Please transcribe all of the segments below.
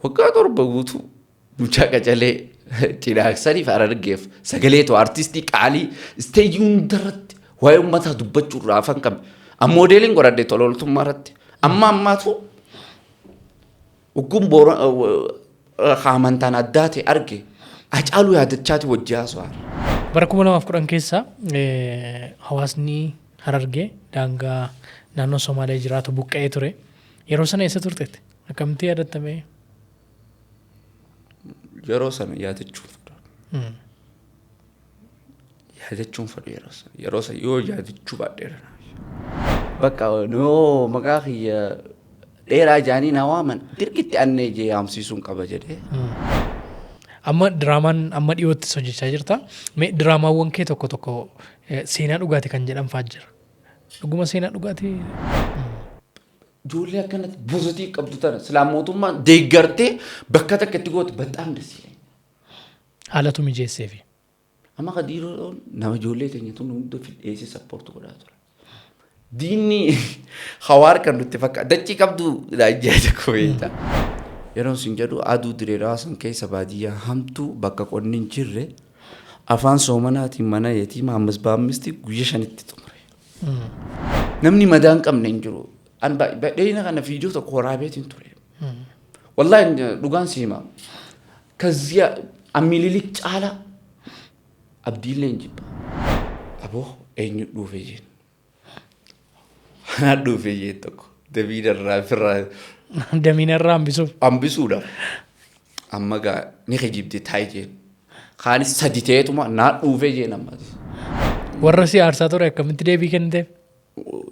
Waggaa 7 guutuu mucaa qacalee Cinaaksaniif Harargeef sagalee ta'u, artistii qaalii isteejii hundarratti waa'ee uummataa dubbachuu irraa afan qabne. Amma moodeeliin godhadhe tola ooltummaa irratti. Amma ammaatu ogguun boora amantaan addaa ta'e arge, Hacaaluu yaadachaati wajji haasa'aa. Bara 2010 keessa hawaasni Harargee daangaa naannoo Somaalee jiraatu buqqa'ee ture. Yeroo sana eessa turteetti? Akkamitti yaadattamee? Yeroo sana yaadachuun fedha. Yaadachuun fedhu yeroo sana. Yeroo sana yoo yaadachuu baadheera. Bakka yoo maqaa kiyya dheeraa jaanii na waaman, dirqitti annee jee yaamsiisuun qaba jedhee. Amma diraamaan amma dhiyoottis hojjechaa jirta. Mee diraamaawwan kee tokko tokko seenaa dhugaati kan jedhan fa'aa jira. Dhuguma seenaa dhugaatii? Ijoollee akkanatti positive qabdu tana silaa mootummaan deeggartee bakka takka itti goote baxaam das ilaanya. Haalatu mijeesseefi. Amma Kadiiroon nama ijoollee teenya tun hunda fidheessee support godhaa ture. Diinni hawaar kan nutti fakkaata. Dachii qabdu daajjaa tokko beekta. Yeroon sin jedhu, aduu direeraa san keessa, baadiyyaa hamtuu, bakka qonni hin jirre, afaan soomanaatiin mana yetiima ammas baammisti guyya 5tti xumure. Namni madaa hin qabne hin jiru. An dheeyina kana viidiyoo tokko waraabeetiin ture. Wallaahi dhugaan si hima. Kazziya Amililik caalaa Abdiillee hin jibba. Aboo, eenyu dhuufe jeen. Anaa dhuufe jeen tokko. Dabiina irraa firraa. Damiina irraa hambisuuf. Hambisuudhaaf. Amma gaa ni kijibde taa'i jeen. Kaanis sadi ta'eetuma naa dhuufe jeen ammas. Warra si aarsaa ture akkamitti deebii kenniteef?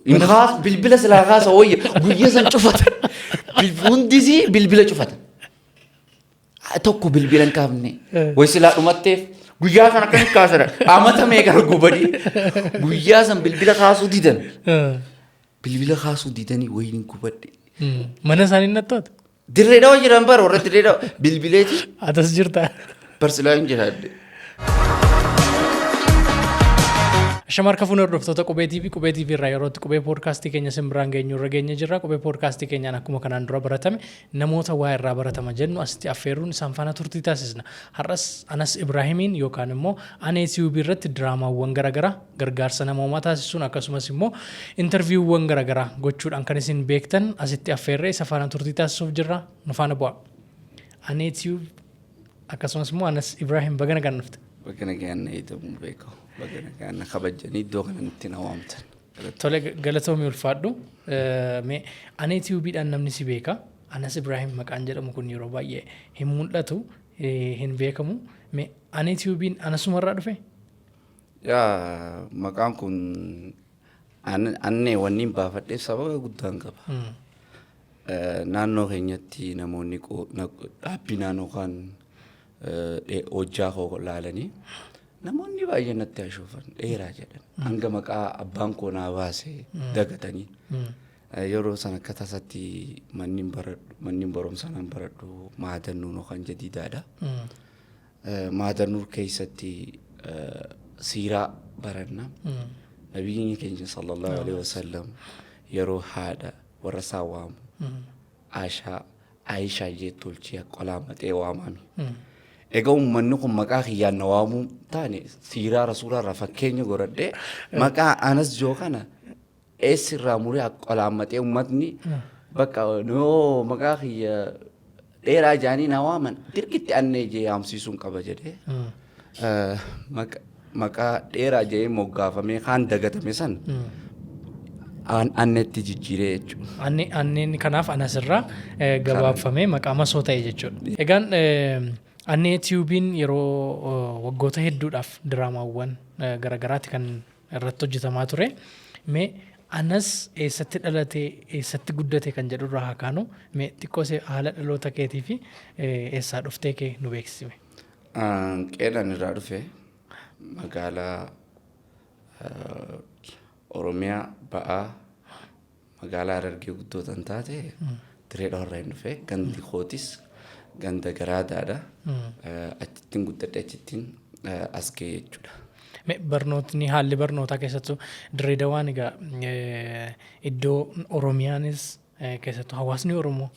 Hin kaas, bilbila silaa kaasa wayya, guyya san cufatan. Hundisii bilbila cufatan. Tokko bilbila hin kaafne. Way silaa dhumatteef guyyaa san akkamitti kaasan? Amata meeqa gubanii guyyaa san bilbila kaasuu didan. Bilbila kaasuu didanii, wayiin gubadhe. Mana isaanii nattoota? Dirree Dhawa jiran bara, warra Dirree Dhawa bilbileeti. Atas jirta. Barsilaa hin jiraadde. Ashama harka fuunee hordoftoota Qubee TV, Qubee TV irraa yeroo itti Qubee Poodkaastii keenya isin biraan geenyu irra geenye jirra. Qubee Poodkaastii keenyaan akkuma kanaan dura baratame namoota waa irraa baratama jennu asitti affeeruun isaan faana turtii taasisna. Har'as Anas Ibraahimiin yookaan immoo Anee Tube irratti diraamaawwan garaagaraa, gargaarsa namoomaa taasisuun, akkasumas immoo intarviiwwan garaagaraa gochuudhaan kan isin beektan asitti affeerree isa faana turtii taasisuuf jirra. Nu faana bu'aa. Anee Tube akkasumas immoo Anas Ibraahim, baga nagaan dhufte. Baga nagaan na eedamu beekamu. Baga nagaan na kabajanii iddoo kanatti na waamtan. Tole, galatoomii, ulfaadhu. Mee Anee Tiyuubiidhaan namni si beeka. Anas Ibraahim maqaan jedhamu kun yeroo baay'ee hin mul'atu, hin beekamu. Mee Anee Tiyuubiin anasumarraa dhufe? Yaa, maqaan kun annee wanni hin baafadheef sababa guddaan qaba. Naannoo keenyatti namoonni dhaabbinaan yookaan hojjaa koo laalanii namoonni baay'een natti ashoofan, dheeraa jedhan. Hanga maqaa abbaan koo naa baase dagatanii. Yeroo sana akka tasatti manneen barumsaa nan baradhu Maadannuun yookaan Jadiidaadha. Maadannuur keessatti siiraa baranna. Nabiyyiin keenya sallallahu alaihi wasallam yeroo haadha warra isaa waamu Aashaa, Aayishaa jee tolchee qolaa maxee waamame. Egaa uummanni kun maqaa kiyyaan na waamuu taane, siiraa rasuulaa irraa fakkeenya godhadhee maqaa Anas joo kana eessi irraa muree qolaan maxee, uummatni bakka yoo maqaa kiyya dheeraa jaanii na waaman dirqitti annee jee yaamsiisuun qaba jedhee maqaa dheeraa jee moggaafamee kaan dagatame san annetti jijjiiree jechuudha. Anneen kanaaf Anasirraa gabaabfamee maqaa masoo ta'e jechuudha. Egaan Annee Tiyuubiin yeroo waggoota hedduudhaaf diraamaawwan garaagaraati kan irratti hojjetamaa ture. Mee Anas eessatti dhalate, eessatti guddate kan jedhurraa haa kaanu. Mee xiqqoo ishee haala dhaloota keetii fi eessaa dhuftee kee nu beeksisime. Qeedhaan irraa dhufe magaalaa Oromiyaa ba'aa, magaalaa Harargee guddoo tan taate Diree Dhawarraa hin dhufe. Gandi kootis ganda Garaadaadha. Achittiin guddadhe, achittiin as ga'e jechuudha. Mee barnootni, haalli barnootaa keessattuu Dirree Dawaan egaa iddoo Oromiyaanis Keessattuu hawaasni Oromoo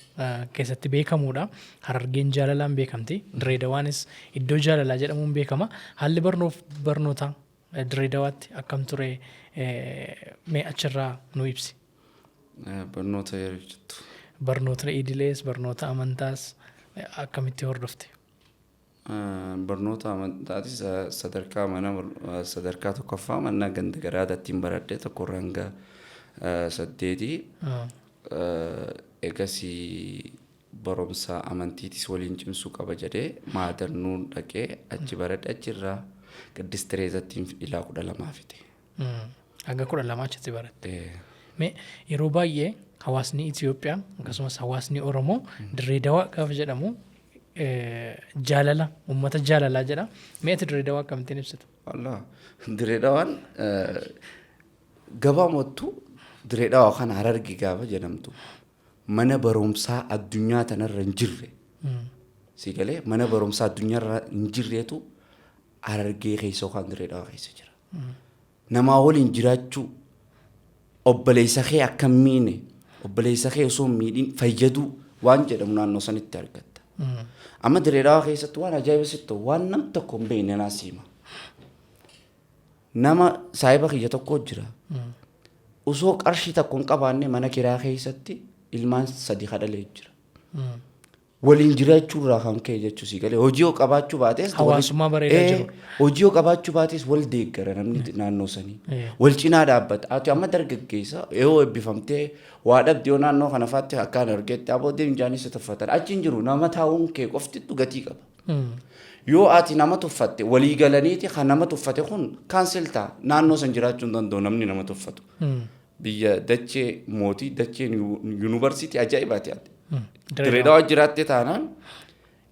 keessatti beekamuudha. Harargeen jaalalaan beekamti. Dirree Dawaanis iddoo jaalalaa jedhamuun beekama. Haalli barnootaa Dirree Dawaatti akkam ture, mee achirraa nu ibsi. Barnoota yeroo jettu? Barnoota idilees, barnoota amantaas akkamitti hordofte? Barnoota amantaatis sadarkaa mana sadarkaa tokkoffaa mana ganda garaadaatti baradhe, tokkorraa hanga saddeetii. Egasii barumsa amantiitis waliin cimsuu qaba jedhee maadarnuun dhaqee achi baradhe, achirraa Qiddist Tereezattiin ilaa 12 fixe. Hanga 12 achitti baratte. Mee yeroo baay'ee hawaasni Itoophiyaa akkasumas hawaasni Oromoo Dirree Dawaa gaafa jedhamu jaalala, uummata jaalalaa jedha. Mee ati Dirree Dawaa akkamittiin ibsita? Allah, Dirree Dawaan gabaabumatti, Dirree Dawaa kana Hararge gaafa jedhamtu mana barumsaa addunyaa tanarra hin jirre. Si galee, mana barumsaa addunyaarra hin jirreetu Harargee keessa yookaan Dirree Dawaa keessa jira. Namaa waliin jiraachuu, obboleessa kee akka hin miine, obboleessa kee osoo hin miidhin fayyaduu waan jedhamu naannoo sanitti argatta. Amma Dirree Dawaa keessatti waan ajaa'iba sitti ta'u, waan nam tokko hin beekne naa siima. Nama saahiba kiyya tokko jira. Osoo qarshii tokko hin qabaanne mana kiraa keessatti ilmaan sadi kadhalee jira. Waliin jiraachuu irraa kan ka'e jechuu, si galee, hojii yoo qabaachuu baates Hawaasummaa bareedaa jiru. Hojii yoo qabaachuu baates wal deeggara namni naannoo sanii. Wal cinaa dhaabbata. Ati amma dargaggeessa yoo eebbifamtee waa dhabde, yoo naannoo kana faatti akkaan argetti aboo deem jaanis tuffatan. Achi hin jiru, nama taa'uun kee qofti gatii qaba. Yoo ati nama tuffatte, walii galaniiti kan nama tuffate kun cancel ta'a. Naannoo san jiraachuu hin danda'u namni nama tuffatu. Biyya dachee mootii, dacheen yuunivarsiitii ajaa'ibaati ati. Dirree Dawaa jiraatte taanaan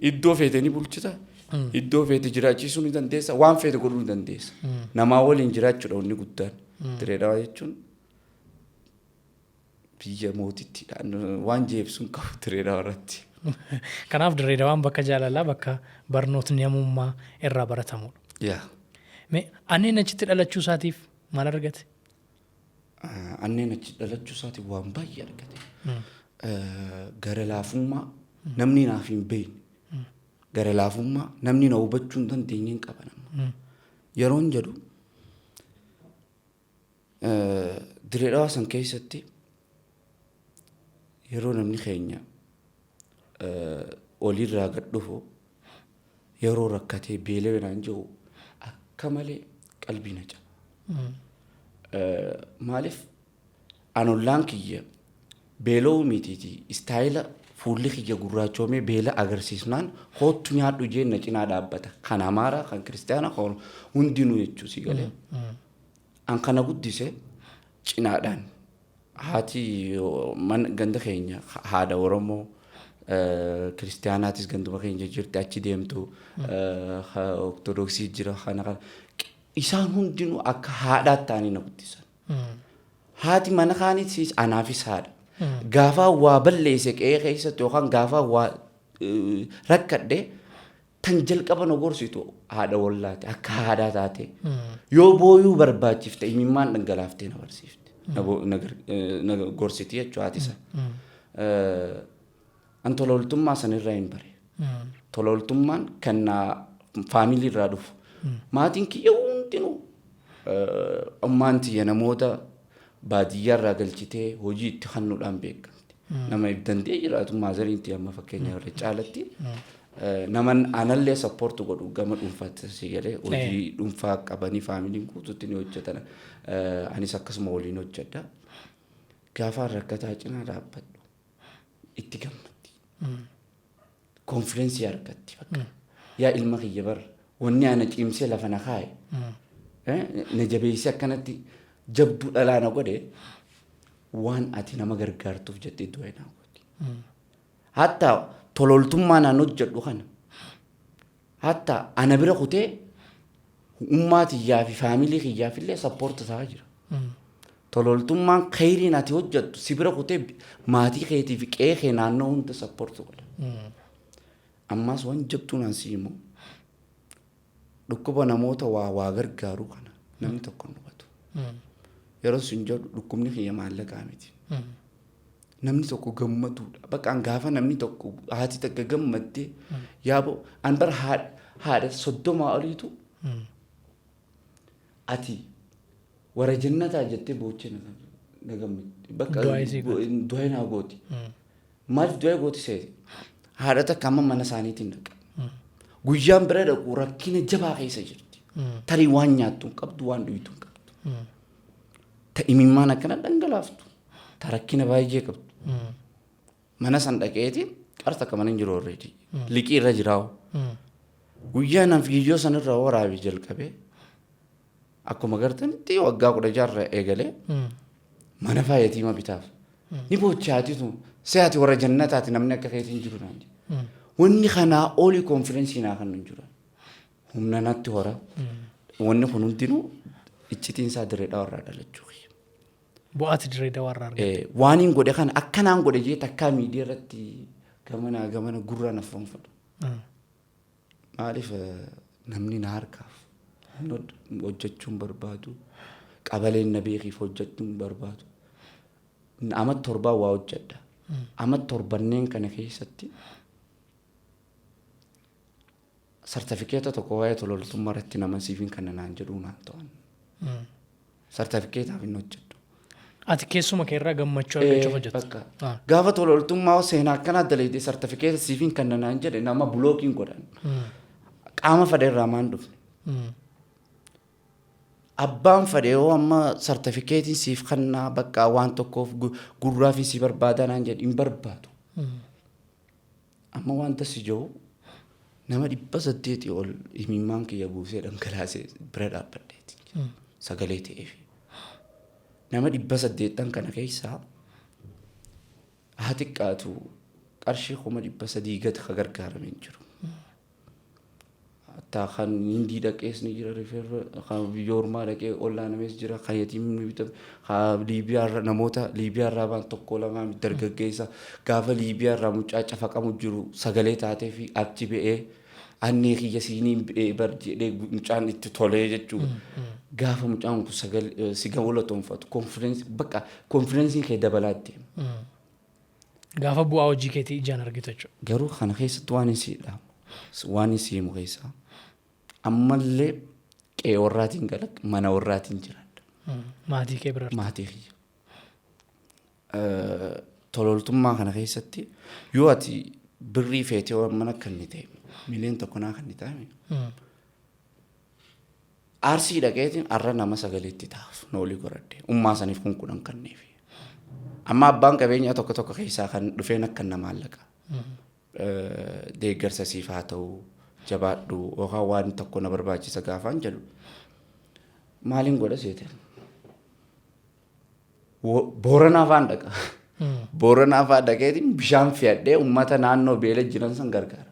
iddoo feete ni bulchita. Iddoo feete jiraachisuu ni dandeessa. Waan feete godhuu ni dandeessa. Namaa waliin jiraachuudha wanni guddaan. Dirree Dawaa jechuun biyya mootittiidha. Waan jeebsuun qabu Dirree Dawaa irratti. Kanaaf Dirree Dawaan bakka jaalalaa, bakka barnootni namummaa irraa baratamudha. Yaa. Mee Anneen achitti dhalachuu isaatiif maal argate? Anneen achi dhalachuu isaatiif waan baay'ee argate. Gara laafummaa namni naaf hin beekne. Gara laafummaa namni na hubachuu hin dandeenye hin qaba nama. Yeroon jedhu, Dirree Dhawaa san keessatti yeroo namni keenya olirraa gad dhufu, yeroo rakkatee beelawee naan jiru, akka malee qalbii na caba. Maaliif an ollaan kiyya beela'uu mitiiti, istaayila fuulli kiyya gurraachoomee beela agarsiisnaan hoottu nyaadhu jeen na cinaa dhaabbata. Kan Amaaraa, kan Kiristaanaa, kan hundinuu jechuu, si galee. An kana guddise cinaadhaan haati mana ganda keenya haadha Oromoo Kiristaanaatis ganduma keenya jirti, achi deemtu, Ortodoksii jira, kana kana isaan hundinuu akka haadhaatti ta'anii na guddisan. Haati mana kaanitis anaafis haadha. Gaafa waa balleesse qe'ee keessatti yookaan gaafa waa rakkadhe, tan jalqaba na gorsitu haadha wallaati, akka haadhaa taate. Yoo booyuu barbaachifte imimmaan dhangalaaftee na barsiifte. Na gorsiti jechuu haati isaa. An tola ooltummaa sanirraa hin bare. Tola ooltummaan kan na faamilii irraa dhufu. Maatiin kiyya hundinuu, ummaan tiyya namoota baadiyyaa irraa galchitee hojii itti kennuudhaan beekamti. Nama if danda'ee jiraatu maazariin tiyya amma fakkeenya irra caalatti nama anallee support godhu gama dhuunfaatti, si galee, hojii dhuunfaa qabanii faamiliin guutuutti ni hojjetan. Anis akkasuma waliin hojjedha. Gaafaan rakkataa cinaa dhaabbadhu itti gammaddi. Confidence argatti bakka. Yaa ilma kiyya bar wanni ana cimsee lafa na kaa'e, na jabeessee akkanatti jabduu dhalaa na godhe waan ati nama gargaartuuf jettee du'e naa gooti. Hatta tololtummaa naan hojjedhu kana hatta ana bira kutee ummaa tiyyaa fi faamilii kiyyaaf illee support ta'aa jira. Tololtummaan kheyriin ati hojjettu si bira kutee maatii keetii fi qe'ee kee naannoo hunda support godha. Ammaas waan jabtuu naan si himu, dhukkuba namoota waa waa gargaaru kana namni tokko hin hubatu. Yeroo sun jedhu dhukkubni kiyya maallaqaa miti. Namni tokko gammaduudha. Bakka an gaafa namni tokko, haati takka gammaddee, yaaboo an bara haadha 30 oliitu ati warra jannataa jettee boochee na gammadde. Bakka Du'aa isii gooti. Du'aa naa gooti. Maaliif du'aa gooti seeti? Haadha takka amma mana isaaniitiin dhaqa. Guyyaan bira dhaqu rakkina jabaa keessa jirti. Tarii waan nyaattu hin qabdu, waan dhuytu hin qabdu. Ta imimmaan akkana dhangalaaftu. Ta rakkina baay'ee qabdu. Mana san dhaqeeti qarsa akka mana hin jiru already. Liqii irra jiraa'u. Guyyaa nan viidiyoo sanirra waraabee jalqabee, akkuma gartanitti waggaa 16 eegalee mana faayatiima bitaaf. Ni bochaati tun. Se'ati warra jannataati, namni akka keetiin hin jiru naan jedhe. Wanni kanaa olii confidence naa kan hin jiru. Humna natti hora. Wanni kun hundinuu iccitiin isaa Dirree Dhawaa irraa dhalachuu kiyya. Bu'aati Dirree Dawaa irraa argate. Waan hin godhe kana akkanaan godhe jee takkaa miidiyaa irratti gamanaa gamana gurraan affan fudhu. Maaliif, namni na harkaaf hojjechuun barbaadu, qabaleen na beekiif hojjechuun barbaadu. Ama 7 waa hojjedha. Ama torbanneen kana keessatti sartifikeeta tokko waa'ee tololtummaa irratti nama siifin kana naan jedhuu naan ta'an. Sartifikeetaaf hin hojjedhu. Ati keessuma kee irraa gammachuu argachuuf hojjetta. Bakka. Gaafa tololtummaa seenaa akkanaa dalaydee sartifikeeta siifin kana naan jedhe, nama blockiin godhan. Qaama fedhe irraa maan dhufne. Abbaan fedhe yoo amma sartifikeetiin siif kannaa bakka waan tokkoof gurraa fi si barbaadaa naan jedhe, hin barbaadu. Amma wanta si jiru nama 800 ol imimmaan kiyya buusee dhangalaasee bira dhaabbadheeti. Sagalee ta'eef. Nama 800 kana keessaa haa xiqqaatu qarshii 300,000 gadi ka gargaarame hin jiru. Hattaa kan Hindii dhaqees ni jira, refer kan biyya ormaa dhaqee ollaanames jira, kan yatiimni bitame, kan Liibiyaa, namoota Liibiyaa irraa ba'an tokko lamaa dargaggeessa gaafa Liibiyaa irraa mucaa cafaqamu jiru sagalee taatee fi achi ba'ee annee kiyya siiniin ba'ee bar jedhee mucaan itti tolee jechuudha. Gaafa mucaan kun sagalee si galatoonfatu, confidence, bakka confidenceiin kee dabalaa deema. Gaafa bu'aa hojii keetii ijaan argitu jechuudha. Garuu kana keessatti waan hin siidhaamu, waan hin siimu keessaa ammallee qe'ee warraatiin gala, mana warraatiin jiraadha. Maatii kee bira. Maatii kiyya. Tololtummaa kana keessatti yoo ati birrii feetee waan mana kan inni ta'e 1 million naa kan inni ta'e, Arsii dhaqeetiin har'a nama sagaleetti taa'aaf noolii godhadhe ummaa saniif kun 10 kanneefi. Amma abbaan qabeenyaa tokko tokko keessaa kan dhufeen akka nama maallaqa. Deeggarsa siif haa ta'u, jabaadhu, yookaan waan tokko na barbaachisa gaafaan jedhu, maaliin godha seete? Booranaa faan dhaqa. Booranaa faan dhaqeetiin bishaan fe'adhee uummata naannoo beela jiran san gargaara.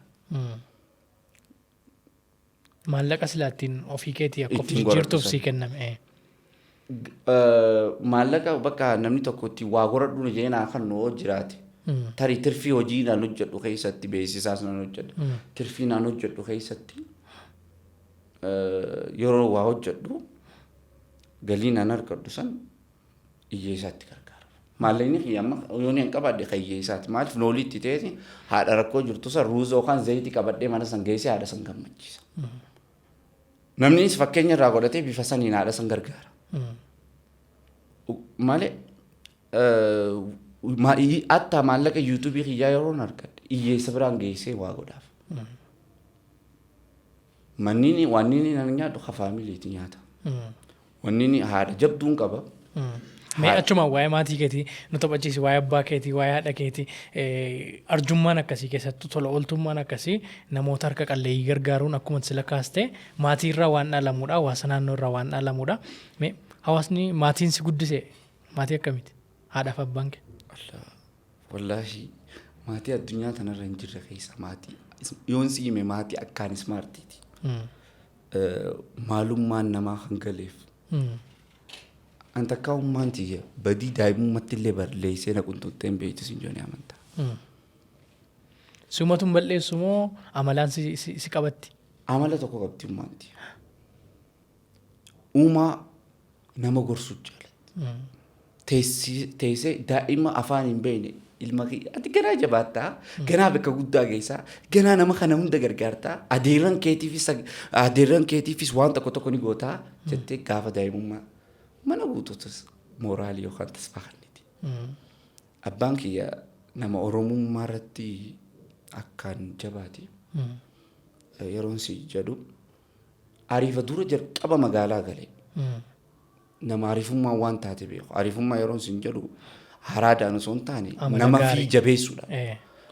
Maallaqa silaa ittiin ofii keetii akka of Ittiin jijjiirtuuf godhadhu sii kenname. Maallaqa bakka namni tokko ittiin waa godhadhu jedhee naa kan hoo jiraate. Tarii tirfii hojii naan hojjedhu keessatti, beeksisaas naan hojjedhu. Tirfii naan hojjedhu keessatti, yeroo waa hojjedhu galii naan argadhu san hiyyeessaatti gargaara. Maallaqni kiyya amma yoo hin qabaadhe kan hiyyeessaati. Maaliif, noolii itti ta'eeti haadha rakkoo jirtu san ruuza yookaan zayitii qabadhee mana san geessee haadha san gammachiisa. Namnis fakkeenya irraa godhatee bifa saniin haadha san gargaara. Malee attaa maallaqa YouTubeii kiyyaa yeroon argadhe hiyyeessa biraan geessee waa godhaaf. Manni waan inni nan nyaadhu ka familyiiti nyaata. Wanni inni haadha jabduun qaba. Mee achuma waa'ee maatii keetii nu taphachiisi, waa'ee abbaa keetii, waa'ee haadha keetii. Arjummaan akkasii, keessattuu tola ooltummaan akkasii, namoota harka qalleeyyii gargaaruun akkuma sila kaastee maatii irraa waan dhaalamuudha, hawaasa naannoo irraa waan dhaalamuudha. Mee hawaasni, maatiin si guddise maatii akkamiiti? Haadhaaf abbaan kee. Wallaahi, maatii addunyaa tanarra hin jirre keessa maatii yoon si hime, maatii akkaan smartiiti. Maalummaan namaa kan galeef. An takkaa ummaan tiyya badii daa'imummaatti illee barleessee na qunxuxxeen beektu sin joonee amantaa. Sumatuun balleessu moo amalaan si qabatti? Amala tokko qabdi ummaan tiyya. Uumaa nama gorsuu jaalatti. Teessee daa'ima afaan hin beekne, ilma kiyya, ati ganaa jabaattaa, ganaa bakka guddaa geessaa, ganaa nama kana hunda gargaartaa, adeerran keetiifis waan tokko tokko ni gootaa jettee gaafa daa'imummaa mana guutuutus mooraalii yookaan tasfaa kenniti. Abbaan kiyya nama Oromummaa irratti akkaan jabaati. Yeroon si jedhu, ariifa dura jalqaba magaalaa galee nama ariifummaa waan taate beeku. Ariifummaa yeroon sin jedhu, haraadaan osoo hin taane Amala nama fi gaarii. jabeessuudha.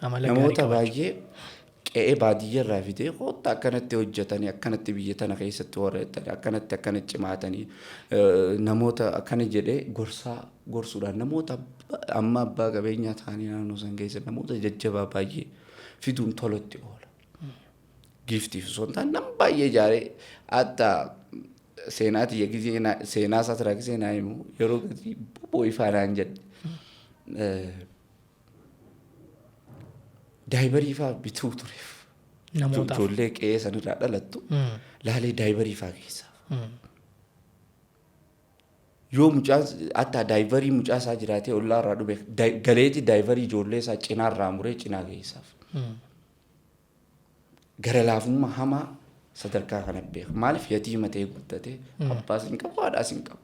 Amala gaarii Namoota qabaachuu. baay'ee qe'ee baadiyyaa irraa fidee, koottaa akkanatti hojjetanii, akkanatti biyya tana keessatti horreettanii, akkanatti akkana cimaatanii, namoota akkana jedhee gorsaa gorsuudhaan namoota amma abbaa qabeenyaa ta'anii naannoo san keessa namoota jajjabaa baay'ee fiduun tolatti oola. Giiftiif osoo hin taane nama baay'ee ijaaree, hatta seenaa tiyya gizee seenaa isaa turaa gizee naa himu, yeroo gatii boboo ifaa naan jedhe. Daayibarii fa'aa bituu tureef. Namootaaf. Ijoollee qe'ee sanirraa dhalattu laalee daayibarii fa'aa keessaaf. Yoo mucaan hatta daayibarii mucaa isaa jiraatee ollaa irraa dhume, galeeti daayibarii ijoollee isaa cinaarraa muree cinaa geessaaf. Gara laafummaa hamaa sadarkaa kana beeka. Maaliif? Yatiima ta'ee guddate, abbaas hin qabu, haadhaas hin qabu.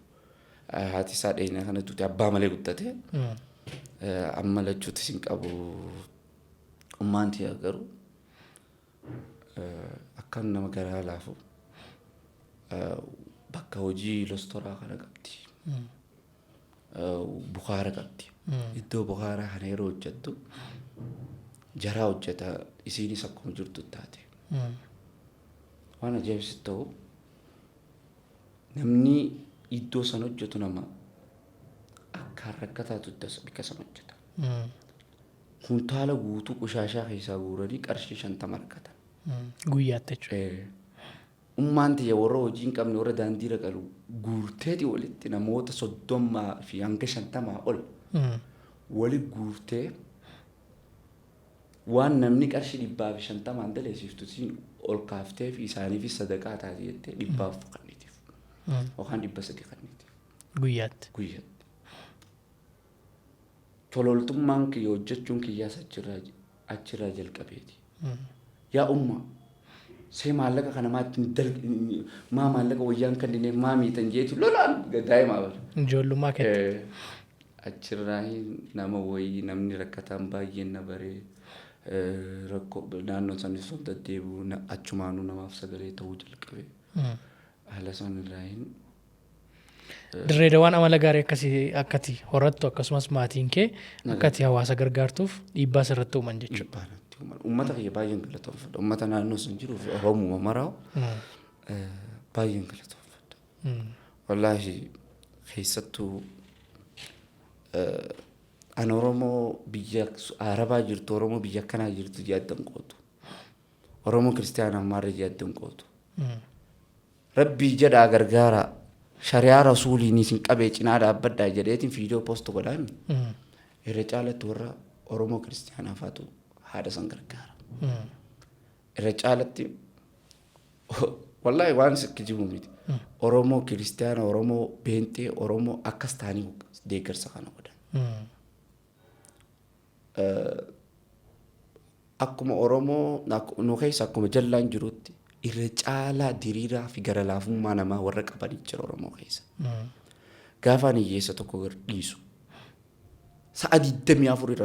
Haati isaa dheena kana duute, abbaa malee guddate. Amma lachuutis hin qabu. Ummaan tiyya garuu akkam nama garaa laafu, bakka hojii lostoraa kana qabdi. Bukaara qabdi. Iddoo bukaaraa kana yeroo hojjettu jaraa hojjeta, isiinis akkuma jirtu taate. Waan ajaa'ibsi ta'u, namni iddoo san hojjetu nama akkaan rakkataatu iddoo bakka san hojjeta. Kuntaala guutuu qushaashaa keessaa guuranii qarshii 50 argatan. Guyyaatti jechuudha. Ummaan tiyya warra hojii hin qabne, warra daandiirra qalu guurteeti, walitti namoota 30 fi hanga 50 ol wali guurtee, waan namni qarshii 150n daleessiftu siin ol kaaftee fi isaaniifis sadaqaa taate jettee 400 kennitiif yookaan 300 kennitiif. Guyyaatti. Guyyaatti. Tololtummaan kiyya, hojjechuun kiyyaas achirraa jalqabeeti. Yaa umma, see maallaqa kana maa ittiin maa maallaqa wayyaan kanneen maa miitan jeeti lolaan daa'imaa bara. Ijoollummaa keetti. Achirraa nama wayii, namni rakkataan baay'een na baree, rakkoo naannoo sanis osoo deddeebi'u achumaanuu namaaf sagalee ta'uu jalqabe. Haala sanirraa hin Dirree Dawaan amala gaarii akkasii akkati horattu, akkasumas maatiin kee akkati hawaasa gargaartuuf dhiibbaa sirratti uuman jechuudha. Dhiibbaa natti uuman. Uummata kiyya baay'een galatoomfadha. Uummata naannoo sun jiruu fi Oromuma maraa baay'een galatoomfadha. Wallaahi, keessattuu an Oromoo biyya Arabaa jirtu, Oromoo biyya akkanaa jirtu yaaddan qootu. Oromoo kiristaanaa ammaarra yaaddan qootu. Rabbii jedhaa gargaara. Shari'aa rasuuliin isin qabee cinaa dhaabbadhaa jedheetiin viidiyoo post godhaan. Irra caalatti warra Oromoo kiristaanaa faatu haadha san gargaara. Irra caalatti, wallaahi, waan si kijibu miti. Oromoo kiristaana, Oromoo beenxee, Oromoo akkas ta'anii deeggarsa kana godhan. Akkuma Oromoo nu keessa akkuma jallaan jirutti, irra caalaa diriiraa fi gara laafummaa namaa warra qabanii jira Oromoo keessa. Gaafa ani hiyyeessa tokko gad dhiisu, sa'a 24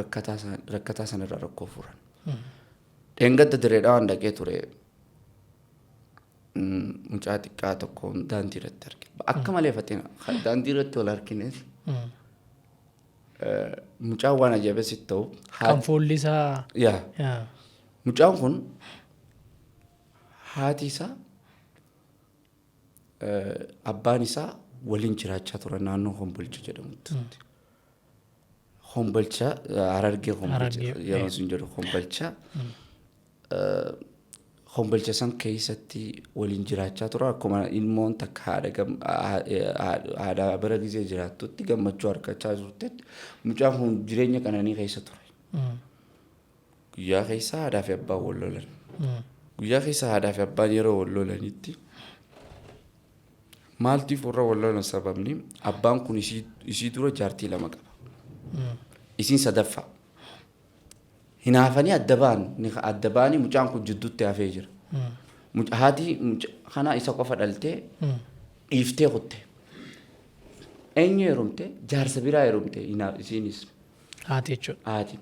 rakkataa sanarraa rakkoo furan. Dheengadda Direedhaa waan dhaqee ture, mucaa xiqqaa tokko daandii irratti arge. Akka malee fatina daandii irratti wal argines, mucaan waan ajaa'iba sitti ta'u. Kan fuulli isaa. Yaa. Mucaan kun haati isaa, abbaan isaa waliin jiraachaa turan naannoo Hombolcha jedhamutti. Hombolcha, Harargee Hombolcha yeroo sun jedhu Hombolcha. Hombolcha san keessatti waliin jiraachaa turan, akkuma ilmoon takka haadha bira gizee jiraattutti gammachuu argachaa turtetti, mucaan kun jireenya qananii keessa ture. Guyyaa keessa haadhaa fi abbaan wal lolan. Guyyaa keessa haadhaa fi abbaan yeroo wal lolanitti, Maaltiif warra wal lolan sababni abbaan kun isii dura jaartii lama qaba. Isiin sadaffaa. Hinaafanii adda ba'an adda ba'anii mucaan kun jidduutti hafee jira. Haati kana isa qofa dhaltee dhiiftee kutte. Eenyu heerumte? Jaarsa biraa heerumte isiinis. Haati jechuudha. Haati.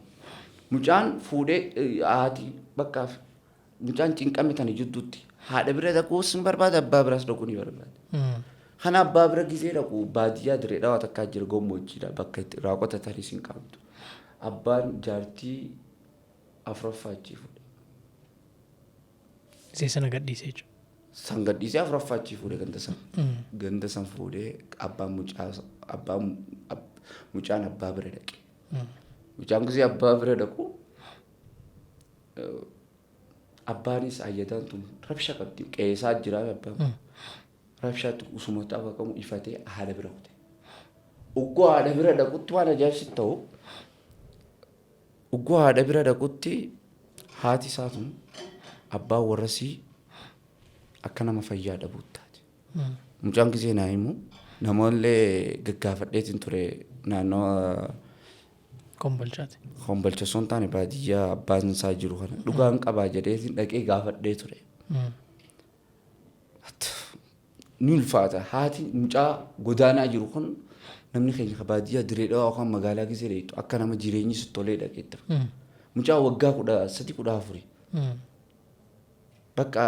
Mucaan fuudhee haati bakka mucaan cinqame tana jidduutti haadha bira dhaquus ni barbaada, abbaa biraas dhaquu ni barbaada. Kana abbaa bira gizee dhaqu baadiyyaa dirree dhawaa takkaa jira, gammoojjiidha, bakka itti irraa qotatanis hin qabdu. Abbaan jaartii afuraffaa achii fuudhe. Isee sana gadhiisee jechuudha. San gadhiisee afuraffaa achii fuudhe ganda san. Ganda san fuudhee abbaan mucaa abbaan mucaan abbaa bira dhaqe. Mucaan gizee abbaa bira dhaqu abbaanis ayyadaan tun rabsha qabdi, qeesaa jira abbaan. Rabshaatti usuma xabaqamu ifatee haadha bira kute. Uggoo haadha bira dhaqutti waan ajaa'ibsi ta'u, uggoo haadha bira dhaqutti haati isaa tun abbaan warrasii akka nama fayyaa dhabuutti taate. Mucaan gisee naa himu namoollee gaggaafadheetiin ture naannoo Kombolchaati. Kombolcha osoo hin taane baadiyyaa abbaan isaa jiru kana dhugaan qabaa jedheetiin dhaqee gaafadhee ture. Ni ulfaata. Haati mucaa godaanaa jiru kun, namni keenya ka baadiyyaa diree dhawaa yookaan magaalaa gisee dheeytu akka nama jireenyi sitti tolee dhaqeetti. Mucaa waggaa 13, 14. Bakka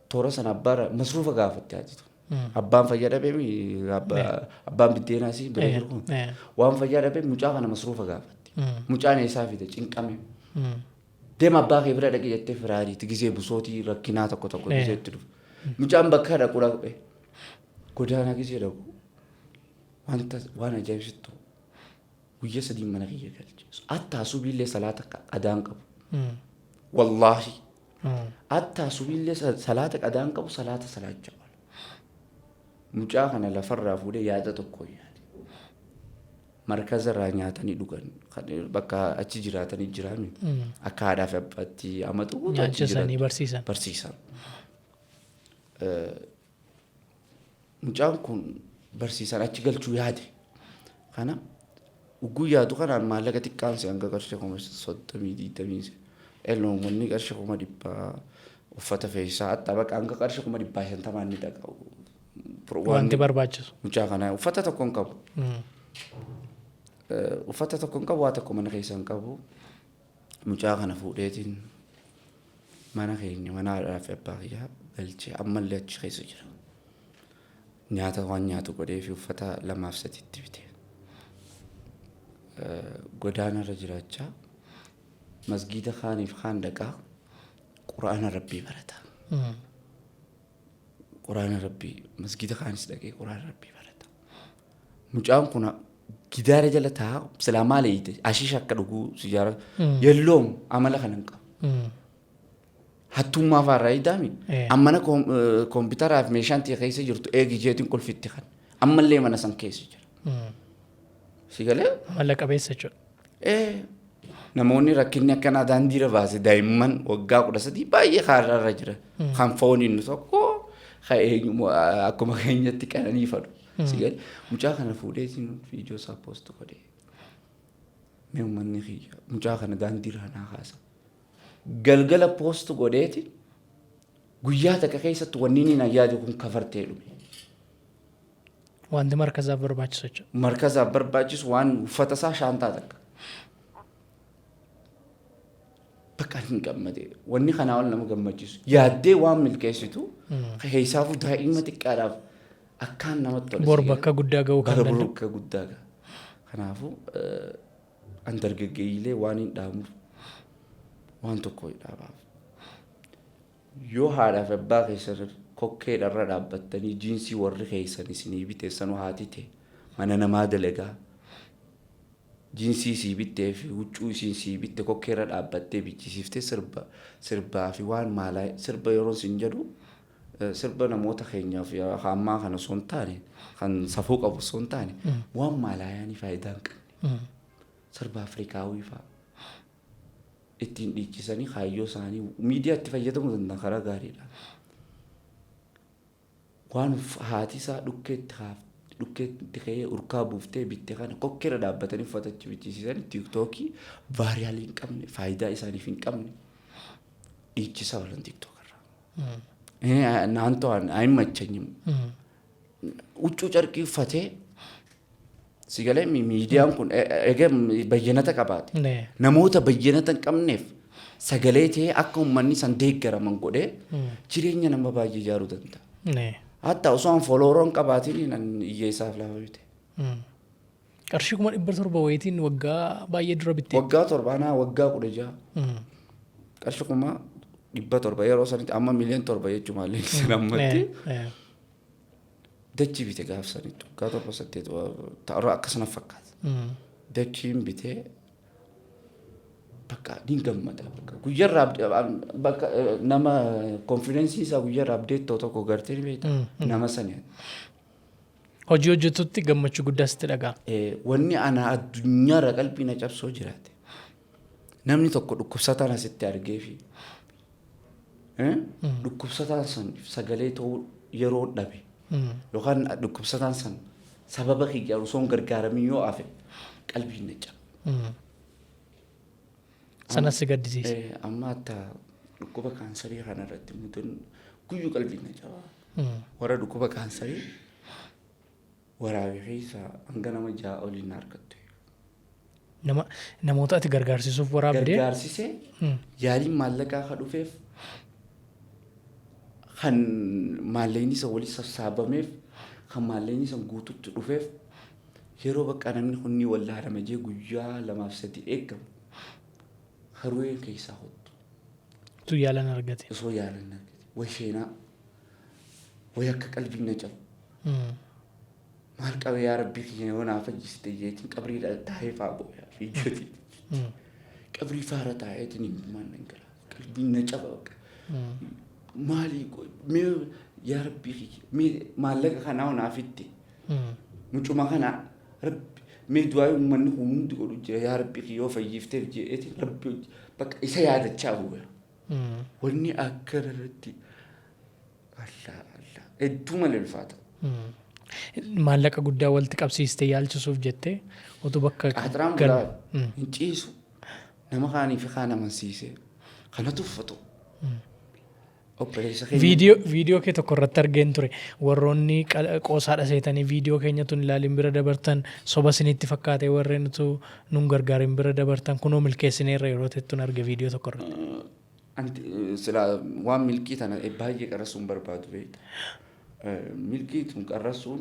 toora sana abbaarra masruufa gaafatte haati tun. Abbaan fayyaa dhabee abbaan biddeenaa si bira jiru kun waan fayyaa dhabee mucaa kana masruufa gaafatte. Mucaan eessaa fide cinqame. Deema abbaa kee bira dhaqi jettee firaariiti gisee busootii rakkinaa tokko tokko gisee itti dhufu. Mucaan bakka dhaqu dhaqe godaanaa gisee dhaqu wanta waan ajaa'ibsitu guyya 3 mana kiyya galche. Attaa subiillee salaata qadaan qabu. Wallaahi. Attaa subiillee salaata qadaan qabu, salaata salaachaa oola. Mucaa kana lafarraa fuudhee yaada tokko yaade. Markaza irraa nyaatanii dhugan bakka achi jiraatanii jiraami. Akka haadhaa fi abbaatti amatu guutuu achi Nyaachisanii jiraatu. Barsiisan. Barsiisan. Mucaan kun barsiisan achi galchuu yaade. Kana ugguu yaadu kanaan maallaqa xiqqaan si hanga qarshii 30,000 20 elnoon wanni qarshii 100,000 uffata fe'isaa hatta bakka hanga qarshii 150,000 ni dhaqa. Wanti barbaachisu. Mucaa kana uffata tokko hin qabu. Uffata tokko hin qabu, waa tokko mana keessa hin qabu. Mucaa kana fuudheetiin mana keenya mana haadhaa fi abbaa kiyyaa galchee ammallee achi keessa jira. Nyaata waan nyaatu godhee fi uffata lamaaf sadiitti bite. Godaanarra jiraachaa masgiida kaaniif kaan dhaqaa quraana rabbii barata. Quraana rabbii masgiida kaanis dhaqee quraana rabbii barata. Mucaan kun gidaara jala taa'a, silaa maal eeyite ashiisha akka dhuguu sijaara yelloom amala kana hin qabu. Hattummaa fa'aa irraa hidaami. Ammana koompitaraa fi meeshaan tiyya keessa jirtu eegi jeetiin qulfitti kan. Ammallee mana san keessa jira. Si galee? Amala qabeessa jechuudha. Namoonni rakkinni akkanaa daandiirra baase daa'imman waggaa 13 baay'ee kaarraarra jira. Kan fooniin tokko kan eenyu akkuma keenyatti qananii fadhu. Si galee? Mucaa kana fuudhee viidiyoo isaa post godhee. Mee uummanni kiyya mucaa kana daandiirraa naa kaasa. Galgala post godheeti guyyaa takka keessatti wanni inni na yaade kun kafartee dhume. Wanti markazaaf barbaachisu jechuudha. Markazaaf barbaachisu waan uffata isaa shaantaa takka. Bakka hin gammade. Wanni kanaa ol nama gammachiisu. Yaaddee waan milkeessitu keessaafuu daa'ima xiqqaadhaaf akkaan namatti tola. Bor bakka guddaa ga'uu kan Bara danda'u. bakka guddaa ga'a. Kanaafuu an dargaggeeyyiilee waan hin dhaamuuf waan tokko hin dhaabaaf. Yoo haadhaa fi abbaa keessan kokkeedharra dhaabbattanii jiinsii warri keessan isinii bite sanuu haati tee mana namaa dalagaa jiinsii sii bittee fi huccuu isiin sii bitte kokkeerra dhaabbattee bichisiiftee sirba sirbaa fi waan maalaa sirba yeroo sin jedhu sirba namoota keenyaaf ammaa kana osoo hin taane, kan safuu qabu osoo hin taane, waan maalaayaanii faayidaa hin qabne sirba Afrikaawii fa'a ittiin dhiichisanii kaayyoo isaanii miidiyaa itti fayyadamuu danda'an karaa gaariidha. Waan haati isaa dhukkeetti dhukkeetti ka'ee urkaa buuftee bitte kana kokkeera dhaabbatanii uffata achi bichisiisan, TikTokii viral hin qabne, faayidaa isaaniif hin qabne dhiichisaa oolan TikTok irraa. Naantoo hin. Huccuu carqii uffatee si galee, miidiyaan kun egaa bayyanata qabaate. Namoota bayyanata hin qabneef sagalee ta'ee akka uummanni san deeggaraman godhee jireenya nama baay'ee ijaaruu danda'a. Hatta osoo an follower hin qabaatiin nan hiyyeessaaf lafa bite. Qarshii 700,000 wayitiin waggaa baay'ee dura bitte. Waggaa 7, anaa waggaa 16. Qarshii 700,000 yeroo sanitti amma miliyoona 7 jechuun maallee san ammatti. Dachii bite gaaf sanitti, waggaa 7, 8 akkasuma fakkaata. Dachiin bitee bakka ni gammada, bakka guyyarraa bakka nama confidence isaa guyyarraa update ta'u tokko gartee ni beekta, nama sani. Hojii hojjetutti gammachuu guddaa sitti dhaga'ama. Wanni ana addunyaarra qalbii na cabsoo jiraate, namni tokko dhukkubsataan asitti argee fi dhukkubsataan san sagalee ta'uu yeroo dhabe yookaan dhukkubsataan san sababa kiyyaan osoo hin gargaaramin yoo hafe qalbiin na caba. Sanas si gaddisiisa. Amma hatta dhukkuba kaansarii kana irratti mudan guyyuu qalbiin na caba. Warra dhukkuba kaansarii waraabee keessa hanga nama 6 oliin na argattu. Nama, namoota ati gargaarsisuuf waraabdee. Gargaarsisee yaaliin maallaqaa ka dhufeef, kan maallaqni isa walitti sassaabameef, kan maallaqni isa guututti dhufeef, yeroo bakka namni kun ni wallaalama jee guyyaa 2 fi 3 eegamu haruween keessaa hottu. Tu yaalan argate. Osoo yaalan argate way seenaa way akka qalbiin na cabu. Maal qabe, yaa rabbii kiyya, yoo naa fayyiste jeetiin qabrii taa'ee faa booyaa fiiggati. Qabrii faara taa'eetiin hin dhangalaa. Qalbiin na caba bakka. Maalii mee, yaa rabbii kiyya, mee maallaqa kanaa naa fitte. Mucuma kana rabbi mee du'aa uummanni kun hundi godhu jira, yaa rabbii kiyya yoo fayyifteef jeetiin rabbi bakka isa yaadachaa booya. Wanni akkana irratti Allah Allah hedduu malee ulfaata. Maallaqa guddaa walitti qabsiistee yaalchisuuf jettee utuu bakka Qaaxiraan bulaa hin ciisu, nama kaanii fi kaan amansiisee kana tuffatu. Obboleessa keenya. Viidiyoo kee tokko irratti argeen ture, warroonni qoosaadha seetanii viidiyoo keenya tun ilaalin bira dabartan, soba isinitti fakkaate, warreen utuu nun gargaarin bira dabartan, kunoo milkeessineerra yeroo tettuun arge viidiyoo tokko irratti. Anti silaa waan milkii tana baay'ee qarasuun barbaadu beekta. Milkii tun qarasuun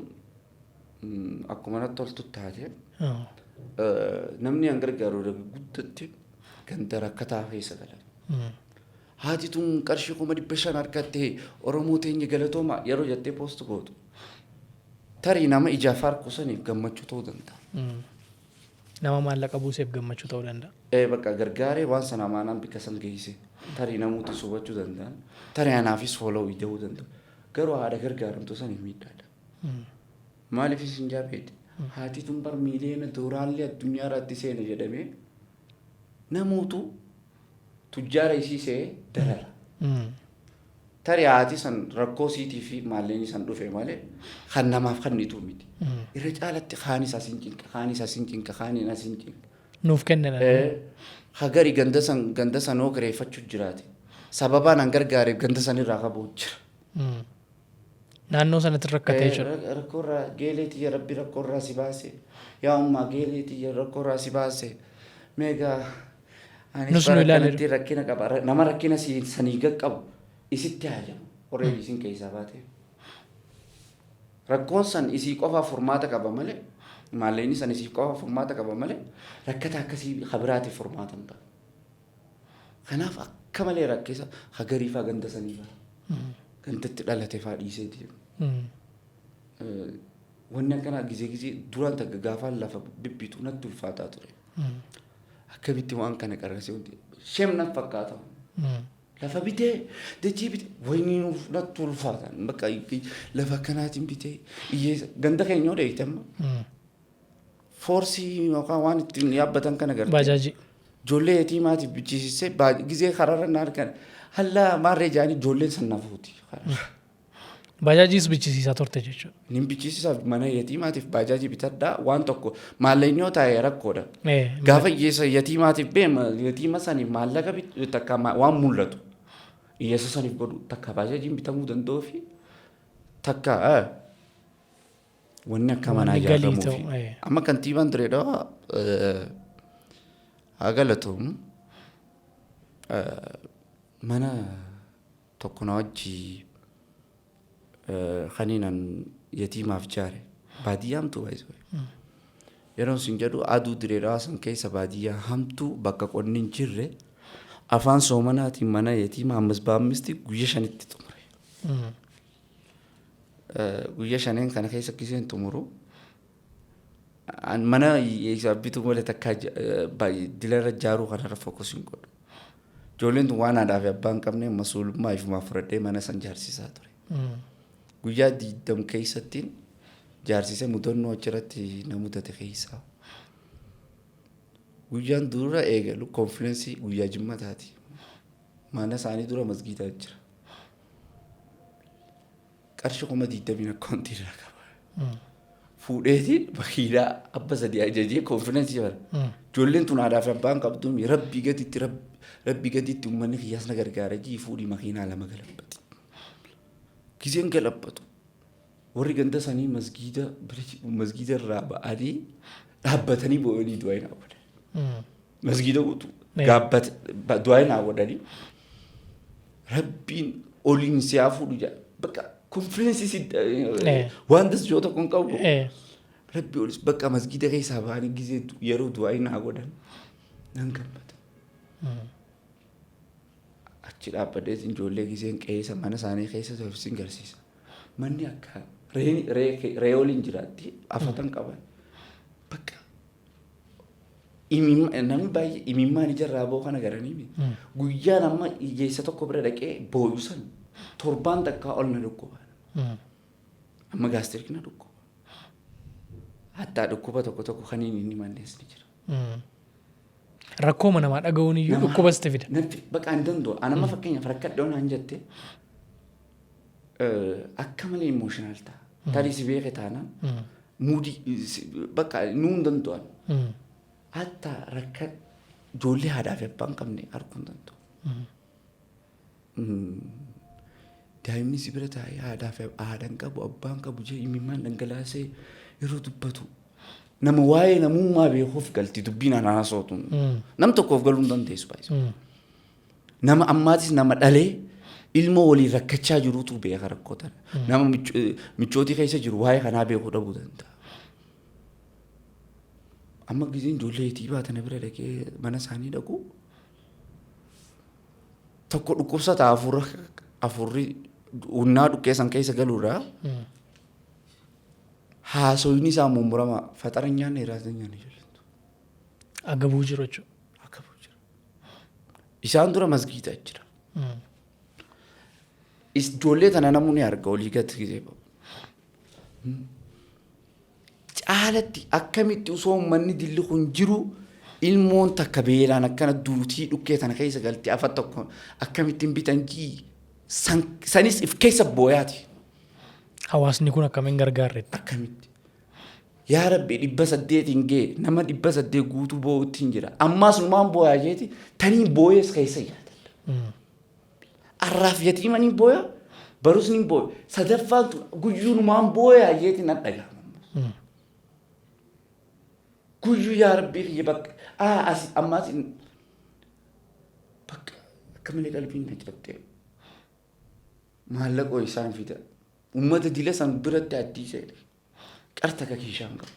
akkuma natti toltu taate, namni an gargaaru guddatti ganda rakkataa keessa galan. Haati tun qarshii 500,000 argatte, Oromoo teenya galatooma yeroo jettee post gootu. Tarii nama ijaaf harku saniif gammachuu ta'uu danda'a. Nama maallaqa buuseef gammachuu ta'uu danda'a. Bakka gargaaree waan sana amaanaan bikka san geesse tarii namoota hubachuu danda'an, tarii anaafis follow ida'uu danda'u. Garuu haadha gargaaramtu saniif miidhaadha. Maaliif isin jaabeeti? Haati tun bar miiliyoona dooraallee addunyaa irratti seene jedhamee namootu tujjaara isii see darara. Tarii haati san rakkoo siitii fi maallaqni san dhufe malee kan namaaf kennitu miti. Irra caalatti kaan isaa sin cinqa, kaan isaa sin cinqa, kaan isaa sin cinqa. Nuuf kennan. Hagari ganda sanoo kireeffachuu jiraate. Sababaan an gargaareef ganda sanirraa qabuu jira. Naannoo sanatti rakkatee jira. Rakkoorraa geelee tiyya, rabbi rakkoorraa si baase. Yaa ummaa, geelee tiyya, rakkoorraa si baase. Meegaa anis Nus nu bara ilaaleera. kanatti rakkina qaba. Nama rakkina sanii qaqqabu isitti hajamu. Horeen isin keessaa baate. Rakkoon san isii qofaaf furmaata qaba malee, maallaqni san isii qofaaf furmaata qaba malee, rakkata akkasii habiraatiif furmaata hin qabu. Kanaaf akka malee rakkisa hagarii faa ganda sanii faa. Gandatti dhalate faa dhiisee deema. Wanni akkanaa gizee gizee duraan takka gaafaan lafa bibbitu natti ulfaataa ture. Akkamitti waan kana qarrasee wanti sheem natti fakkaata. Lafa bitee, dachii bitee, wayni natti ulfaatan, bakka lafa akkanaatiin bitee hiyyeessa ganda keenya yoo dheeyte amma foorsii yookaan waan ittiin yaabbatan kana gartee. Baajaajii. Ijoollee yatiimaatiif bichisiisee gizee karaarra na argan hallaa maarree jaanii ijoolleen san na fuuti. Baajaajiis bichisiisaa turte jechuudha. Nin bichisiisaaf mana yatiimaatiif baajaajii bitadhaa waan tokko maallaqni yoo taa'e rakkoodha. Gaafa hiyyeessa yatiimaatiif beema yatiima saniif maallaqa takka waan mul'atu hiyyeessa saniif godhu takka baajaajiin bitamuu danda'uu fi takka wanni akka manaa Wanni galii ijaaramuu ta'u, fi amma kantiibaan Direedawaa haa galatoomu mana tokko na wajji kaniinan yatiimaaf jaare baadiyyaa hamtuu baay'isuu. Yeroon sin jedhu aduu Direedawaa san keessa baadiyyaa hamtuu bakka qonni hin jirre afaan soomanaatiin mana yatiimaa ammas baammisti guyya 5tti xumure. Guyya shaneen kana keessa giseen xumuru mana isaaf bituu malee takka dilarra jaaruu kanarra focus hin godhu. Ijoolleen tun waan haadhaa fi abbaa hin qabne masuulummaa ifumaa fudhadhee mana san jaarsisaa ture. Guyyaa 20 keessattiin jaarsisee mudannoo achirratti na mudate keessaa. Guyyaan dura eegalu konfireensii guyyaa jimmataati. Mana isaanii dura masgiidaa jira. Qarshii 20,000 akkaawuntii irraa qaba. Fuudheetiin makiinaa abba sadii ajajee konfireensii bara. Ijoolleen tun haadhaa fi abbaan qabduun rabbii gaditti rabbii gaditti uummanni kiyyaas na gargaara jii fuudhii makiinaa lama galabbate. Gizeen galabbatu warri ganda sanii masgiida masgiida irraa ba'anii dhaabbatanii boo'anii du'aa hin godhan. Masgiida guutuu gaabbate du'aa naa godhanii rabbiin oliin si haa fuudhu jedha. Bakka konfireensii si waan das yoo tokko hin qabu. Rabbi olis bakka masgiida keessaa ba'anii gizee yeroo du'aa naa godhan nan gammada. Achi dhaabbadhee ijoollee gizeen qeessa mana isaanii keessa sin garsiisa. Manni akka re'ee waliin jiraatti afatan qaban. Bakka namni baay'ee imimmaan ijarraa ba'u kana garanii guyyaan amma hiyyeessa tokko bira dhaqee booyu san torbaan takkaa ol na dhukkuba. Amma gastric na dhukkuba. Hattaa dhukkuba tokko tokko kan inni mannees ni jira. Rakkooma namaa dhaga'uun iyyuu dhukkuba sitti fida. Natti bakka hin danda'u. Ani amma fakkeenyaaf rakkadhoo naan jette akka malee emotional ta'a. Tarii si beeke taanaan muudii bakka nuu hin danda'an. Hatta rakka ijoollee haadhaa fi abbaa hin qabne arguu hin danda'u. Daa'imni si bira taa'ee haadhaa fi haadha hin qabu abbaa hin qabu jee imimmaan dhangalaasee yeroo dubbatu nama waa'ee namummaa beekuuf galti dubbiin anaa sootu. Nam tokkoof galuu hin dandeessu baay'ee. Nama ammaatis nama dhalee ilmoo waliin rakkachaa jirutu beeka rakkoo tana. Nama michootii keessa jiru waa'ee kanaa beekuu dhabuu danda'a. Amma gizeen ijoollee itti baatana bira dhaqee mana isaanii dhaqu tokko dhukkubsata hafuura hafuurri hunnaa dhukkee san keessa galuurraa haasoyni isaa mummurama faxara hin nyaanne irraa hin nyaanne ijoolleen. Agabuu jiru jechuudha. Akka jira. Isaan dura masgiida jira. Ijoollee tana namni ni arga olii gad gisee ba'u. Caalatti akkamitti osoo uummanni dilli kun jiru ilmoon takka beelaan akkana duutii dhukkee tana keessa galtee afaan tokko akkamittiin bitan jii sanis if keessa booyaati. Hawaasni kun akkamiin gargaarretti? Akkamitti? Yaa Rabbi 800 hin ga'e nama 800 guutuu boo'utti hin jira. Ammaas numaan boo'aa jeeti taniin boo'ees keessa yaadalla. Arraaf yatiima ni booya barus ni booya. Sadaffaan tun guyyuu numaan booyaa jeeti nan dhaga'ama. Guyyuu yaa Rabbii kiyya bakka as ammaas bakka akka malee qalbiin na cabxee maallaqoo isaan fida. Uummata dila san biratti addii seene. Qarta akka kiishaa hin qabu.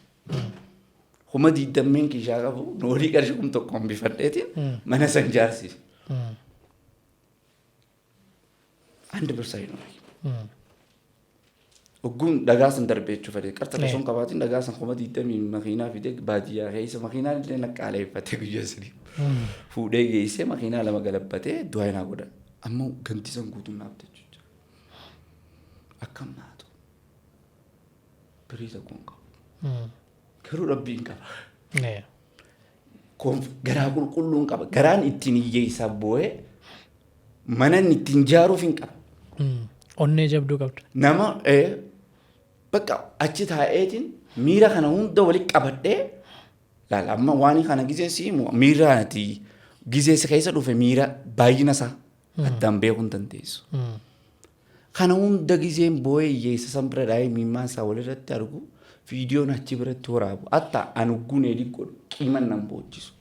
20,000 kiishaa qabu noorii qarshii 1,000 hambifadheetiin mana san jaarsise. Andi birsaa hin horii. Ogguun dhagaa san darbee jechuu fedhe. Qarta osoo hin qabaatin dhagaa san 20,000 makiinaa fidee baadiyyaa keessa makiinaan illee naqqaaleeffatee guyyaa sadii. Fuudhee geessee makiinaa lama galabbatee du'aa naa godha. Amma ganti san guutuun naaf jechuudha. Akkam naatu. Birii tokko hin qabu. Garuu rabbiin qaba. Garaa qulqulluun qaba. Garaan ittiin hiyyeessaaf boo'ee mana inni ittiin jaaruuf hin qaba. Onnee jabduu qabda. Nama bakka achi taa'eetiin miira kana hunda walitti qabadhee laala. Amma waan kana gizeen si himu, miira ati gizee si keessa dhufe, miira baay'ina isaa addaan beekuu hin dandeessu. Kana hunda gizeen boo'ee hiyyeessa san bira dhaa'ee miimmaan isaa walirratti argu, viidiyoon achi biratti waraabu, hatta ani ugguun edit godhu qiiman nan boochisu.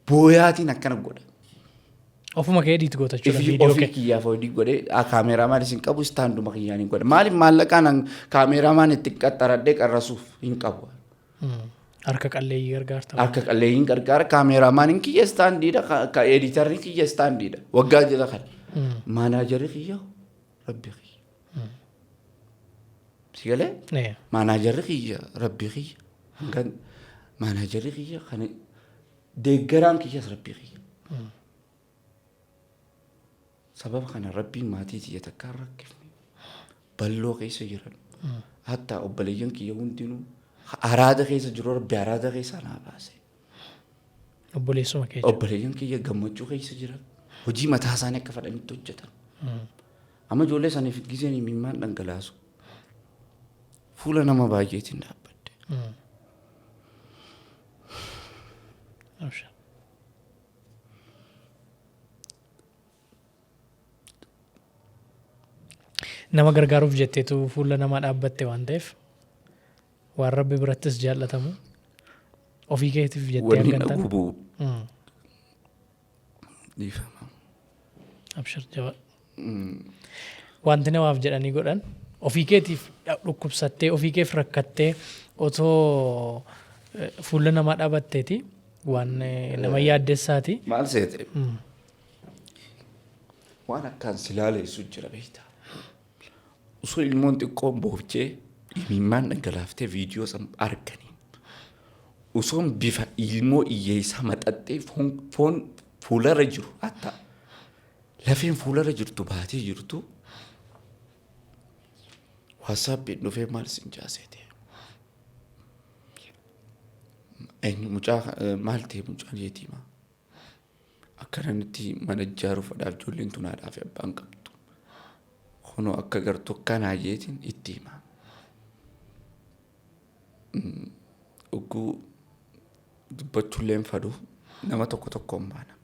Booyaatiin akkana godha. Ofuma kee edit goota jechuudha Ifii viidiyoo ofii kee. kiyyaaf hojii godhee cameraman isin qabu, standuma kiyyaan hin godha. Maaliif maallaqaan cameraman itti qaxxaradhee qarrasuuf hin qabu. Harka qalleeyyii gargaarta. Harka qalleeyyiin gargaara, cameramaniin kiyya standiidha, ka editorri kiyya standiidha. Waggaa jala kana. Managerri kiyya rabbi kiyya. Si galee? Managerri kiyya rabbi kiyya. Hangan managerri kiyya kan deeggaraan kiyyas rabbi kiyya. Sababa kana rabbiin maatii tiyya takka hin rakkifne. Balloo keessa jiran. Hatta obboleeyyan kiyya hundinuu araada keessa jiru, rabbi araada keessaa naa baase. Obboleessuma kee jechuudha. Obboleeyyan kiyya gammachuu keessa jiran. Hojii mataa isaanii akka fedhanitti hojjetan. Amma ijoollee saniif gizeen imimmaan dhangalaasu fuula nama baay'eetiin dhaabbadde. Abshir. Nama gargaaruuf jetteetu fuula namaa dhaabbatte waan ta'eef, waan rabbi birattis jaallatamu ofii keetiif jettee Wanni hanga na hin taane. gubu dhiifama. Abshir, jabaa. Wanti namaaf jedhanii godhan, ofii keetiif dhukkubsattee, ofii keef rakkattee otoo fuula namaa dhaabatteeti waan nama yaaddessaati. Maal seete? Waan akkaan si laaleessu jira beektaa. Osoo ilmoon xiqqoon boochee imimmaan dhangalaaftee viidiyoo san arganii, osoon bifa ilmoo hiyyeessaa maxaxxee foon fuularra jiru, hatta lafeen fuularra jirtu baatee jirtu, WhatsAppiin dhufee maal sin jaaseete? Eenyu mucaa maal ta'e mucaan yetiimaa? Akkana nuti mana ijaaruuf fadhaaf, ijoolleen tun haadhaa fi abbaan qabdu. Kunoo akka gartuu akkanaa jeetiin itti hima. Ugguu dubbachuullee hin fadhu, nama tokko tokkoon baana.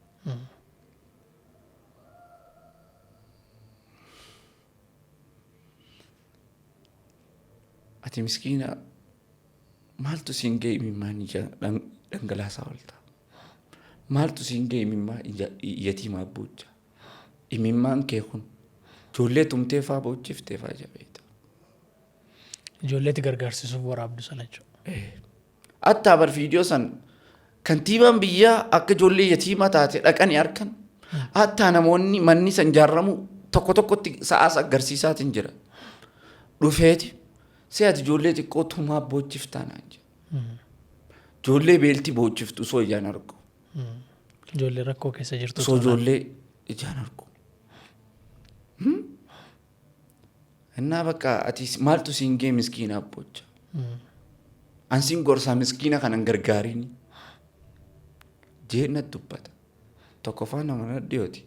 Ati miskiina, maaltu siin ga'e imimmaan ija dhangalaasaa oolta? Maaltu siin ga'e imimmaan ija yatiimaa boocha? Imimmaan kee kun ijoollee tumtee faa boochiftee faa jabeeta. Ijoolleetti gargaarsisuuf waraabdu sana jechuudha. Attaa bar viidiyoo san kantiibaan biyyaa akka ijoollee yatiimaa taate dhaqanii arkan. Attaa namoonni manni san ijaaramu tokko tokkotti sa'aas agarsiisaatiin jira. Dhufeeti si ati ijoollee xiqqoo tumaa boochiftaa naan jedhe. Ijoollee beelti boochiftu osoo ijaan argu. Ijoollee rakkoo keessa jirtu. Osoo ijoollee ijaan argu. Innaa bakka ati maaltu siin gee miskiina abboocha? An siin gorsaa, miskiina kanan gargaariini. Jee na dubbata. Tokkoffaa nama na dhiyooti.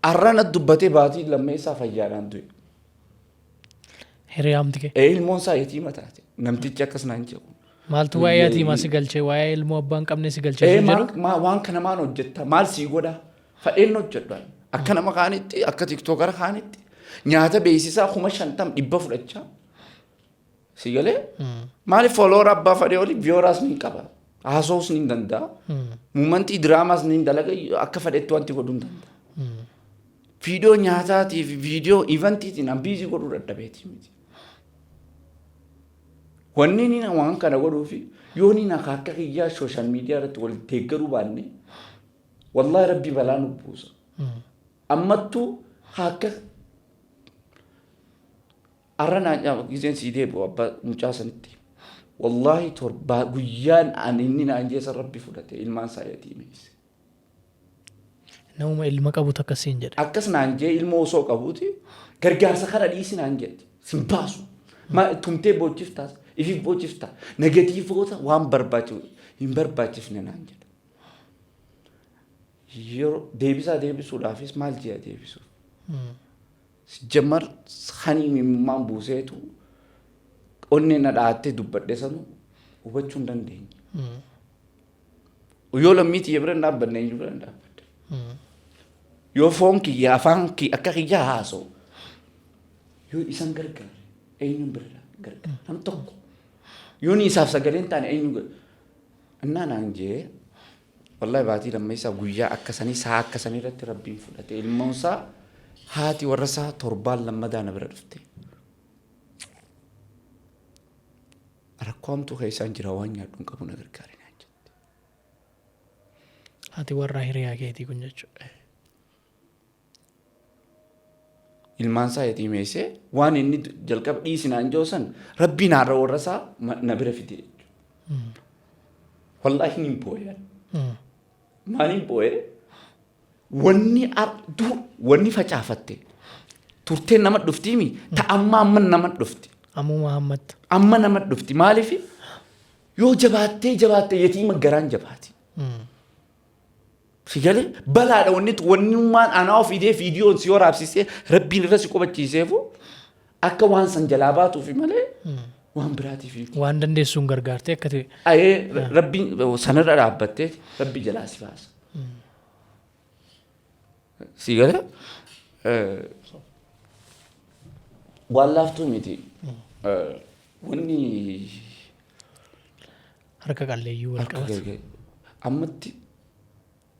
Arra na dubbatee baatii lammeessaa fayyaadhaan du'e. Hiriyaamti kee. Ee, ilmoon isaa yatiima taate. Namtichi akkas naan jedhu. Maaltu waa'ee yatiimaa si galchee, waa'ee ilmoo abbaa hin qabne si galchee Ee sun jedhu? Waan kana maan hojjetta? Maal sii godha? Fadheen hojjedhu ani. Akka nama kaanitti, akka TikTokera kaanitti nyaata beeksisaa 50,000 dhibba fudhachaa. Si galee? Maaliif follower abbaa fadhee oli vieweraas ni qaba. Haasa'uus ni danda'a. Momentii diraamaas ni dalaga, akka fadhetti wanti godhuu hin danda'a. Viidiyoo nyaataatii fi viidiyoo eventiitiin an busy godhuu dadhabeeti miti. Wanni inni waan kana godhuu fi yoo inni akka kiyyaa social media irratti wal deeggaruu baanne, wallahi rabbi balaa nu buusa. Ammattuu akka arra naa giseen sii deebi'u abbaa mucaa sanitti. Wallahi torbaa guyyaan ani inni naan jeessa rabbi fudhate ilmaan isaa yatiimeesse. Namuma ilma qabutu akkasiin jedhe. Akkas naan jee, ilmoo osoo qabuuti gargaarsa kana dhiisi naan jetti. Sin baasu. Tumtee boochiftaas ifiif boochiftaa. Negatiivoota waan barbaachisu hin barbaachifne naan jedha. Yeroo deebisaa deebisuudhaafis maal ji'a deebisuuf. Sijjammar hani imimmaan buuseetu onnee na dhaattee dubbadhe sanu hubachuu hin dandeenye. Yoo lammii tiyya bira hin dhaabbanne, eenyu bira hin dhaabbadde? Yoo foon kiyya afaan kiyya akka kiyya haasa'u yoo isan gargaare, eenyuun bira gargaara? Nam tokko. Yoo ni isaaf sagalee hin taane, eenyu gargaara? Innaa naan jee, wallahi baatii lammeessaa guyyaa akkasanii sa'a akkasanii irratti Rabbiin fudhate ilmoonsaa. Haati warra isaa torbaan lammadaa na bira dhufte. Rakkoo hamtuu keessaan jira, waan nyaadhu hin qabu, na gargaari naan jette. Haati warraa hiriyaa keetii kun jechuudha. Ilmaan isaa yatiimeessee waan inni jalqaba dhiisinaan jiru san Rabbiin haadha warra isaa na bira fide jechuudha. Wallaahi hin boo'e. Maaliin boo'e? Wanni dur wanni facaafatte turteen nama dhuftiimi, ta amma amma nama dhufti. Ammuma ammatti. Amma nama dhufti. Maaliif? Yoo jabaattee jabaatte yatiima garaan jabaati. Si galee balaadha wanni wannummaan anaa ofidee viidiyoon si waraabsisee Rabbiin irra si qubachiiseefu akka waan san jalaa baatuufi malee waan biraatiif miti. Waan dandeessuun gargaartee akka ta'e. Ayee, Rabbiin sanarra dhaabbattee Rabbi jalaa si baasa. Si galee waan laaftuu miti. Wanni harka qalleeyyii wal harka qabatu. Ammatti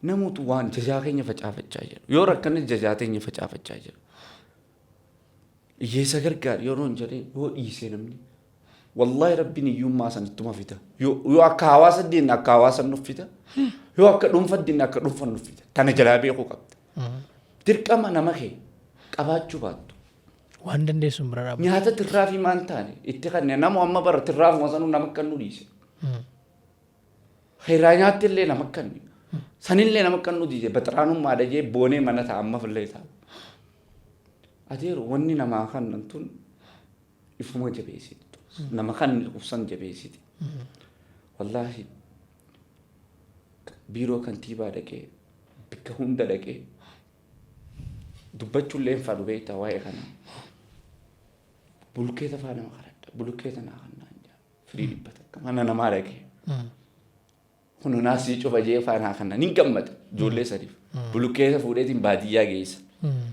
namoota waan jajaa keenya facaafachaa jiru. Yoo rakkanne jajaa teenya facaafachaa jiru. Hiyyeessa gargaar yeroo hin jedhee yoo dhiisee namni. Wallaahi Rabbiin hiyyummaa san ittuma fida. Yoo akka hawaasa diinne akka hawaasa nuuf fida. Yoo akka dhuunfa diinne akka dhuunfa nuuf fida. Tana jalaa beekuu qabda. Dirqama nama kee qabaachuu baattu. Waan dandeessuun bira dhaabbatu. Nyaata tirraafii maan taane itti kanne namu amma bara tirraafuma sanuu nama akka nu dhiise. Heeraa nyaatti illee nama akka inni. Sanillee nama akka nu dhiise, baxiraanummaadha jee boonee mana ta'a, amma fillee ta'a. Adeeru wanni namaa kannan tun ifuma jabeessiti. Nama kan ibsan jabeessiti. Wallaahi biiroo kantiibaa dhaqee, bakka hunda dhaqee dubbachuullee hin fadhu, beektaa waa'ee kanaa. Bulkeeta faa nama kadhadha. Bulkeeta naa kannaan jaa. Firii 100 mana namaa dhaqee. Kun naasii cufa jee faa naa kanna ni gammada ijoollee sadiif. Bulkeeta fuudheetiin baadiyyaa geessa.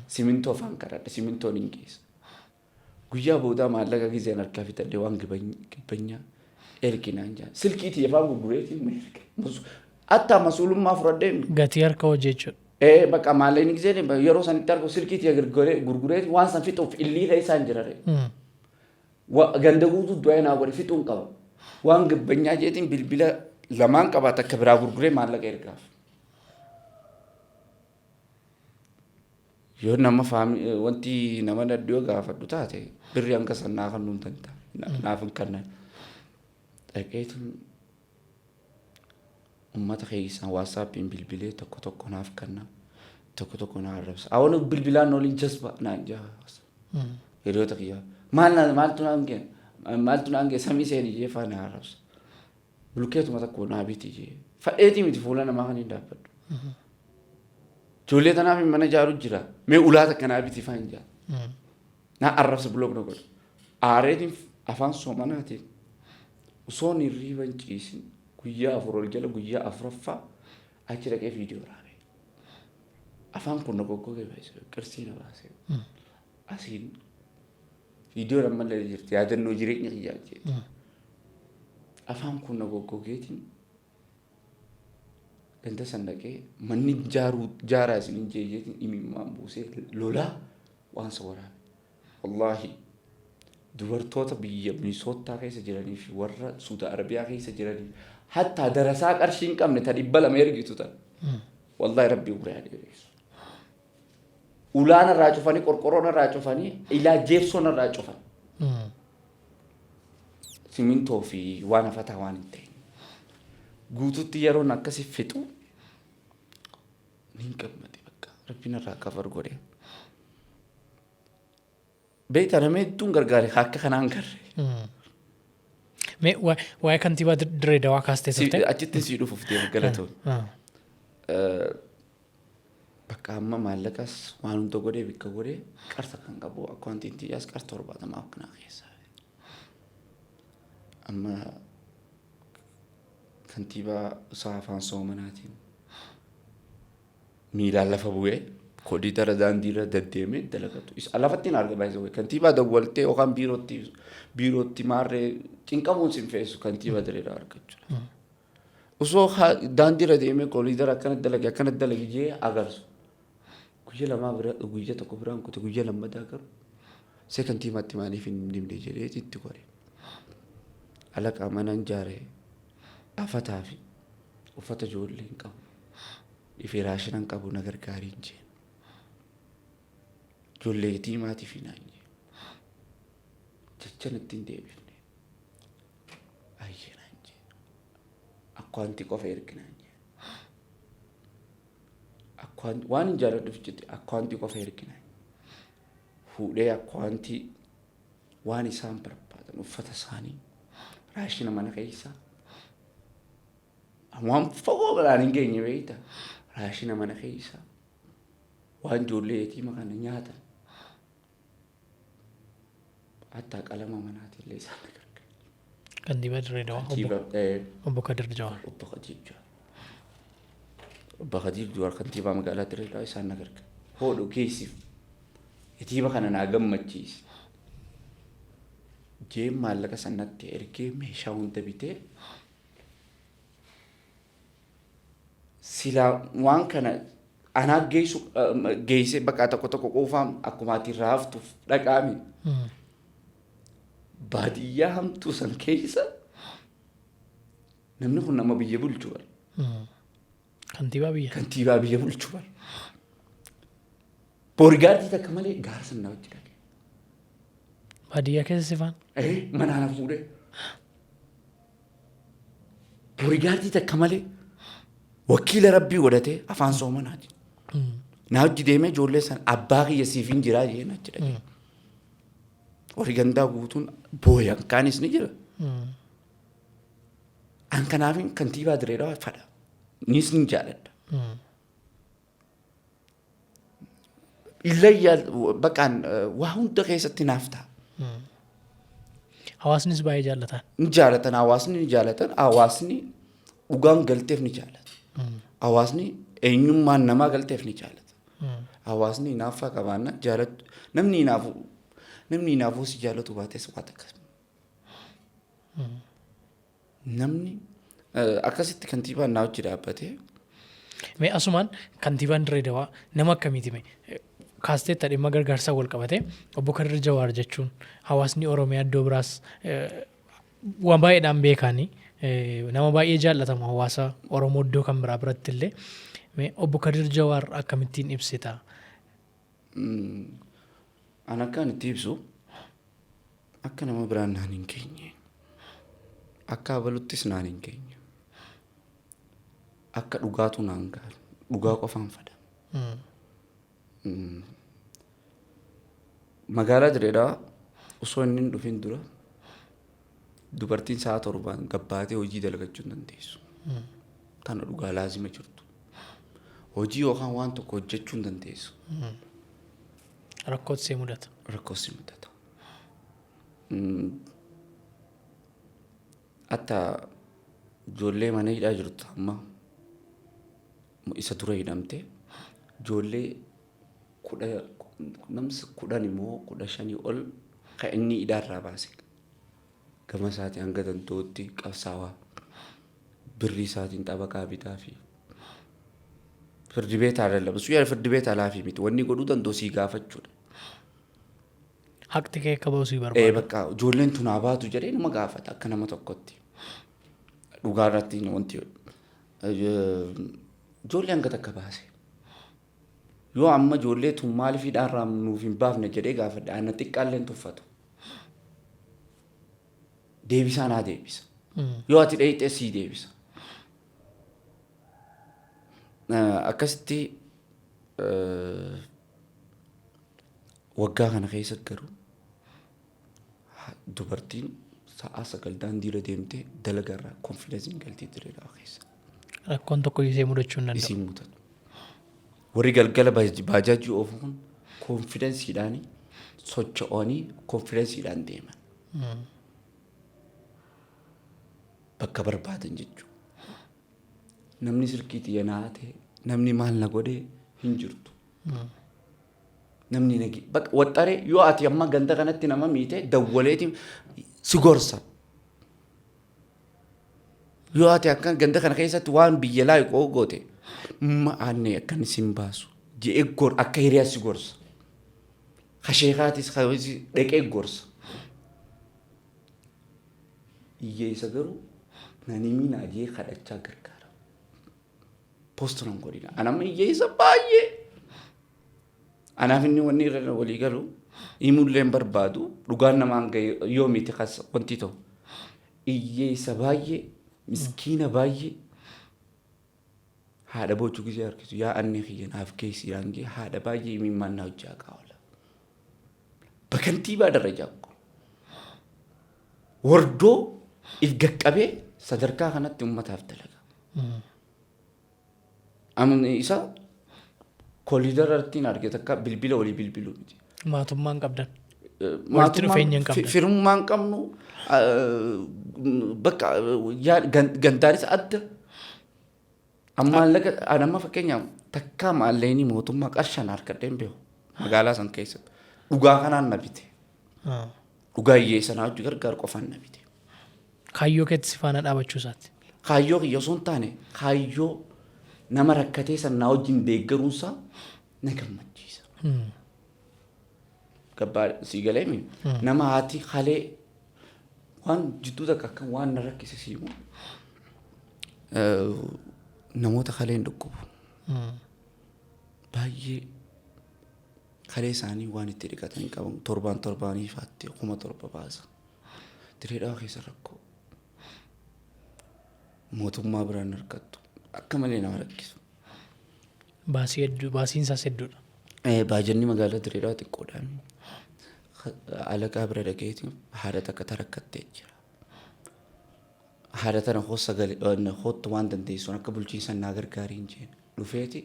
Simintoo faan kadhadha, simintoon hin geessa. Guyyaa boodaa maallaqa gizeen harkaa fixadhee waan gibbanyaa ergi naan jaa. Silkii tiyya faan gurgureetiin erga. Attaa masuulummaa fudhadhee Gatii harka hojii jechuudha. Ee, bakka maallaqni gizeen yeroo sanitti argu silkii tiyya gurguree waan san fixuuf illii keessaan jira. Ganda guutuu du'aa naa godhe, fixuun qaba. Waan gibbanyaa jeetiin bilbila lamaan qaba, takka biraa gurguree maallaqa ergaaf. Yoo nama faami wanti nama dhadhiyoo gaafadhu taate birri hanga san naa kennuu hin danda'a. Naaf hin kennan. Dhaqeetu uummata keessaan WhatsAppiin bilbilee tokko tokko naaf kenna. Tokko tokko naa arrabsa. Awwan bilbilaan waliin jasba naan jaa. Hiriyoota kiyyaa. Maal na maaltu naan gee, maaltu naan gee, samii seeni jee faa naa arrabsa. Bulkeetuma tokko naa biti jee. Fadheetii miti, fuula namaa kan hin dhaabbadhu. Ijoollee tanaaf mana ijaaru jira. Mee ulaa takka naa biti faa hin jaa. Naa arrabsa, block na godha. Aareetiin afaan soomanaatiin osoo hin hirriiba hin ciisin guyyaa 4 ol jala guyyaa afuraffaa achi dhaqee viidiyoo raabe. Afaan kun na goggogee baay'ise, qirsii na baase. Asiin viidiyoon ammallee jirti, yaadannoo jireenya kiyyaa jeeti. Afaan kun na goggogeetiin ganda san dhaqee manni jaaruu jaaraa isin hin jeejeetiin imimmaan buusee lolaa waan sa waraabe. Wallaahi dubartoota biyya Minisootaa keessa jiranii fi warra Suuda Arabiyaa keessa jiranii hattaa darasaa qarshii hin qabne ta 200 ergitu tan. Wallaahi Rabbii umrii haa dheeressu. Ulaan irraa cufanii, qorqorroon irraa cufanii, ilaa jeefsoon irraa cufan. Simintoo fi waan hafataa waan hin ta'in. Guututti yeroon akkasi fixu niin gammade, bakka Rabbiin irraa kafar godhe. Beektaa, nama hedduun gargaare akka kanaan garre. Mee waa'ee kantiibaa Dirree Dawaa kaastee turte. Achitti sii dhufuuf deema, galatoon. Bakka amma maallaqas waan hunda godhee bikka godhee qarsa kan qabu akkaawuntiin tiyyaas qar 70 akkanaa keessaa. Amma kantiibaa isaa afaan soomanaatiin miilaan lafa bu'ee kodiidara daandiirra deddeemee dalagatu. Isa lafatti hin arga baay'ee. Kantiibaa dawwaltee yookaan biirootti maarree cinqamuun sin feesu kantiibaa Dirreedhaa argachuudha. Osoo daandiirra deemee koliidara akkana dalage akkana dalage jee agarsu. Guyya lamaa bira guyya tokko biraan kute guyya lammataa garuu see kantiibaatti maaliif hin himne jedhee itti gore. Alaqaa mana ijaare afataa fi uffata ijoollee hin qabu. Ifee raashina hin qabu na gargaarii hin jeen. Ijoollee yatiimaatiif hin jeen. Jecha natti hin deebifne. Ayyee naan jeen. Akkaawuntii qofa ergi naan jeen. Akkaawuntii waan hin jaalladhuuf jette akkaawuntii qofa ergi naan. Fuudhee akkaawuntii waan isaan barbaadan uffata isaanii raashina mana keessaa waan fagoo biraan hin geenye beekta raashina mana keessaa waan ijoollee yatiima kana nyaatan hattaa qalama manaatillee isaan na gargaara. Kantiibaa Dirree Dawaa obbo Kantiibaa Obbo Kadir Jawaar. Obbo Kadir Jawaar. Obbo Kadir Jawaar kantiibaa magaalaa Dirree Dawaa isaan na gargaara. Hoodhu geessiif yatiima kana naa gammachiisi. Jeen maallaqa sanatti ergee meeshaa hunda bitee silaa waan kana anaa geessu geessee bakka tokko tokko quufaan akkuma ati irraa haftuuf dhaqaami. Baadiyyaa hamtuu san keessa namni kun nama biyya bulchu bara. Kantiibaa biyya. Kantiibaa biyya bulchu bara. Boorigaardii takka malee gaara san na wajji dhaqe. Baadiyyaa keessa sifaan. Manaa na fuudhee. Boorigaardii takka malee wakiila rabbii godhatee afaan soomanaati. Na hojii deemee ijoollee san abbaa kiyya siif hin jiraa jeen achi dhaqe. Warri gandaa guutuun booyan kaanis ni jira. An kanaafin kantiibaa Dirree Dhawaa fadha. Nis ni jaaladha. Illayyaa baqaan waa hunda keessatti naaf ta'a. Hawaasnis baay'ee jaallatan. Ni jaalatan hawaasni ni jaalatan hawaasni dhugaan galteef ni jaalata. Hawaasni eenyummaan namaa galteef ni jaalata. Hawaasni hinaaffaa qabaanna jaalatu namni hinaafu namni hinaafuu si jaalatu baates waa takka. Namni akkasitti kantiibaan naa hojii dhaabbatee. Mee asumaan kantiibaan Dirree Dawaa nama akkamiiti mee? Kaasteetta dhimma gargaarsaa wal qabate obbo Kadir Jawaar jechuun hawaasni Oromiyaa iddoo biraas waan baay'eedhaan beekaanii nama baay'ee jaallatamu hawaasa Oromoo iddoo kan biraa biratti illee. Mee obbo Kadir Jawaar akkamittiin ibsita? An akkaan itti ibsu akka nama biraan naan hin geenye. Akka abaluttis naan hin geenye. Akka dhugaatu naan gahan. Dhugaa qofaan fada. Magaalaa Dirree osoo inni hin dhufin dura dubartiin sa'a 7n gabbaatee hojii dalagachuu hin dandeessu. Tana dhugaa laazima jirtu. Hojii yookaan waan tokko hojjechuu hin dandeessu. Rakkootu si mudata. Rakkoo si mudata. Hatta ijoollee mana hidhaa jirtu amma isa dura hidhamte ijoollee kudha namsa 10 immoo 15 ol kan inni hidhaarraa baase. Gama isaatiin hanga danda'utti qabsaawaa birrii isaatiin xabaqaa bitaa fi firdi beet አይደለም እሱ ፍርድ ቤት ኃላፊ miti wanni godhuu danda'u sii gaafachuudha. Haqti kee akka ba'u sii barbaada. Bakka ijoolleen tun haa baatu jedhee nama gaafata akka nama tokkotti. Dhugaa irratti wanti ijoollee hanga takka baase. Yoo amma ijoollee tun maaliif hidhaarraa nuuf hin baafne jedhee gaafadhe ana xiqqaalleen tuffatu. Deebisaa naa deebisa. Yoo ati dheeyxee sii deebisa. Akkasitti waggaa kana keessa garuu dubartiin sa'a 9 daandiirra deemtee dalagarraa konfidensiin galtee Dirree Dhawaa keessa. Rakkoon tokko isee mudachuu hin danda'u. Isiin mudatu. Warri galgala baajaajii oofu kun confidenceiidhaan socho'anii confidenceiidhaan deeman. Bakka barbaadan jechuudha. Namni silkii xiyya naa ta'e, namni maal na godhee hin jirtu. Namni nagi bakka waxxaree yoo ati amma ganda kanatti nama miite dawwaleetiin si gorsa. Yoo ati akka ganda kana keessatti waan biyya laayiqoo goote ma'aanne akkan sin baasu je'ee gor akka hiriyaa si gorsa. Kasheekaatis dhaqee gorsa. Hiyyeessa garuu nan himinaa jee kadhachaa gargaara. Post nan godhina. Anamma hiyyeessa baay'ee. Anaaf inni wanni irra walii galu himullee hin barbaadu, dhugaan namaan gahe yoo miti kas wanti ta'u. Hiyyeessa baay'ee, miskiina baay'ee, haadha boochuu gisee harkisu yaa annee kiyya naaf geessi yaan jee haadha baay'ee imimmaan na hojjaa qaawala. Bakantiibaa darajaa ko. Wardoo if gaqqabee sadarkaa kanatti ummataaf dalaga. Amni isa kooliidara irratti hin arge takka bilbila walii bilbiluu miti. Maatummaan qabdan. Walitti dhufeenya hin qabdan. Firummaa hin qabnu, bakka gandaanis adda. Maallaqa an amma fakkeenyaaf takkaa maallaqni mootummaa qarshaan harkadhee hin beeku magaalaa san keessatti. Dhugaa kanaan na bite. Dhugaa hiyyeessa naa hojii gargaaru qofaan na bite. Kaayyoo keetti si faana dhaabachuu isaati. Kaayyoo kiyya osoo hin taane kaayyoo nama rakkatee san naa wajjin deeggaruunsaa na gammachiisa. Gabbaa sii galee mi? Nama haati halee waan jidduu takka akka waan na rakkise siimu namoota kalee hin dhukkubu. Baay'ee kalee isaanii waan itti dhiqatan hin qaban, torbaan torbaanii faatti 7,000 baasa. Diree Dhawaa keessa rakkoo. Mootummaa biraan harkattu. Akka malee nama rakkisu. Baasii hedduu, baasiin isaas hedduudha. Baajanni magaalaa Diree Dhawaa xiqqoodha. Alaqaa bira dhaqeeti haadha takka tarakkattee jira. Haadha tana koo sagalee koottu waan dandeessuun akka bulchiinsa naa gargaariin jeen. Dhufeeti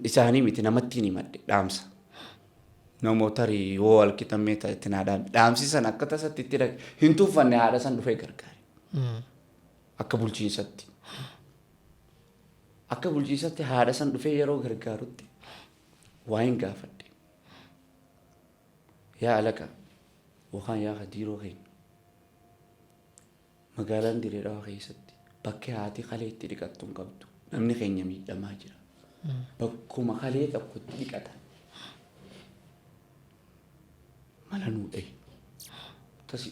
isaanii miti namatti hin himadhe dhaamsa. Namoota tarii yoo wal qixammee ta'e itti naa dhaame. Dhaamsi san akka tasatti itti dhaqe hin tuffanne, haadha san dhufee gargaare. Akka bulchiinsatti. Akka bulchiinsatti haadha san dhufee yeroo gargaarutti waa hin gaafadhe. Yaa alaqa yookaan yaa kadiiroo keenya, magaalaan Diree Dhawaa keessatti bakki haati kalee itti dhiqattu hin qabdu. Namni keenya miidhamaa jira. Bakkuma kalee tokko itti dhiqatan. Mala nuu dhahi.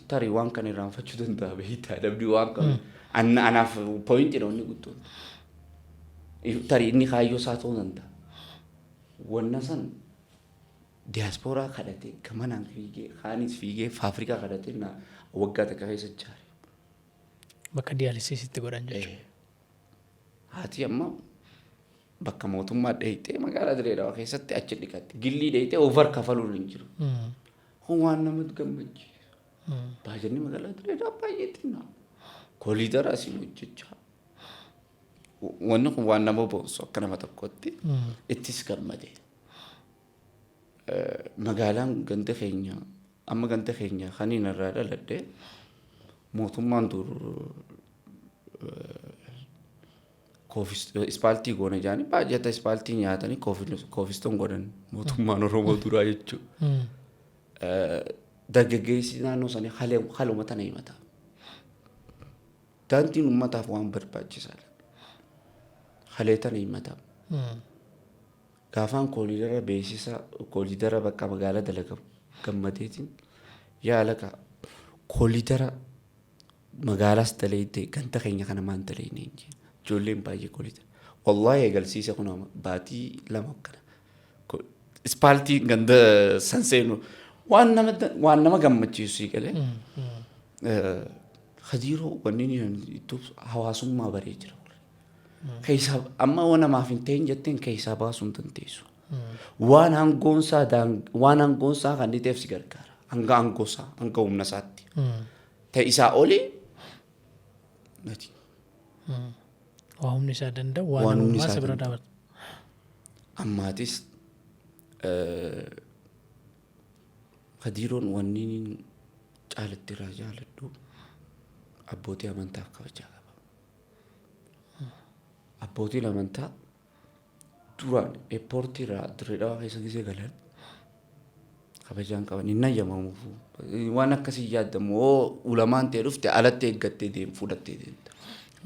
Tarii waan kana irraanfachuu danda'a beektaa, namni waan kana. Anaaf pointiidha wanni guddoon. Tarii inni kaayyoo isaa ta'uu danda'a. Wanna san diyaaspooraa kadhatee gamanaan fiigee kaanis fiigee faafrikaa kadhatee na waggaa takka keessa ijaare. Bakka diyaalisiisitti godhan jechuudha. Haati amma bakka mootummaa dheeyxee magaalaa Diree Dhawaa keessatti achi dhiqatti. Gillii dheeyxee over kafaluun hin jiru. Kun waan nama gammachiisu. Baajanni magaalaa Diree Dhawaa baay'ee xinnaa. Kooliidara asiin hojjechaa. Wanni kun waan nama boonsu, akka nama tokkotti ittis gammade. Magaalaan ganda keenya, amma ganda keenya kan inni irraa dhaladhe, mootummaan dur ispaaltii goone jaanii baajata ispaaltii nyaatanii koofistoon godhan, mootummaan Oromoo duraa jechuudha. Dargaggeessi naannoo sanii haluma tana himata. Daandiin uummataaf waan barbaachisaadha. Halee tana himata. Gaafaan kooliidara beeksisa kooliidara bakka magaalaa dalagamu gammadeetiin yaa alaqa kooliidara magaalaas daleeyte ganda keenya kana maan daleeyne hin jeen. Ijoolleen baay'ee kooliidara. Wallaahi eegalsiisa kun baatii 2 akkana. Ispaaltii ganda san seenu waan nama gammachiisu sii galee. Hadiiroo wanni inni hawaasummaa baree jira. Keessaa amma waan namaaf hin ta'in jetteen keessaa baasuu hin dandeessu. Waan aangoonsaa kan inni ta'eef si gargaara. Hanga aangoosaa, hanga humna isaatti. Ta'e isaa olii nati. Waa humni isaa danda'u waan Waan humni namummaa isaa si bira danda'u. dhaabata. Ammaatis Kadiiroon wanni inni caalatti irraa jaaladhu abbootii amantaaf kabajaa qaba. Abbootiin amantaa duraan airportii irraa Dirree Dhawaa keessa gisee galan kabajaan qaban hin ayyamamuuf. Waan akkasii yaadamu hoo ulamaan ta'e dhufte alatti eeggattee deem fudhattee deemta.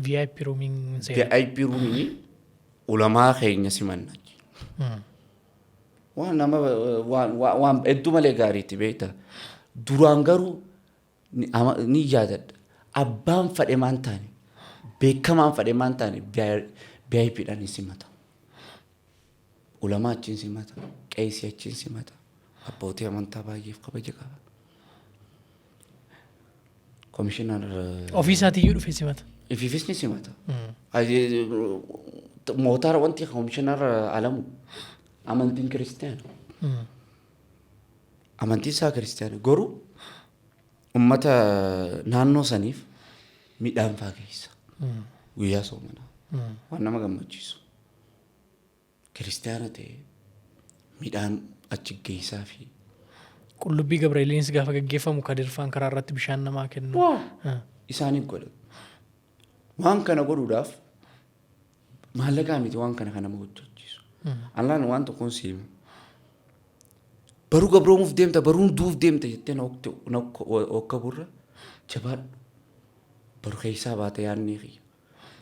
VIP roomiin seena. VIP roomiin ulamaa keenya simanna. Waan nama waan hedduu malee gaariitti beekta. Duraan garuu ni yaadadha. Abbaan fadhe maan taane, beekamaan fadhe maan taane, VIPdhaan hin simata. Ulamaa achiin simata. Qeesii achiin simata. Abbootii amantaa baay'eef kabaja qaba. Komishinar Ofii isaatiiyyuu dhufee simata. Ifiifis ni simata. Mootaara wanti komishinar Alamu amantiin kiristiyaana. Amantiin isaa kiristiyaana. Garuu ummata naannoo saniif midhaan faa geessa. Guyyaa soomanaa. Waan nama gammachiisu. Kiristiyaana ta'e midhaan achi geessaa fi Qullubbii Gabrieeliinis gaafa gaggeeffamu Kadirfaan karaa irratti bishaan namaa kennu. Isaaniif godha. Waan kana godhuudhaaf maallaqaa miti waan kana kan nama hojjechiisu. Allaan waan tokkoon si hima. Baruu gabroomuuf deemta, baruun duuf deemta jettee na okka burra jabaadhu. Baru keessaa baate yaadni kiyya.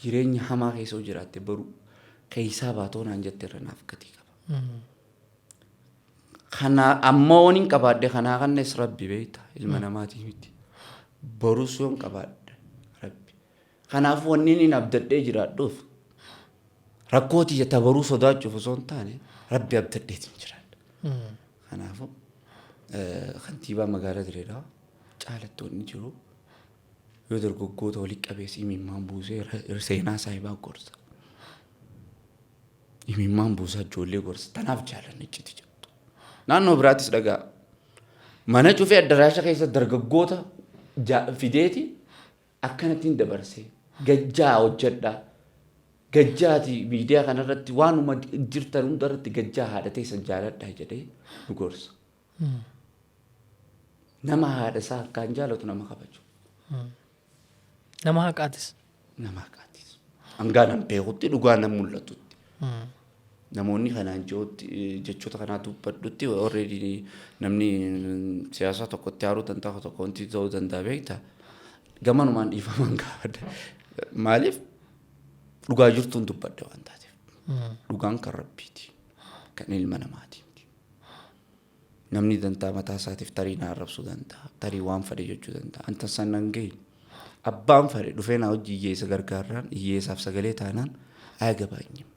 Jireenya hamaa keessa yoo jiraatte baru keessaa baatoo naan jette irra naaf gatii qaba. Kana amma waan hin qabaadhe kanaa kannes rabbi beekta, ilma namaatii miti. Borus yoon qabaadhe rabbi. Kanaaf wanni inni abdadhee jiraadhuuf rakkoo tiyya ta baruu sodaachuuf osoo hin taane rabbi abdadheetiin jiraadha. Kanaafuu kantiibaa magaalaa Dirree Dhawaa caalatti wanni jiru yoo dargaggoota walitti qabees imimmaan buusee seenaa saahibaa gorsa. Imimmaan buusaa ijoollee gorsa. Tanaaf jaalanna icciti jettu. Naannoo biraattis dhagaa. Mana cufee addaraasha keessa dargaggoota fideeti akkanattiin dabarsee gajjaa hojjedhaa. Gajjaati miidiyaa kanarratti waanuma jirtan hundarratti gajjaa haadha teessan jaaladhaa jedhee nu gorsa. Nama haadha isaa akkaan jaalatu nama kabaju. Nama haqaatis. Nama haqaatis. Hangaa nan beekutti, dhugaa nan mul'atutti. Namoonni kanaan jirutti jechoota kanaa dubbadhutti already namni siyaasaa tokkotti haaruu danda'a, tokko wanti ta'uu danda'a beekta. Gamanumaan dhiifaman gaafadha. Maaliif dhugaa jirtuun dubbadha waan taateef. Dhugaan kan rabbiiti. Kan ilma namaati. Namni dantaa mataa isaatiif tarii na arrabsuu danda'a. Tarii waan fedhe jechuu danda'a. Anta san nan gahin. Abbaan fedhe dhufee na hojii hiyyeessa gargaarraan, hiyyeessaaf sagalee taanaan ayagabaanyim.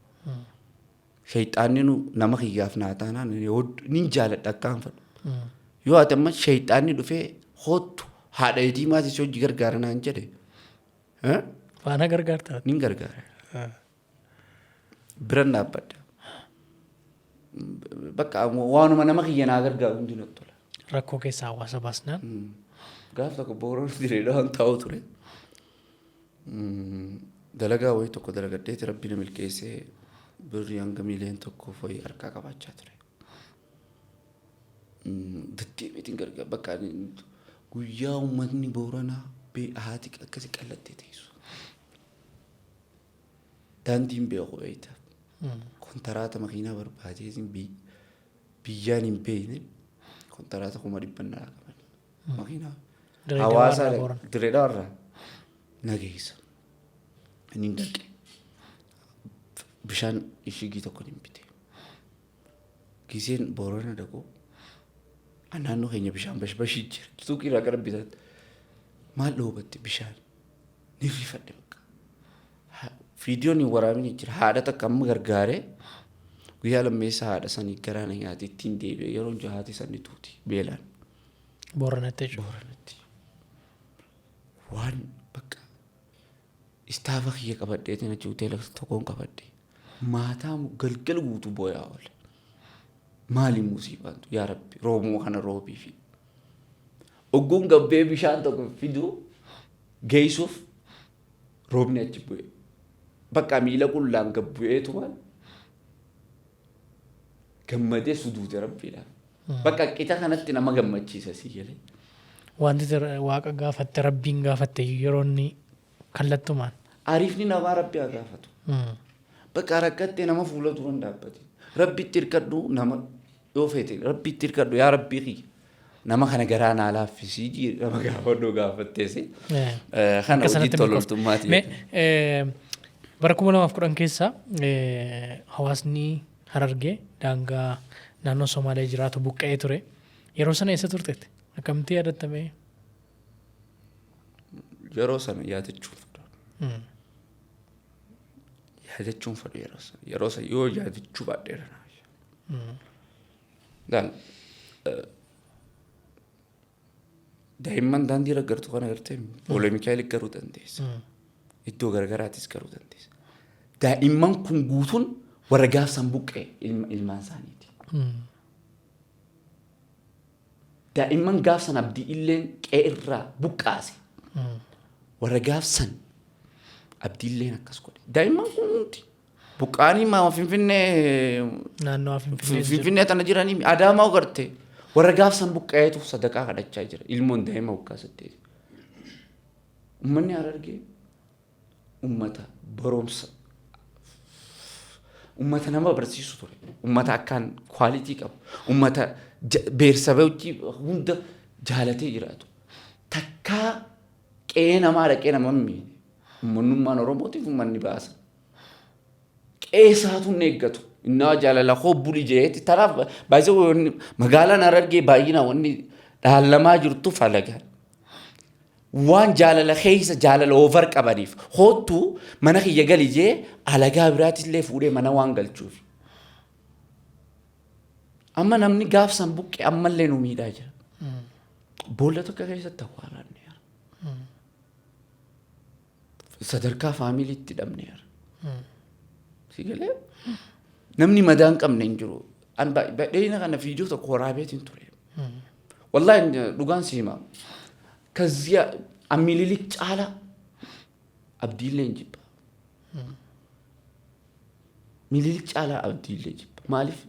Shayxaanni nu nama kiyyaaf naa taanaan nin jaaladha akkaan fedhu. Yoo ati amma shayxaanni dhufee hoottu haadha yatiimaati si hojii gargaara naan jedhe, Faana gargaartaa? Nin gargaara. Biran dhaabbadha. Bakka waanuma nama kiyya naa gargaaru hundi natti tola. Rakkoo keessaa hawaasa baasnaan. Gaaf tokko Boorana Direedhaan taa'u ture. Dalagaa wayii tokko dalagadheeti rabbi na milkeessee birrii hanga 1 miiliyoona wayii harkaa qabaachaa ture. Deddeebiitiin gargaar bakka guyyaa uummatni Booranaa haati akkasii qallattee teessu. Daandiin beeku beekta. Kontaraata makiinaa barbaadeetiin biyyaan hin beekne kontaraata 100,000 narraa qaban. Makiinaa. Hawaasa Dirree Dhawaarraa nageessa. Inni dhaqe. Bishaan ishigii tokko hin bite. Giseen Boorana dhaqu naannoo keenya bishaan bashbashii jira. Suuqii irraa gara bitaatti. Maal dhoobatte bishaan? Ni rifadhe bakka. Viidiyoon hin waraabin jira. Haadha takka amma gargaaree guyyaa lammeessa haadha sanii garaa na nyaate ittiin deebi'e yeroo haati sanii tuuti beelaan. Booranatti jechuudha. Booranatti. Waan bakka istaafa kiyya qabadheetiin achi hoteela tokkoon qabadhe. Maataa galgal guutuu booyaa oole. Maali musiibaantu yaa rabbi roobuma kana roobii fi. Ogguun gabbee bishaan tokko fiduu geessuuf roobni achi bu'e. Bakka miila qullaan gabbu'eetumaan Gammadee suduute Rabbiidhaaf. Bakka qixa kanatti nama gammachiisa si galee. Wanti Waaqa gaafatte, Rabbiin gaafatte yeroo inni kallattumaan. Ariifni namaa Rabbi haa gaafatu. Bakka rakkattee nama fuula dura hin dhaabbatin. Rabbitti hirkadhu, nama yoo feete Rabbitti hirkadhu, yaa Rabbii kiyya, nama kana garaa naa laaffisii jii nama gaafadhu gaafatteesi. Kana Akka hojii sanatti milkoofte. tololtummaati. Mee bara 2010 keessa hawaasni Harargee daangaa naannoo Somaalee jiraatu buqqa'ee ture. Yeroo sana eessa turteetti? Akkamitti yaadattame? Yeroo sana yaadachuun fedhu. Yaadachuun fedhu yeroo sana. Yeroo sana yoo yaadachuu baadheera naa. Laal, daa'imman daandii irra gartu kana gartee Boolee Mikaa'el garuu dandeessa. Iddoo garagaraattis garuu dandeessa. Daa'imman kun guutuun warra gaafsan buqqee ilmaan isaaniiti. Daa'imman gaafsan Abdii Illeen qe'ee irraa buqqaase. Warra gaafsan Abdii Illeen akkas godhe. Daa'imman kun hundi buqqaanii maa Finfinnee Naannoo Finfinnee jiru. Finfinnee tana jiranii Adaamaa garte warra gaafsan buqqa'eetu sadaqaa kadhachaa jira. Ilmoon daa'ima waggaa 8. Uummanni Harargee uummata barumsa, uummata nama barsiisu ture. Uummata akkaan quality qabu. Uummata beersaba hojii hunda jaalatee jiraatu. Takkaa qe'ee namaa dhaqee nama hin miine. Uummanummaan Oromootiif uummanni baasa. Qe'ee isaatu hin eeggatu. Innaa jaalala koo buli jeetti tanaaf baay'ee magaalaan Harargee baay'inaan wanni dhaalamaa jirtu falagaan. Waan jaalala keessa jaalala over qabaniif hoottu mana kiyya gali jee alagaa biraatillee fuudhee mana waan galchuuf. Amma namni gaafsan buqqe ammallee nu miidhaa jira. Boolla tokko keessatti awwaalanneera. Sadarkaa faamiliitti dhabneera. Si galee namni madaa hin qabne hin jiru. An badheena kana viidiyoo tokko waraabeetiin ture. Wallaahi dhugaan si hima. Kazziya Mililik caalaa Abdiillee hin jibba. Mililik caalaa Abdiillee jibba. Maaliif?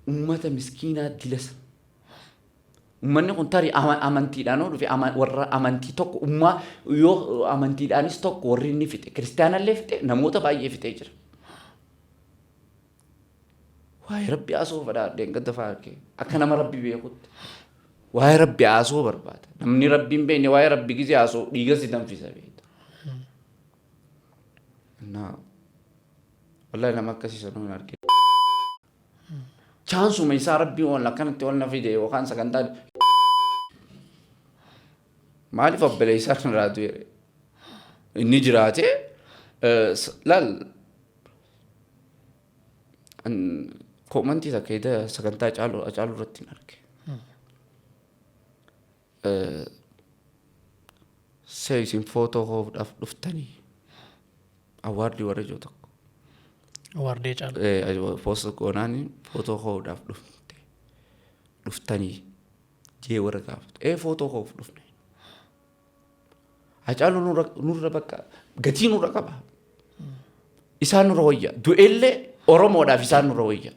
Uummata miskiinaa dilasa. Uummanni kun tarii amantiidhaan yoo dhufe warra amantii tokko ummaa yoo amantiidhaanis tokko warri inni fixe kiristaanallee fixe, namoota baay'ee fixee jira. Waa'ee Rabbi haasoo fadhaadheen gadda fa'aa akka nama Rabbi beekutti. Waa'ee Rabbi haasoo barbaada. Namni Rabbi hin beekne waa'ee Rabbi gizee haasoo dhiiga si danfisa beekta. Naa wallahi nama akkasii sanuu hin argine. Chaansuma isaa Rabbi ol akkanatti ol na fide yookaan sagantaa maaliif obboleessaa irraa du'e inni jiraate laal koomantii takka ida sagantaa Caaluu irratti hin arge. See isin footoo koofuudhaaf dhuftanii award warra jiru tokko. Award Caalu. Post goonaan footoo koofuudhaaf dhufte dhuftanii jee warra gaafatu. Ee, footoo koof dhufne. Hacaaluu nurra bakka gatii nurra qaba. Isaan nurra wayya. Du'ellee Oromoodhaaf isaan nurra wayya.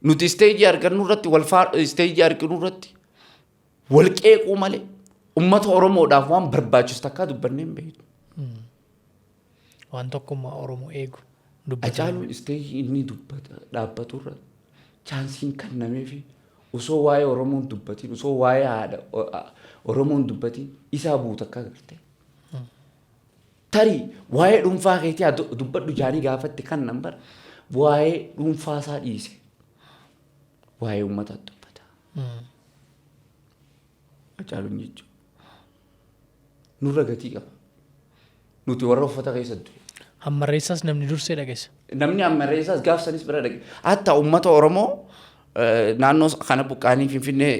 Nuti stage argannu irratti wal stage arginu irratti wal qeequu malee uummata Oromoodhaaf waan barbaachisu takkaa dubbannee hin beeknu. Waan tokkummaa Oromoo eegu dubbatan. Hacaaluun stage inni dubbata dhaabbatu irra chaansiin kennameefi osoo waa'ee Oromoon dubbatiin, osoo waa'ee haadha Oromoon dubbatiin isaa buutu akka agarte. Tarii waa'ee dhuunfaa keetii haa dubbadhu jaanii gaafatti kan nan bara waa'ee dhuunfaa isaa dhiise waa'ee uummataa dubbata. Hacaaluun jechuudha. Nurra gatii qaba. Nuti warra uffata keessa du'e. Hammarreessaas namni dursee dhageessa. Namni hammarreessaas gaafsanis bira dhage. Hatta uummata Oromoo naannoo kana buqqaanii Finfinnee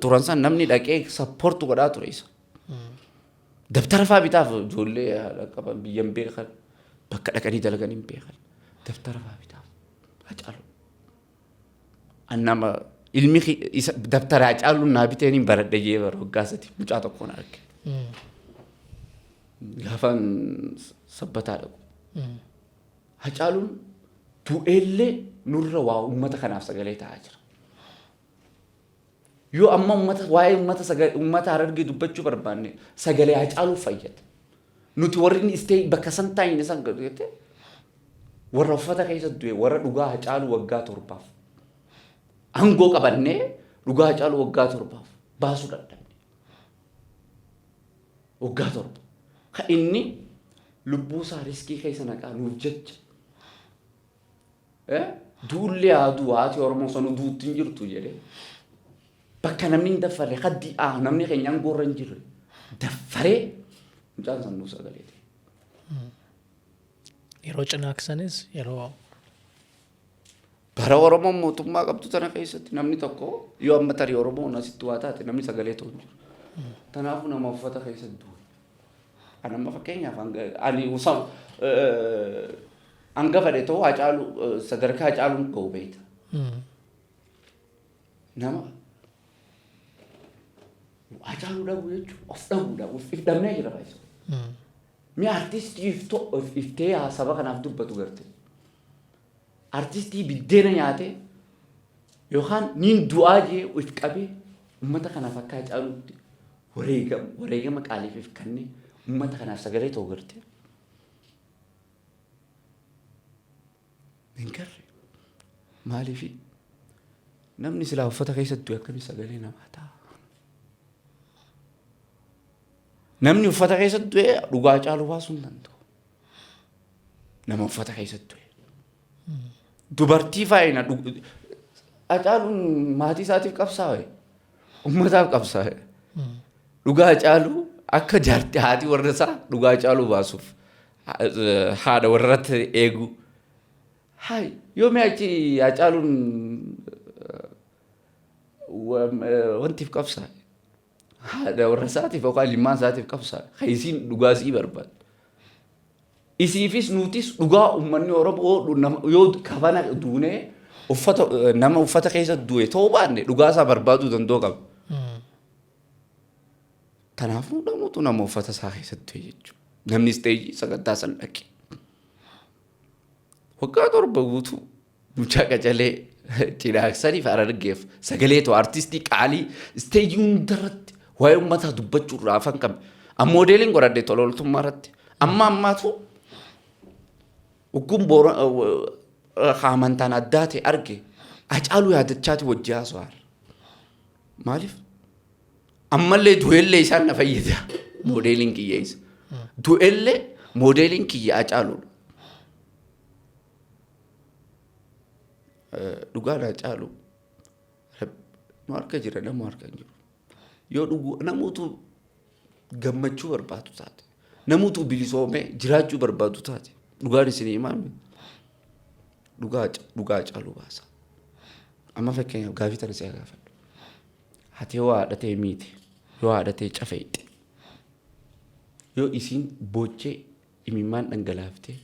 turan san namni dhaqee support godhaa ture isa. Dabtara fa'aa bitaaf, ijoollee haadha qaban biyya hin beekan, bakka dhaqanii dalagan hin beekan. Dabtara fa'aa bitaaf Hacaalu. Annama ilmi isa dabtara Hacaaluun naa biteen hin baradhe jee bara waggaa 3 mucaa tokkoon arge. Gaafan Sabbataa dhaqu. Hacaaluun Du'eellee nurra waa uummata kanaaf sagalee ta'aa jira. Yoo amma uummata waa'ee uummata uummata Harargee dubbachuu barbaanne, sagalee Hacaaluuf fayyada. Nuti warri inni istee bakka san taa'ine san jette warra uffata keessa du'e, warra dhugaa Hacaaluu waggaa 7f aangoo qabannee dhugaa Hacaaluu waggaa 7f baasuu dadhabne. Waggaa 7. Ka inni lubbuu isaa riskii keessa naqaa nuuf jecha. Duullee haa du'u, haati Oromoo sanuu duutti hin jirtu jedhee. Bakka namni hin daffarre, kaddi namni keenya aangoo irra hin jirre daffaree mucaan san nuuf sagalee ta'e. Yeroo cinaaksanis yeroo Bara Oromoon mootummaa qabdu tana keessatti namni tokko yoo amma tarii Oromoon asitti waa taate, namni sagalee ta'u hin jiru. Kanaafuu nama uffata keessa du'e. Ani amma fakkeenyaaf ani hanga fedhe ta'u Hacaalu sadarkaa Hacaaluun ga'u beekta. Nama Hacaaluu dhabuu jechuun of dhabuudha. Of dhabnee jira baay'ee. Mi'a artistii iftee saba kanaaf dubbatu garte. Artistii biddeena nyaatee yookaan niin du'aa jee of qabee uummata kanaaf akka Hacaaluutti wareegama qaaliif if kennee uummata kanaaf sagalee ta'u garte. Hin garre. Maaliifi namni silaa uffata keessatti du'e akkamii sagalee namaa ta'a? Namni uffata keessatti du'e dhugaa Hacaaluu baasuu hin danda'u. Nama uffata keessatti du'e. Dubartii faayina Hacaaluun maatii isaatiif qabsaa'e. Uummataaf qabsaa'e. Dhugaa Hacaaluu akka jaartii haati warra isaa dhugaa Hacaaluu baasuuf haadha warratti eegu. Hayi, yoomi achi Hacaaluun wantiif qabsaa'e. Haadha warra isaatiif yookaan ilmaan isaatiif qabsaa'e. Kan isiin dhugaa isii barbaadu. Isiifis nutis dhugaa uummanni Oromoo yoo kafana duunee uffata nama uffata keessa du'e ta'uu baanne, dhugaa isaa barbaaduu danda'u qaba. Kanaafuu namoota nama uffata isaa keessatti du'e jechuudha. Namni isteejii sagantaa san dhaqe. Waggaa 7 guutuu mucaa qacalee Cinaaksaniif Harargeef sagalee ta'u, artistii qaalii isteejii hundarratti waa'ee uummataa dubbachuu irraa afaan qabne. Amma moodeeliin godhadhe tola ooltummaa irratti. Amma ammaatu hogguun boora amantaan addaa ta'e arge Hacaaluu yaadachaati wajji haasa'aara. Maaliif? Ammallee du'ellee isaan na fayyada. Moodeeliin kiyya isa. Du'ellee moodeeliin kiyya Hacaaluudha. Dhugaan Hacaaluu nu harka jira, nama harka hin jiru. Yoo dhugu namoota gammachuu barbaadu taate, namoota bilisoomee jiraachuu barbaadu taate, dhugaan isinii himaame dhugaa Hacaaluu baasa. Amma fakkeenyaaf gaafii tana si gaafadhu. Ati yoo haadha ta'e miite, yoo haadha ta'e cafeexxe, yoo isiin boochee imimmaan dhangalaaftee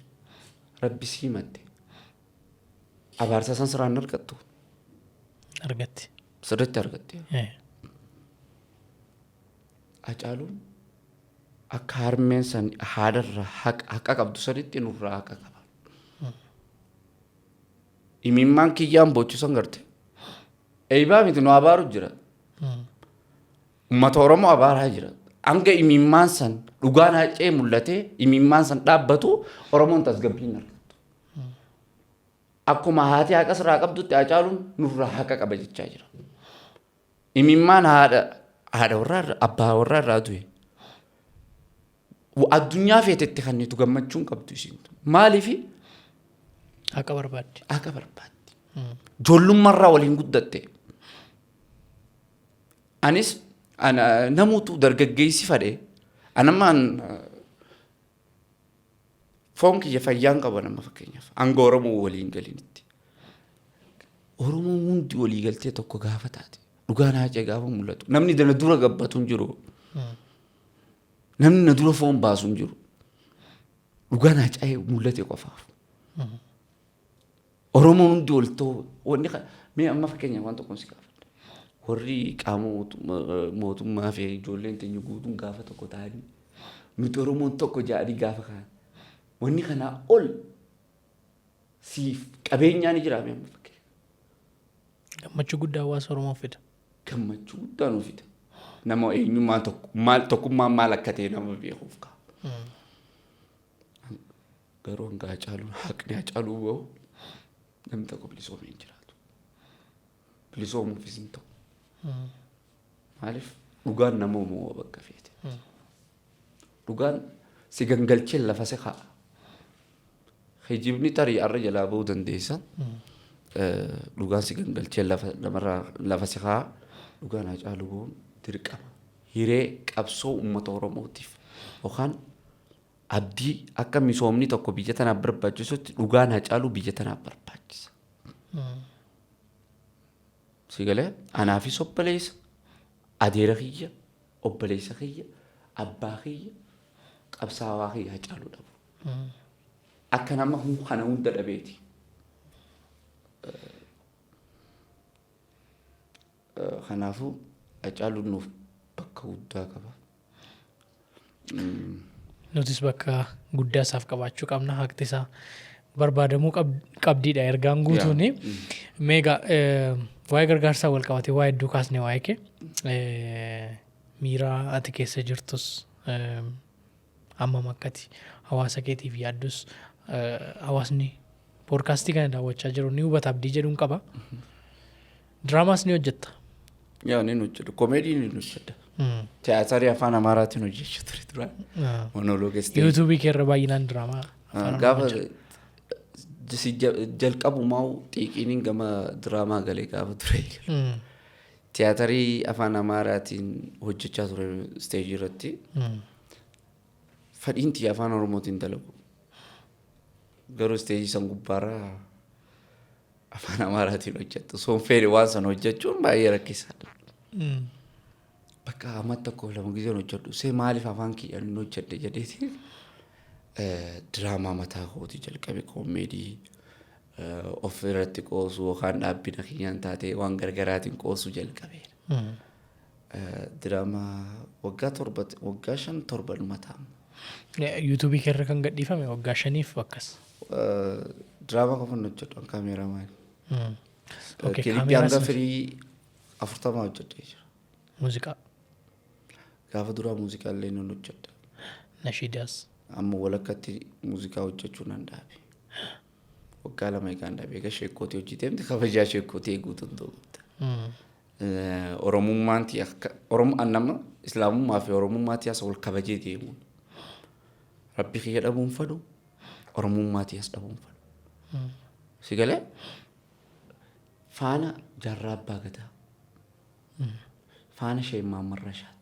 rabbi sii himatte, abaarsa san sirraan hin argattu. Argatti. Sirriitti argatte. Hacaaluun akka harmeen san haadharraa haqa qabdu sanitti nurraa haqa qaba. Imimmaan kiyyaan boochisan garte. Eeybaa miti, nu abaaru jira. Uummata Oromoo abaaraa jira. Hanga imimmaan san dhugaan Hacee mul'atee imimmaan san dhaabbatu, Oromoon tasgabbii hin argattu. Akkuma haati haqa sirraa qabdutti Hacaaluun nurraa haqa qaba jechaa jira. Imimmaan haadha warraa irraa, abbaa warraa irraa du'e. Addunyaa feetetti kannitu gammachuu hin qabdu isiin. Maaliifi? Haqa barbaaddi. Haqa barbaaddi. Ijoollummaarraa waliin guddatte. Anis namoota dargaggeessi fadhe anammaan foon kiyya fayyaan qaba, nama fakkeenyaaf hanga Oromoo waliin galinitti. Oromoon hundi walii galtee tokko gaafa taate, dhugaan Hacee gaafa mul'atu, namni na dura gabbatu hin jiru. Namni na dura foon baasu hin jiru. Dhugaan Hacee mul'ate qofaaf. Oromoon hundi wal ta'uu wanni mee amma fakkeenyaaf waan tokkoon si gaafadha. Warri qaama mootummaa fi ijoolleen teenya guutuun gaafa tokko ta'anii nuti Oromoon tokko jedhanii gaafa kaan, wanni kanaa ol siif Qabeenyaa ni jiraame amma fakkeenya. Gammachuu guddaa hawaasa Oromoof fida. Gammachuu guddaa nuuf fida. Nama eenyummaa tokko maal tokkummaan maal akka ta'e nama beekuuf ka'a. Garuu hanga Hacaaluun haqni Hacaaluu bahu namni tokko bilisoomee hin jiraatu. Bilisoomuufis hin ta'u. Maaliif dhugaan nama uumamu bakka feete. Dhugaan si gangalchee lafa si kaa'a. Kijibni tarii arra jalaa bahuu dandeessa. Dhugaan si gangalchee lafa namarraa lafa si kaa'a. Dhugaan Hacaaluu bahuun dirqama. Hiree qabsoo uummata Oromootiif yookaan abdii akka misoomni tokko biyya tanaaf barbaachisutti dhugaan Hacaaluu biyya tanaaf barbaachisa. Si galee anaafis obboleessa, adeera kiyya, obboleessa kiyya, abbaa kiyya, qabsaawaa kiyya Hacaaluu dhabu. Akka nama kana hunda dhabeeti. Kanaafuu Hacaaluun nuuf bakka guddaa qaba. Nutis bakka guddaa isaaf qabaachuu qabna. Haqti isaa barbaadamuu qabdiidha ergaan guutuuni. Mee egaa waa'ee gargaarsaa wal qabatee waa hedduu kaasne waa'ee kee miira ati keessa jirtus hammam akka ati hawaasa keetiif yaaddus hawaasni poodkaastii kana daawwachaa jiru ni hubata abdii jedhuun qaba. Diraamaas ni hojjetta. Yaa ni hojjedha. Komeedii ni hojjedha. Tiyaatarii afaan Amaaraatiin hojjechaa ture duraan. Monoloogistii. Yuutuubii kee irra baay'inaan diraamaa afaan Gaafa Oromoo jira. si jalqabumaa xiiqiin gama diraamaa galee gaafa ture. Tiyaatarii afaan Amaaraatiin hojjechaa ture isteejii irratti. Fedhiin tiyya afaan Oromootiin dalagu. Garuu isteejii san gubbaarraa afaan Amaaraatiin hojjettu. Osoo hin feene waan sana hojjechuun baay'ee rakkisaadha. Bakka amma tokko lama gizeen hojjedhu. See maaliif afaan kiyyaan hin hojjedhe jedheeti diraamaa mataa kootii jalqabe koomeedii of irratti qoosuu yookaan dhaabbina kiyyaan taatee waan gargaraatiin qoosuu jalqabeera. Diraamaa waggaa 7 waggaa 5 7 numa ta'a. Yuutuubii keerra kan gadhiifame waggaa 5f akkas. Diraamaa qofa hin hojjedhu an kaameeramaan. Okay, Kilippii kaameeraa hanga firii 40 hojjedhee jira. Muuziqaa. Gaafa duraa muuziqaa illee nan hojjedha. Nashiidaas. Amma walakkatti muuziqaa hojjechuu nan dhaabe. Waggaa 2 eegaan dhaabe. Egaa sheekkootii hojii deemte kabajaa sheekkootii eeguu danda'u qabda. Oromummaan tiyya akka Oromo an nama Islaamummaa fi Oromummaa tiyyaas wal kabajee deemuun. Rabbi kiyya dhabuun fedhu Oromummaa tiyyaas dhabuun fedhu. Si galee faana Jaarraa Abbaa Gadaa faana Sheek Mahammad Rashaad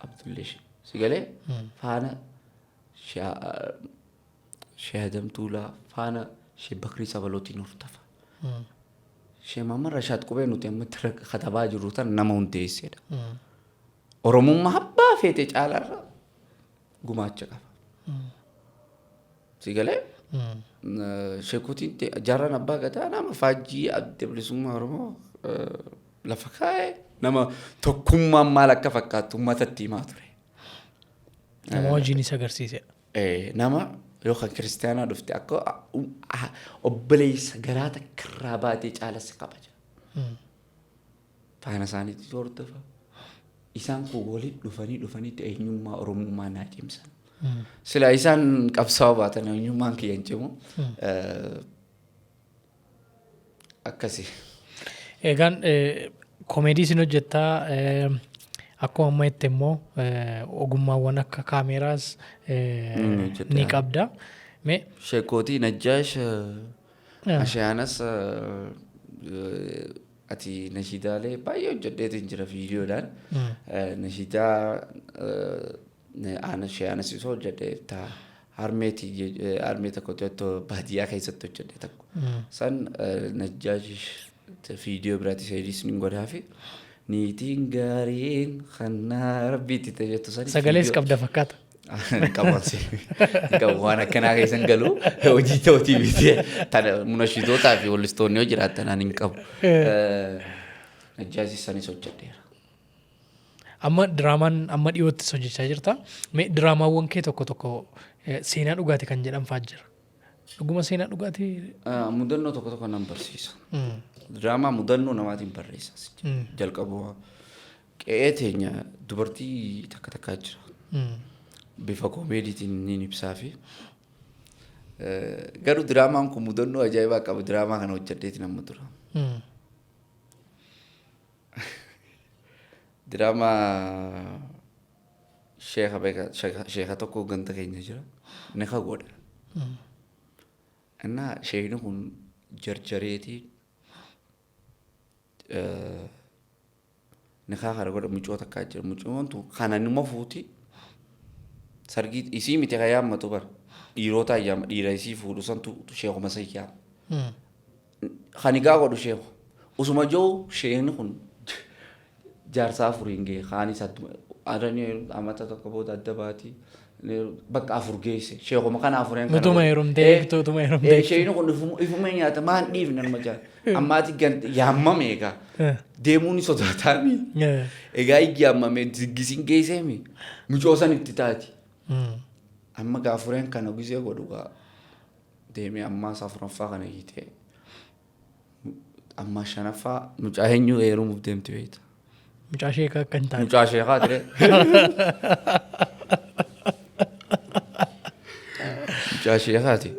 Abdullee Sheek si galee faana Sheek Adam Tuulaa faana Sheek Bakrii Sabalootiin hordofa. Sheek Mahammad Rashaad qubee nuti amma itti katabaa jirru tan nama hundeessedha. Oromummaa abbaa feete caalaarra gumaacha qaba. Si galee? Sheekotiin jaarraan abbaa gadaa nama faajjii adda bilisummaa Oromoo lafa kaa'e nama tokkummaan maal akka fakkaattu uummatatti himaa ture. Nama hojiin isa agarsiisedha. Nama yookaan kiristaanaa dhufte akka obboleessa garaa takkarraa baatee caala si kabaja. Faana isaaniitti hordofa. Isaan kun waliin dhufanii dhufanitti eenyummaa Oromummaa naa cimsan. Sila isaan qabsaa'oo baatan eenyummaan kiyya hin cimu. Akkasi. Egaan komeedii isin hojjettaa akkuma amma jette immoo ogummaawwan akka kaameeraas Ni hojjedha. ni qabda. Mee Sheekootii Najjaash Ashaanas ati nashiidaalee baay'ee hojjedheetiin jira viidiyoodhaan. Nashiidaa aana Ashaanas isa hojjedhe ta harmeeti harmee tokko tokko baadiyyaa keessatti hojjedhe tokko. San Najjaash viidiyoo biraatti seediis ni godhaafi. Niitiin gaariin kannaa rabbiitti ta'e san. Sagalees qabda fakkaata. Qabansi. Qabu waan akkanaa keessan galu hojii ta'uutii miti. Tana munashitootaa fi wallistoonni yoo jiraatan ani hin qabu. Najjaasii sanis hojjedheera. Amma diraamaan amma dhiyoottis hojjechaa jirta. Mee diraamaawwan kee tokko tokko seenaa dhugaati kan jedhan fa'aa jira. Dhuguma seenaa dhugaatii. Mudannoo tokko tokko nan barsiisa. Diraamaa mudannoo namaatiin barreessa. Jalqabuma qe'ee teenya dubartii takka takkaa jira. Bifa koomeediitiin niin ibsaa fi garuu diraamaan kun mudannoo ajaa'ibaa qaba. Diraamaa kana hojjedheetiin amma dura. Diraamaa sheeka beeka sheeka tokko ganda keenya jira. Ni kagoodha. Innaa sheekni kun jarjareetii nikaa kana godha mucoo takkaa jira. Mucoon tun kana numa fuuti. Sargii isii miti kan yaammatu bara. Dhiirotaa yaama dhiira isii fuudhu santu sheekuma san yaama. Kan nikaa godhu sheeku. Usuma jiru sheekni kun jaarsa afuriin ga'e kaanis adduma adani amata tokko booda adda baati bakka afur geesse sheekuma kana afureen kana Utuma godhe. heerumtee eegtu, utuma heerumtee eegtu. Sheekni kun ifuma nyaata maan dhiifne nama jaal ammaati yaammame egaa deemuu ni sodaataami egaa ijji yaammame diggisiin geesseemi mucoo san itti taati amma gaa afureen kana gisee godhu gaa deemee ammaas afuraffaa kana hiitee Ammaa shanaffaa mucaa eenyu heerumuuf deemti beekta? Mucaa sheekaa akka hin taane. Mucaa sheekaa ture. Mucaa sheekaati.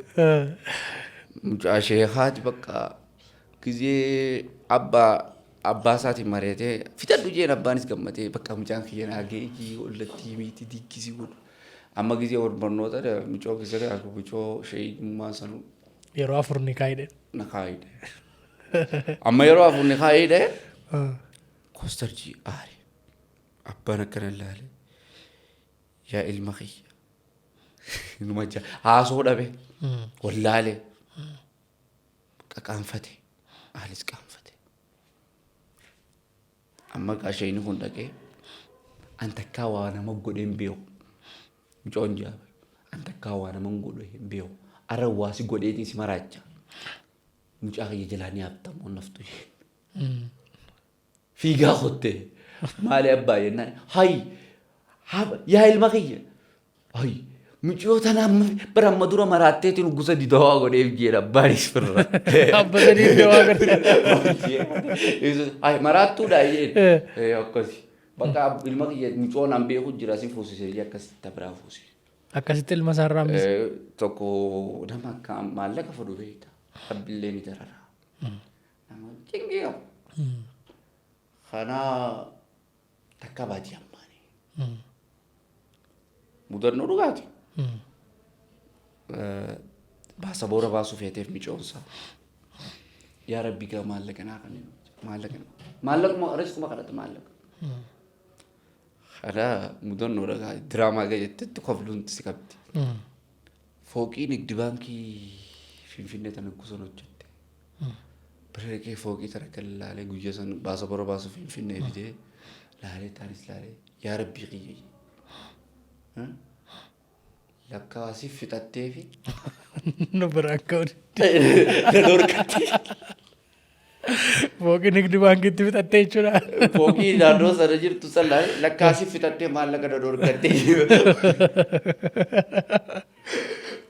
Mucaa sheekaati bakka gizee abbaa abbaa isaatiin mari'atee fixadhu jeen abbaanis gammadee bakka mucaan kiyya naa ga'ee ollattii miiti diggisii godhu. Amma gizee barnoota mucoo gizee mucoo sheekummaa sanuu Yeroo afur ni kaayidhe. Na kaayidhe. Amma yeroo afur ni kaayidhe. Kostarjii aare. Abbaan akkana ilaale. Yaa ilma kiyya. Numa jaa haasoo dhabe. Wallaale. Qaqaanfate. Aalis qaanfate. Amma qaashayni kun dhaqee an takkaa waa nama godhee hin beeku. Mucoon jaaba. An takkaa waa nama hin godhee hin beeku. Arra waa si godheetiin si maraacha. Mucaa kiyya jalaa ni haftamoo naftu. Fiigaa kottee. Maali abbaa jennaan. Hayi yaa ilma kiyya. Hayi mucayoo tana amma bara amma dura maraatteetiin gosa didawaa godheef jedha abbaanis firra. Abba sadii dawaa godhe. Hayi maraattuudha jeen. Akkasi. Bakka ilma kiyya mucayoon an beeku jira si fuusise jee akkasitti ta biraa fuusise. Akkasitti ilma isaa irraa hambise. Tokko nama akka maallaqa fudhu beekta. Rabbillee ni darara. Nama cinqii qabu. Kanaa takka baati ammaani. Mudannoo dhugaati. Baasaboora baasuu feeteef micoonsa. Yaa Rabbi gaa maallaqa naa kan maallaqa maallaquma riskuma kadhata maallaqa. Kana mudannoo dhagaa diraamaa gaa jettetti kofluun si qabdi. Fooqii nigdi baankii Finfinnee tana kusan hojjette. Bira dhaqee fooqii tana kan laalee guyyaa san baasabora baasuu Finfinnee fidee laalee taanis laalee yaa Rabbii kiyya. Lakkaa si fixattee fi Nu biraan ka'u. na dhorkatte. Fooqii nigdi baankiitti fixattee jechuudha. Fooqii naannoo sana jirtu san laalee lakkaa si fixattee maallaqa na dhorkatte.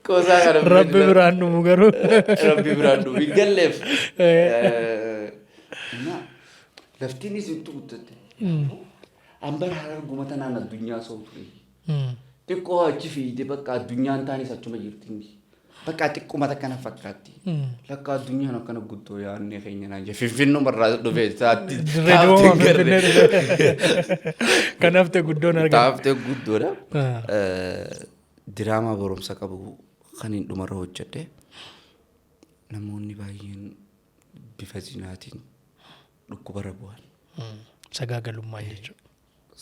Qoosaa kana Rabbi biraan dhumu garuu. Rabbi biraan dhumu hin galleef. Laftiinis itti guddatte. An bara hararguma tanaan addunyaa soo ture. Xiqqoo achi fiigde bakka addunyaan taanis achuma jirti inni. Bakka xiqquma takka na fakkaatti. Lakka addunyaan akkana guddoo yaadne keenya naan jedhe. Finfinnuma irraa dhufe taatti. Dirree Dawaa Finfinnee dhufe. Kan hafte guddoon argame. Taaftee guddoodha. Diraamaa barumsa qabu kan hin dhumarra hojjedhe. Namoonni baay'een bifa zinaatiin dhukkubarra bu'an. Sagaagalummaa jechuudha.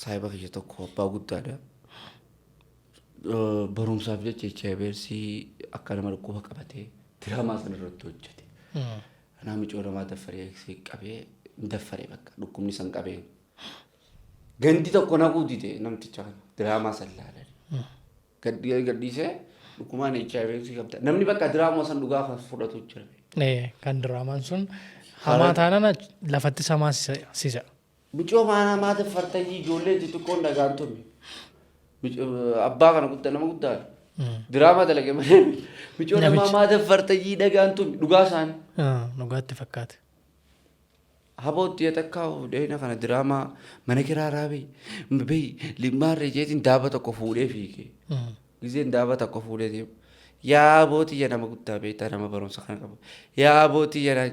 Saahiba kiyya tokko abbaa guddaadha. Barumsaaf jecha HIV akka nama dhukkuba qabatee diraamaa sana irratti hojjete. Anaa micoo namaa daffaree qabee daffaree bakka dhukkubni san qabee. Gandi tokko naquu dide namticha kana diraamaa san laalan. Gadhiisee dhukkumaan HIV qabda. Namni bakka diraamaa san dhugaa kan fudhatu jira. Kan diraamaan sun hamaa taanaan lafatti samaa sisa. Micoo maanaa maa daffartanii ijoollee xixiqqoon dhagaan tumi. Abbaa kana guddaa nama guddaadha. Diraamaa dalage malee micoo namaa Namichi. Maa daffartayyii dhagaan tun dhugaa isaanii. Dhugaatti fakkaate. Habootti takkaa dheena kana diraamaa mana kiraaraa bahi bahi limmaarree jeetiin daaba tokko fuudhee fiige. Gizeen daaba tokko fuudhee deemu. Yaa bootiyya, nama guddaa beektaa, nama barumsa kana qabu. Yaa bootiyya,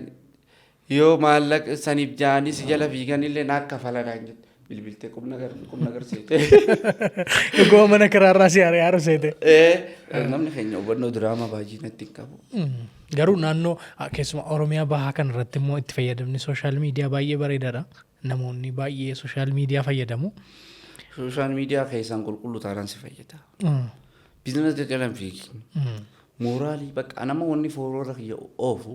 yoo maallaqa saniif jaanii si jala fiiganillee naa kafalanaan jettu. Bilbiltee qubna agarsiifte. Dhuguma mana kiraarraa si ari'aa seete. Namni keenya hubannoo diraamaa baay'ee natti hin qabu. Garuu naannoo keessumaa Oromiyaa bahaa kana irratti immoo itti fayyadamni social media baay'ee bareedaadha. Namoonni baay'ee social media fayyadamu. Social media keessaan qulqulluu taanaan si fayyada. Business jalan fiigi. Moraalii bakka nama wanni fooroora kiyya oofu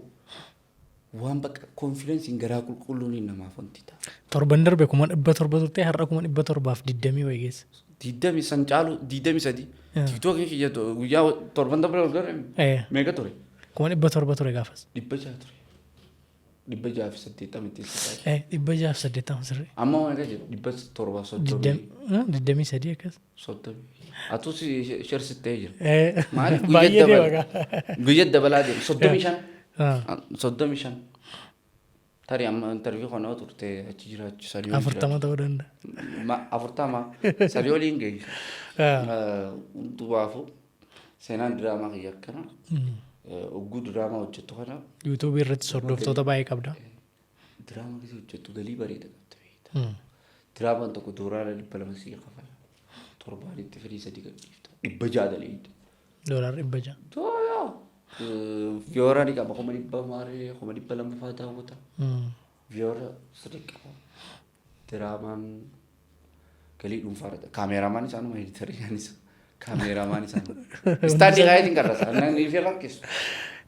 waan bakka confidenceiin garaa qulqulluun namaaf wanti ta'a. Torban darbe 700,000 turte, har'a 720,000 wayii geesse. Diidami san caalu, 23. TikTokiin kiyya guyyaa torban darbe ol gara meeqa ture? 700,000 ture gaafas. 600 ture. 680 ittiin siqaa. 680 sirrii. Amma meeqa jiru? 730. 23 akkas. 30. Atuu si sharsittee jira. Maaliif Baay'ee guyyaa deema dabala? gaa. Guyyaa dabalaa deema. 35. 35. Tarii amma interview kana turte achi jiraachuu sadii olii. 40 ta'uu danda'a. 40 sadii oliin geessa. Hundumaafuu seenaan diraamaa kiyya akkana. Ogguu diraamaa hojjettu kana. YouTubeii irratti hordoftoota baay'ee qabda. Diraamaa keessa hojjettu galii bareeda qabda beekta. Diraamaan tokko $200 sii kafala. Torbaanitti firii sadii gadhiifta. 600 daleeyda. $600. Tooyaa. Viewer ni qaba, 100,000 maaree 200,000 fa'aa daawwata. Viewer sadii qaba. Diraamaan galii dhuunfaa irratti. Cameraman isaanuma, editoriinis cameraman isaanuma. Standii kaayetiin qarrasa. Inni fi rakkisu.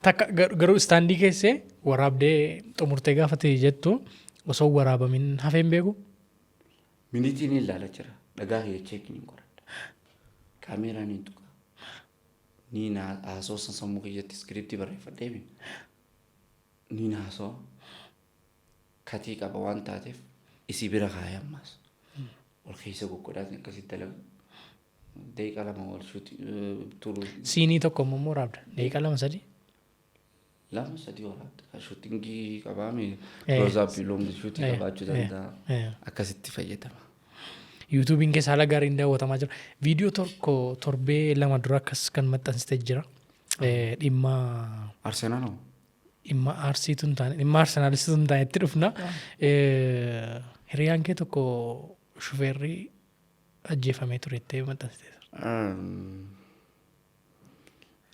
Takka garuu standii keessee waraabdee xumurtee gaafa ta'e jettu osoo waraabamin hafeen beeku. Minute ni ilaala jira. Dhagaa kiyya check ni qoradha. Kaameeraa ni tuqa. Ni haasoo sammuu kiyyatti scriptii barreeffadhee mi. Ni haasoo katii qaba waan taateef isii bira kaayee ammaas. Ol keessa goggodhaatiin akkasitti dalagu. Daqiiqaa 2 wal shuuti turu. Sceneii tokko immoo waraabda. Daqiiqaa 2 3. 2 3 waraabda. Shootingii qabaame, close-upii, long shotii qabaachuu danda'a. Akkasitti fayyadama. YouTubeiin keessa haala gaariin daawwatamaa jira. Viidiyoo tokko torbee 2 dura akkas kan maxxansite jira. Dhimma Arsenaal hoo? Dhimma Aarsiitu hin taane, dhimma Arsenaalistu hin taane itti dhufna. Hiriyaan kee tokko shufeerri ajjeefamee ture jettee maxxansite.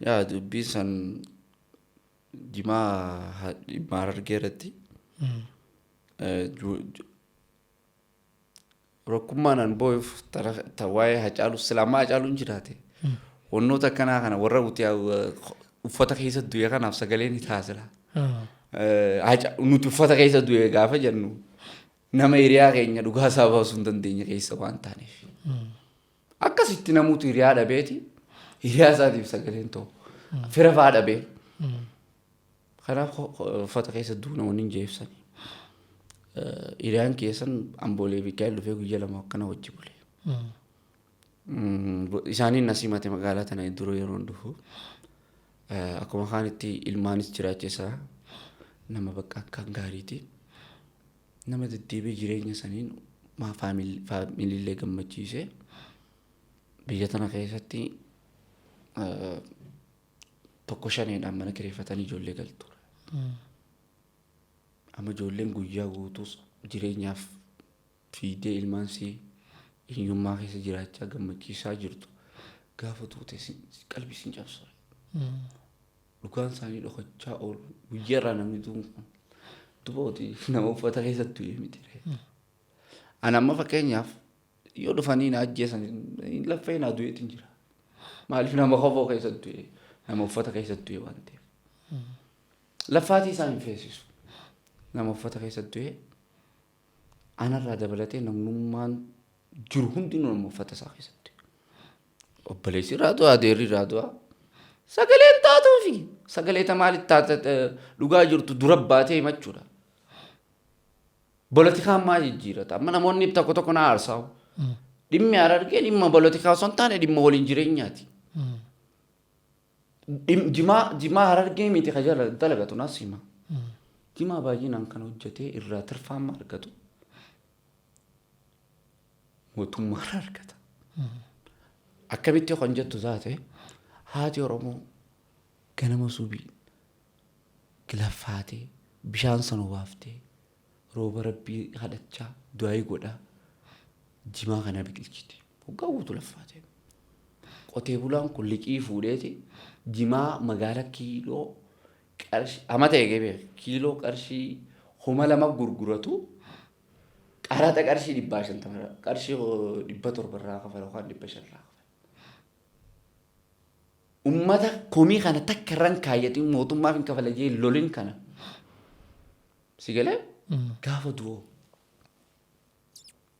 Yaa, dubbiin san jimaa dhimma Harargee irratti rakkummaan an boo'uuf ta waa'ee Hacaaluu silaamaa Hacaaluun jiraate. Wannoota akkanaa kana warra uti uffata keessa du'e kanaaf sagalee ni taasisa. Nuti uffata keessa du'e gaafa jennu nama hiriyaa keenya dhugaa isaa baasuu hin dandeenye keessa waan taaneef. Akkasitti namoota hiriyaa dhabeeti hiriyaa isaatiif sagaleen ta'u. Fira fa'aa dhabee. Kanaaf uffata keessa duuna wanni hin jeebsani. Hiriyaan keessan Amboolee Mikaa'el dhufee guyyaa 2 akkana wajji bule. Isaaniin na simate magaalaa tana dura yeroo dhufu. Akkuma kaanitti ilmaanis jiraachisaa nama bakka akkaan gaariiti. Nama deddeebi'ee jireenya saniin faamiliillee gammachiise. Biyya tana keessatti tokko shaneedhaan mana kireeffatanii ijoollee galtu. Amma ijoolleen guyyaa guutuus jireenyaaf fiidee ilmaan sii hiyyummaa keessa jiraachaa gammachiisaa jirtu gaafa tuute qalbii sin cabsa. Dhugaan isaanii dhokachaa oolu guyyaa irraa namni du'uun kun dubooti nama uffata keessatti du'e miti. Ani amma fakkeenyaaf yoo dhufanii na ajjeesan laffee naa du'eetiin jira. Maaliif nama kofoo keessatti du'e, nama uffata keessatti du'e waan ta'eef. Laffaatii isaan hin feesisu. Nama uffata keessatti du'e anarraa dabalatee namnummaan jiru hundinuu nama uffata isaa keessatti. Obboleessi irraa du'a, adeerri irraa du'a. Sagaleen taatuufi sagalee ta maalitti taate dhugaa jirtu dura baatee himachuudha. Polotikaan maal jijjiirata? Amma namoonni tokko tokko na aarsaa'u. Dhimmi Harargee dhimma polotikaa osoo hin taane dhimma waliin jireenyaati. Jimaa Harargee miti ka jala dalagatu nas hima. Jimaa baay'inaan kan hojjetee irraa tirfaama argatu mootummaarraa argata. Akkamitti kan jettu taate, haati Oromoo ganama subii gilaffaatee, bishaan sana obaaftee, rooba rabbii kadhachaa, du'aayii godhaa jimaa kana biqilchiti. Waggaa guutuu laffaatee. Qotee bulaan kun liqii fuudheeti jimaa magaala kiiloo qarshii amata eegee beeka, kiiloo qarshii 2000 gurguratu, qaraxa qarshii 150, qarshii 700 irraa kafala yookaan 500 irraa kafala. Ummata komii kana takka irran kaayyatin, mootummaaf hin kafala jee lolin kana. Si galee? Gaafa du'oo.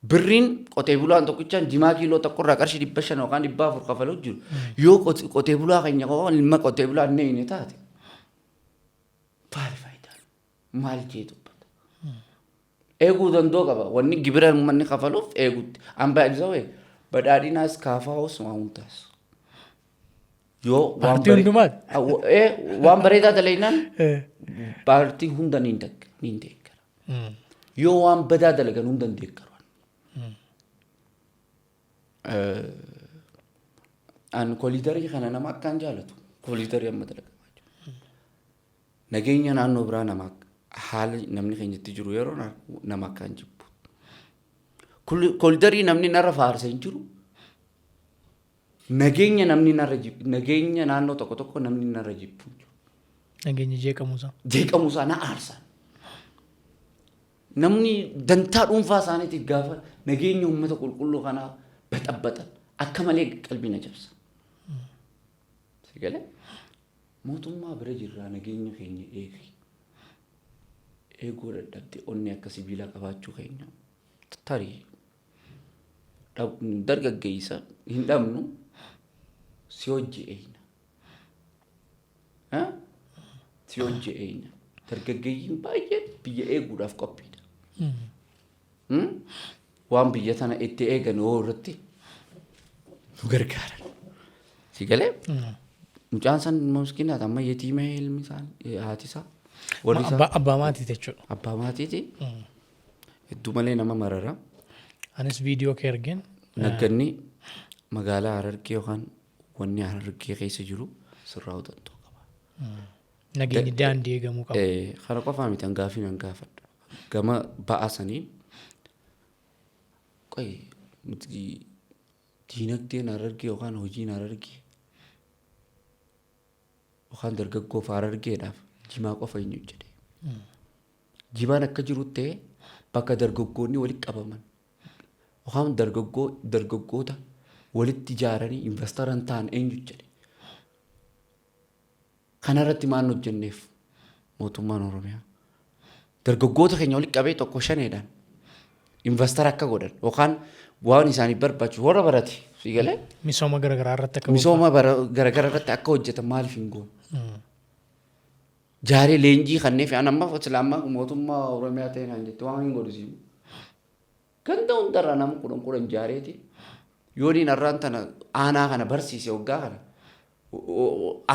Birriin qotee bulaan tokkichaan jimaa kiiloo tokko irraa qarshii 500 yookaan 400 kafaluu jiru. Yoo qotee bulaa keenya qofa ilma qotee bulaa inni hin taate. Maali faayidaan? Maal jee dubbata? Eeguu danda'u qaba. Wanni gibira uummanni kafaluuf eegutti. An baay'isawee badhaadhinaas kaafaa'us waan hundaas. Yoo waan Paartii hundumaati? Waan bareedaa dalagnaan paartii hunda ni deeggara. Yoo waan badaa dalagan hunda hin deeggaru. An koliidarii kana nama akkaan jaalatu. Koliidarii amma dalagamaa jiru. Nageenya naannoo biraa nama haala namni keenyatti jiru yeroo nama akkaan jibbu. Koliidarii namni narra faarsa hin jiru. Nageenya namni narra jibbu, nageenya naannoo tokko tokko namni narra jibbu hin jiru. Nageenya jeeqamuusaa. Jeeqamuusaa na aarsa. Namni dantaa dhuunfaa isaaniitiif gaafa nageenya uummata qulqulluu kanaa baxabbatan akka malee qalbii na cabsa. Si galee? Mootummaa bira jirraa, nageenya keenya eegi. Eeguu dadhabde, onnee akka sibiilaa qabaachuu keenya tarii dargaggeessa hin dhabnu, si hojii eeyna. Si hojii eeyna. Dargaggeeyyiin baay'een biyya eeguudhaaf qophiidha. Waan biyya tana itti eegan yoo irratti nu gargaaran. Si galee? Mucaan san miskiinaadha, amma yetiima, ilmi isaan, haati isaa, warri isaa. Abbaa maatiiti jechuudha. Abbaa maatiiti. Hedduu malee nama marara. Anis viidiyoo kee argeen. Nagganni magaalaa Harargee yookaan wanni Harargee keessa jiru sirraa'uu danda'u qaba. Nageenyi daandii eegamuu qaba. Kana qofaa miti, hangaafii nan gaafadha. Gama ba'aa saniin qoy nuti diinagdeen Harargee yookaan hojiin Harargee yookaan dargaggoof Harargeedhaaf jimaa qofa hin jedhe. Jimaan akka jiru ta'e, bakka dargaggoonni walitti qabaman yookaan dargaggoota walitti ijaaranii investara ta'an eenyu jedhe. Kanarratti maal hojjenneef mootummaan Oromiyaa? Dargaggoota keenya walitti qabee tokko shaneedhaan investara akka godhan yookaan waan isaaniif barbaachisu warra barate si galee Misooma garaagaraa irratti akka misooma garaagaraa irratti akka hojjetan maaliif hin goone? Jaaree leenjii kanneen fi amma sila amma mootummaa Oromiyaa ta'e naan jette waan hin godhu siin. Ganda hundarraa nama 10 10 jaareeti. Yoo niin har'aan tana aanaa kana barsiise, waggaa kana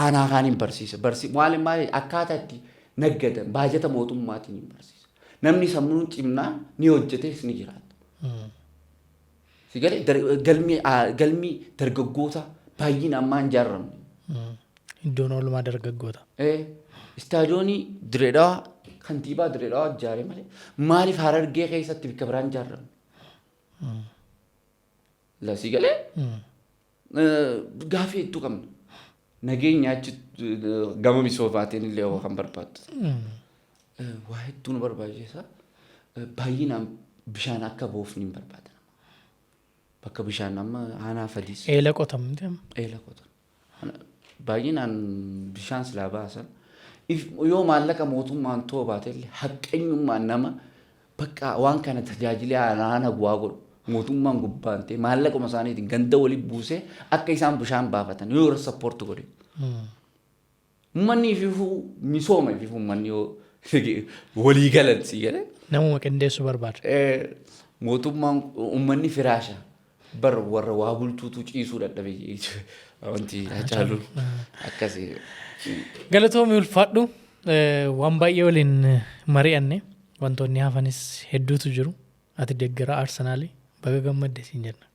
aanaa kaan hin barsiisa. Maali maali akkaataa itti naggadan baajata mootummaatiin hin barsiisa. Namni sammuun cimnaan ni hojjetes ni jiraata. Si galee? Galmi dargaggoota baay'ina ammaa hin ijaarramne. Iddoon oolmaa dargaggoota. Istaadiyoonii Direedawaa kantiibaa Direedawaa ijaare malee maaliif Harargee keessatti bakka biraan ijaarramne? Lasii galee, gaafii hedduu qabna. Nageenya achi gama misoomaatiin illee yoo kan barbaaddu. Waa hedduu nu barbaachisa. Baay'inaan bishaan akka boof ni barbaada. Bakka bishaan amma aanaa fadiis. Eela qotamte amma. Eela qotan. Baay'inaan bishaan silaa baasan. Yoo maallaqa mootummaan too baate illee, haqqeenyummaan nama bakka waan kana tajaajilee aanaa bu'aa godhu mootummaan gubbaan ta'e maallaquma isaaniitiin ganda waliin buusee akka isaan bishaan baafatan yoo irra support godhe. Uummanni ififuu misooma, ififuu uummanni yoo walii galan, si galee. Namuma qindeessuu barbaada. Mootummaan uummanni firaasha bar warra waa bulchuutu ciisuu dadhabe. Wanti Hacaaluun akkasii. Galatoomii, ulfaadhu. Waan baay'ee waliin mari'anne, wantoonni hafanis hedduutu jiru. Ati deeggaraa Arsenaalii, baga gammadde siin jenna.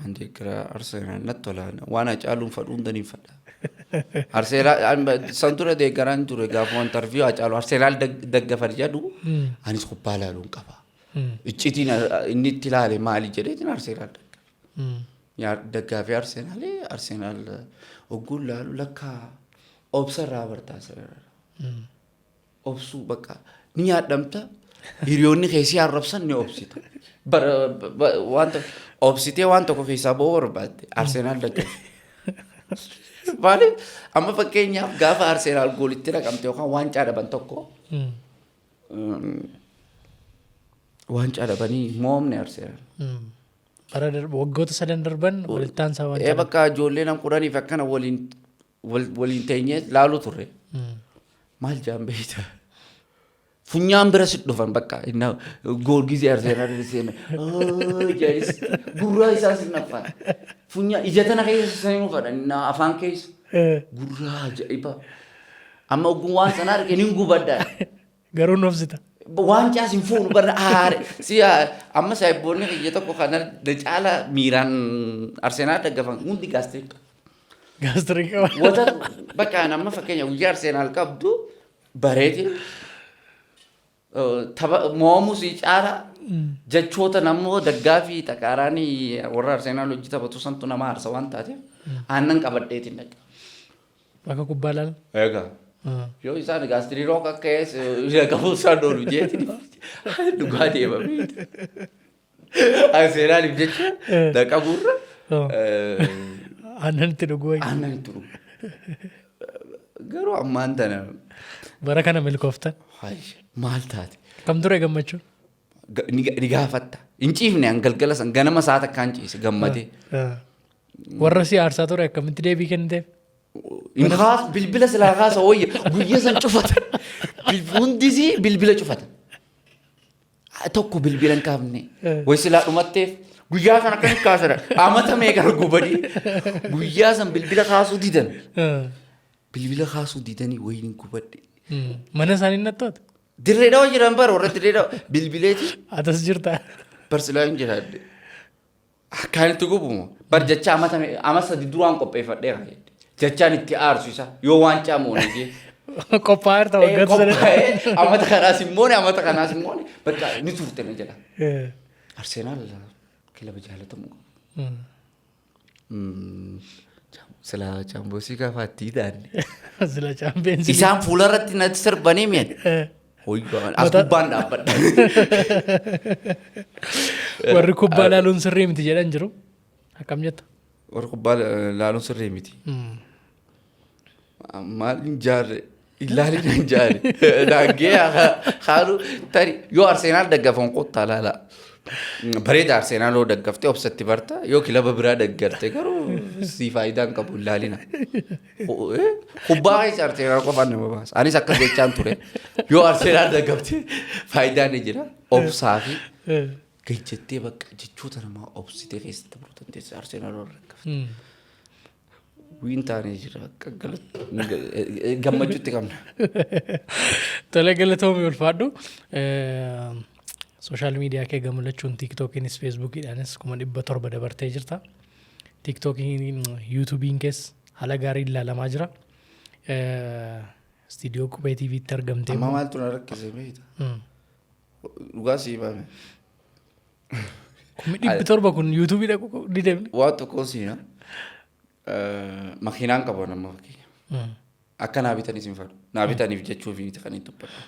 An deeggaraa Arsenaal natti tola. Waan Hacaaluun fadhu hunda ni fadha. Arsenaal san dura deeggaraan ture. Gaafa interview Hacaalu Arsenaal daggafan jedhu, anis kubbaa ilaaluun qaba. Iccitiin inni itti ilaale maali jedheetiin Arsenaal daggafe. Daggaafii Arsenaalii, Arsenaal ogguun laalu lakka obsa irraa bartaa sirraa. Obsuu bakka ni nyaadhamta, hiriyoonni keessi arrabsan ni obsita. Wanta obsitee waan tokko keessaa ba'uu barbaadde Arsenaal daggafe. Maaliif amma fakkeenyaaf gaafa Arsenaal goolitti naqamte yookaan waancaa dhaban tokko, waancaa dhabanii moomne Arsenaal. Bara darbe, waggoota sadan darban walitti aansaa waancaa. Bakka ijoollee nam 10f akkana waliin waliin teenyee laaluu turre. Maal jaan beekta? Funyaan bira si dhufan bakka inna gool gizee Arsenaal seene jaanis gurraa isaa si naffan. Funyaan ija tana keessa seenuu fadhan inna afaan keessa. Gurraa ajaa'iba. Amma ogguun waan sana arge nin gubadha. Garuu nu obsita. Waancaa sin fuunu barra aare. Si amma saayibboonni kiyya tokko kana na caala miiraan Arsenaal daggafan hundi gaastiriik qabu. Gaastiriik qaba. Wata bakka amma fakkeenya guyyaa Arsenaal qabdu bareeti. Tapha mo'amuu si caala jechoota namoo daggaafii xaqaaraanii warra Arsenaal hojii taphatu santu nama aarsa waan taateef aannan qabadheetiin dhaqa. Bakka kubbaa laala. Egaa. Yoo isaan gaastirii rooka akka qabu isaan oolu jeetiin dhugaa deema beekta. Arsenaaliif jecha dhaqabuurra Aannan itti dhuguu wayya. Aannan itti dhugu. Garuu ammaan tana Bara kana milkooftan. Hay, maal taate? Kam ture gammachuun? Ni gaafatta. Hin ciifne an galgala san, ganama sa'a takkaan ciise gammadee. Warra si aarsaa ture akkamitti deebii kenniteef? Hin kaas, bilbila silaa kaasa wayya, guyyaa san cufatan. Hundisii bilbila cufatan. Tokko bilbila hin kaafne. Way silaa dhumatteef guyyaa san akkamitti kaasana? Amata meeqa gubanii guyyaa san bilbila kaasuu didan. Bilbila kaasuu didanii wayiin gubadhe. Mana isaanii nattoota? Dirree Dhawa jiran bara, warra Dirree Dhawa bilbileeti. Atas jirta. Bar silaa hin jiraadde. Akkaan itti gubumu. Bar jecha amata ama 3 duraan qopheeffadheera. Jechaan itti aarsu isa yoo waancaa moone jee. Qophaa'aa jirta waggoota sadan. Qophaa'ee amata kanaas immoo amata kanaas immoo bakka ni turte na jedha. Arsenaal kilaba jaalatamuu qabu. Silaa chaamboosii gaafa itti hidhaanne. Sila chaampiyoonsii. Isaan fuularratti natti sirbanii mi'an. Hoyyoo as gubbaan dhaabbadha. Warri kubbaa laaluun sirrii miti jedhan jiru. Akkam jetta? Warri kubbaa laaluun sirrii miti. Maal hin jaarre? Ilaalin hin jaarre. Daangee haalu tari yoo Arsenaal daggafan kottaa laala. Bareeda, Arsenaal yoo daggaftee obsatti barta, yoo kilaba biraa daggarte garuu si faayidaa hin qabu, ilaalina. Kubbaa keessa Arsenaal qofaan nama baasa. Anis akkas jechaan ture. Yoo Arsenaal daggafte faayidaan ni jira. Obsaa fi gajjattee bakka jechoota namaa obsitee keessatti dabaluu dandeessa Arsenaal yoo daggafte. Wiin taanee jira akka gammachuutti qabna. Tole, galatoomii, ulfaadhu. Social media kee gamlachuun TikTokiinis Facebookiidhaanis 700,000 dabartee jirta. TikTokiin YouTubeiin kees haala gaariin ilaalamaa jira. Istiidiyoo Qubee TVtti argamtee. Amma maaltu na rakkise beekta? Dhugaa sii himame. 700,000 kun YouTubeii dhaqu didemne. Waa tokko siina. Makiinaan qabu nama fakkeenya. Akka naa bitanis hin fedhu. Naa bitaniif jechuuf miti kan hin dubbadhu.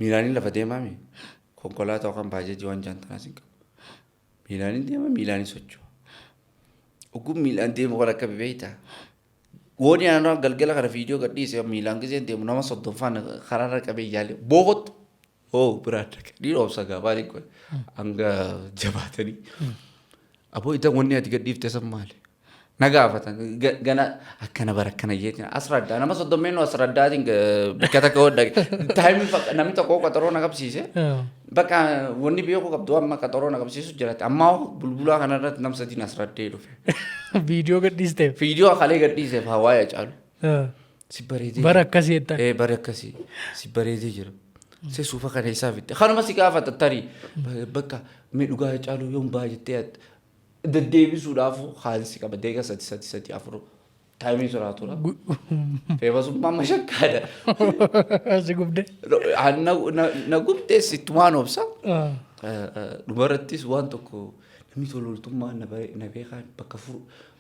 Miilaaniin lafa deemaami. Konkolaataa yookaan baajaajii waan jaan tanaas hin qabu. Miilaaniin deema, miilaaniin socho'a. Ogguun miilaan deemu kan akka beektaa. Gooni aanaa galgala kana viidiyoo gadhiise, miilaan giseen deemu nama 30ffaan karaarra qabee yaale boqottu. Oo biraa dhaqa. Dhiira obsa gaafaa kun hanga jabaatanii. Aboo itti wanni ati gadhiifte san maali? Na gaafatan gana akkana bara akkana jeetiin asraddaa nama soddommeennu asraddaatiin bakka takka hodha time namni tokko qaxaroo na qabsiise. Bakka wanni beekuu qabdu amma qaxaroo na qabsiisu jiraate ammaa bulbulaa kanarratti nam sadiin asraddee dhufe. Viidiyoo gadhiisteef. Viidiyoo akalee gadhiiseef hawaaya caalu. Si bareedee. Bara akkasii jettan. Ee, bara akkasii si bareedee jira. Si suufa kana isaa fitte. Kanuma si gaafata tarii bakka mee dhugaa caalu yoom ba'a jettee deddeebisuudhaaf haalli si qaba. Deega sadi sadi sadi afur time turaa tura. Feebasummaan mashakkaadha. Si gubde. Na gubdees ittumaan obsa. Dhumarrattis waan tokko namni tololtummaa na beekaa bakka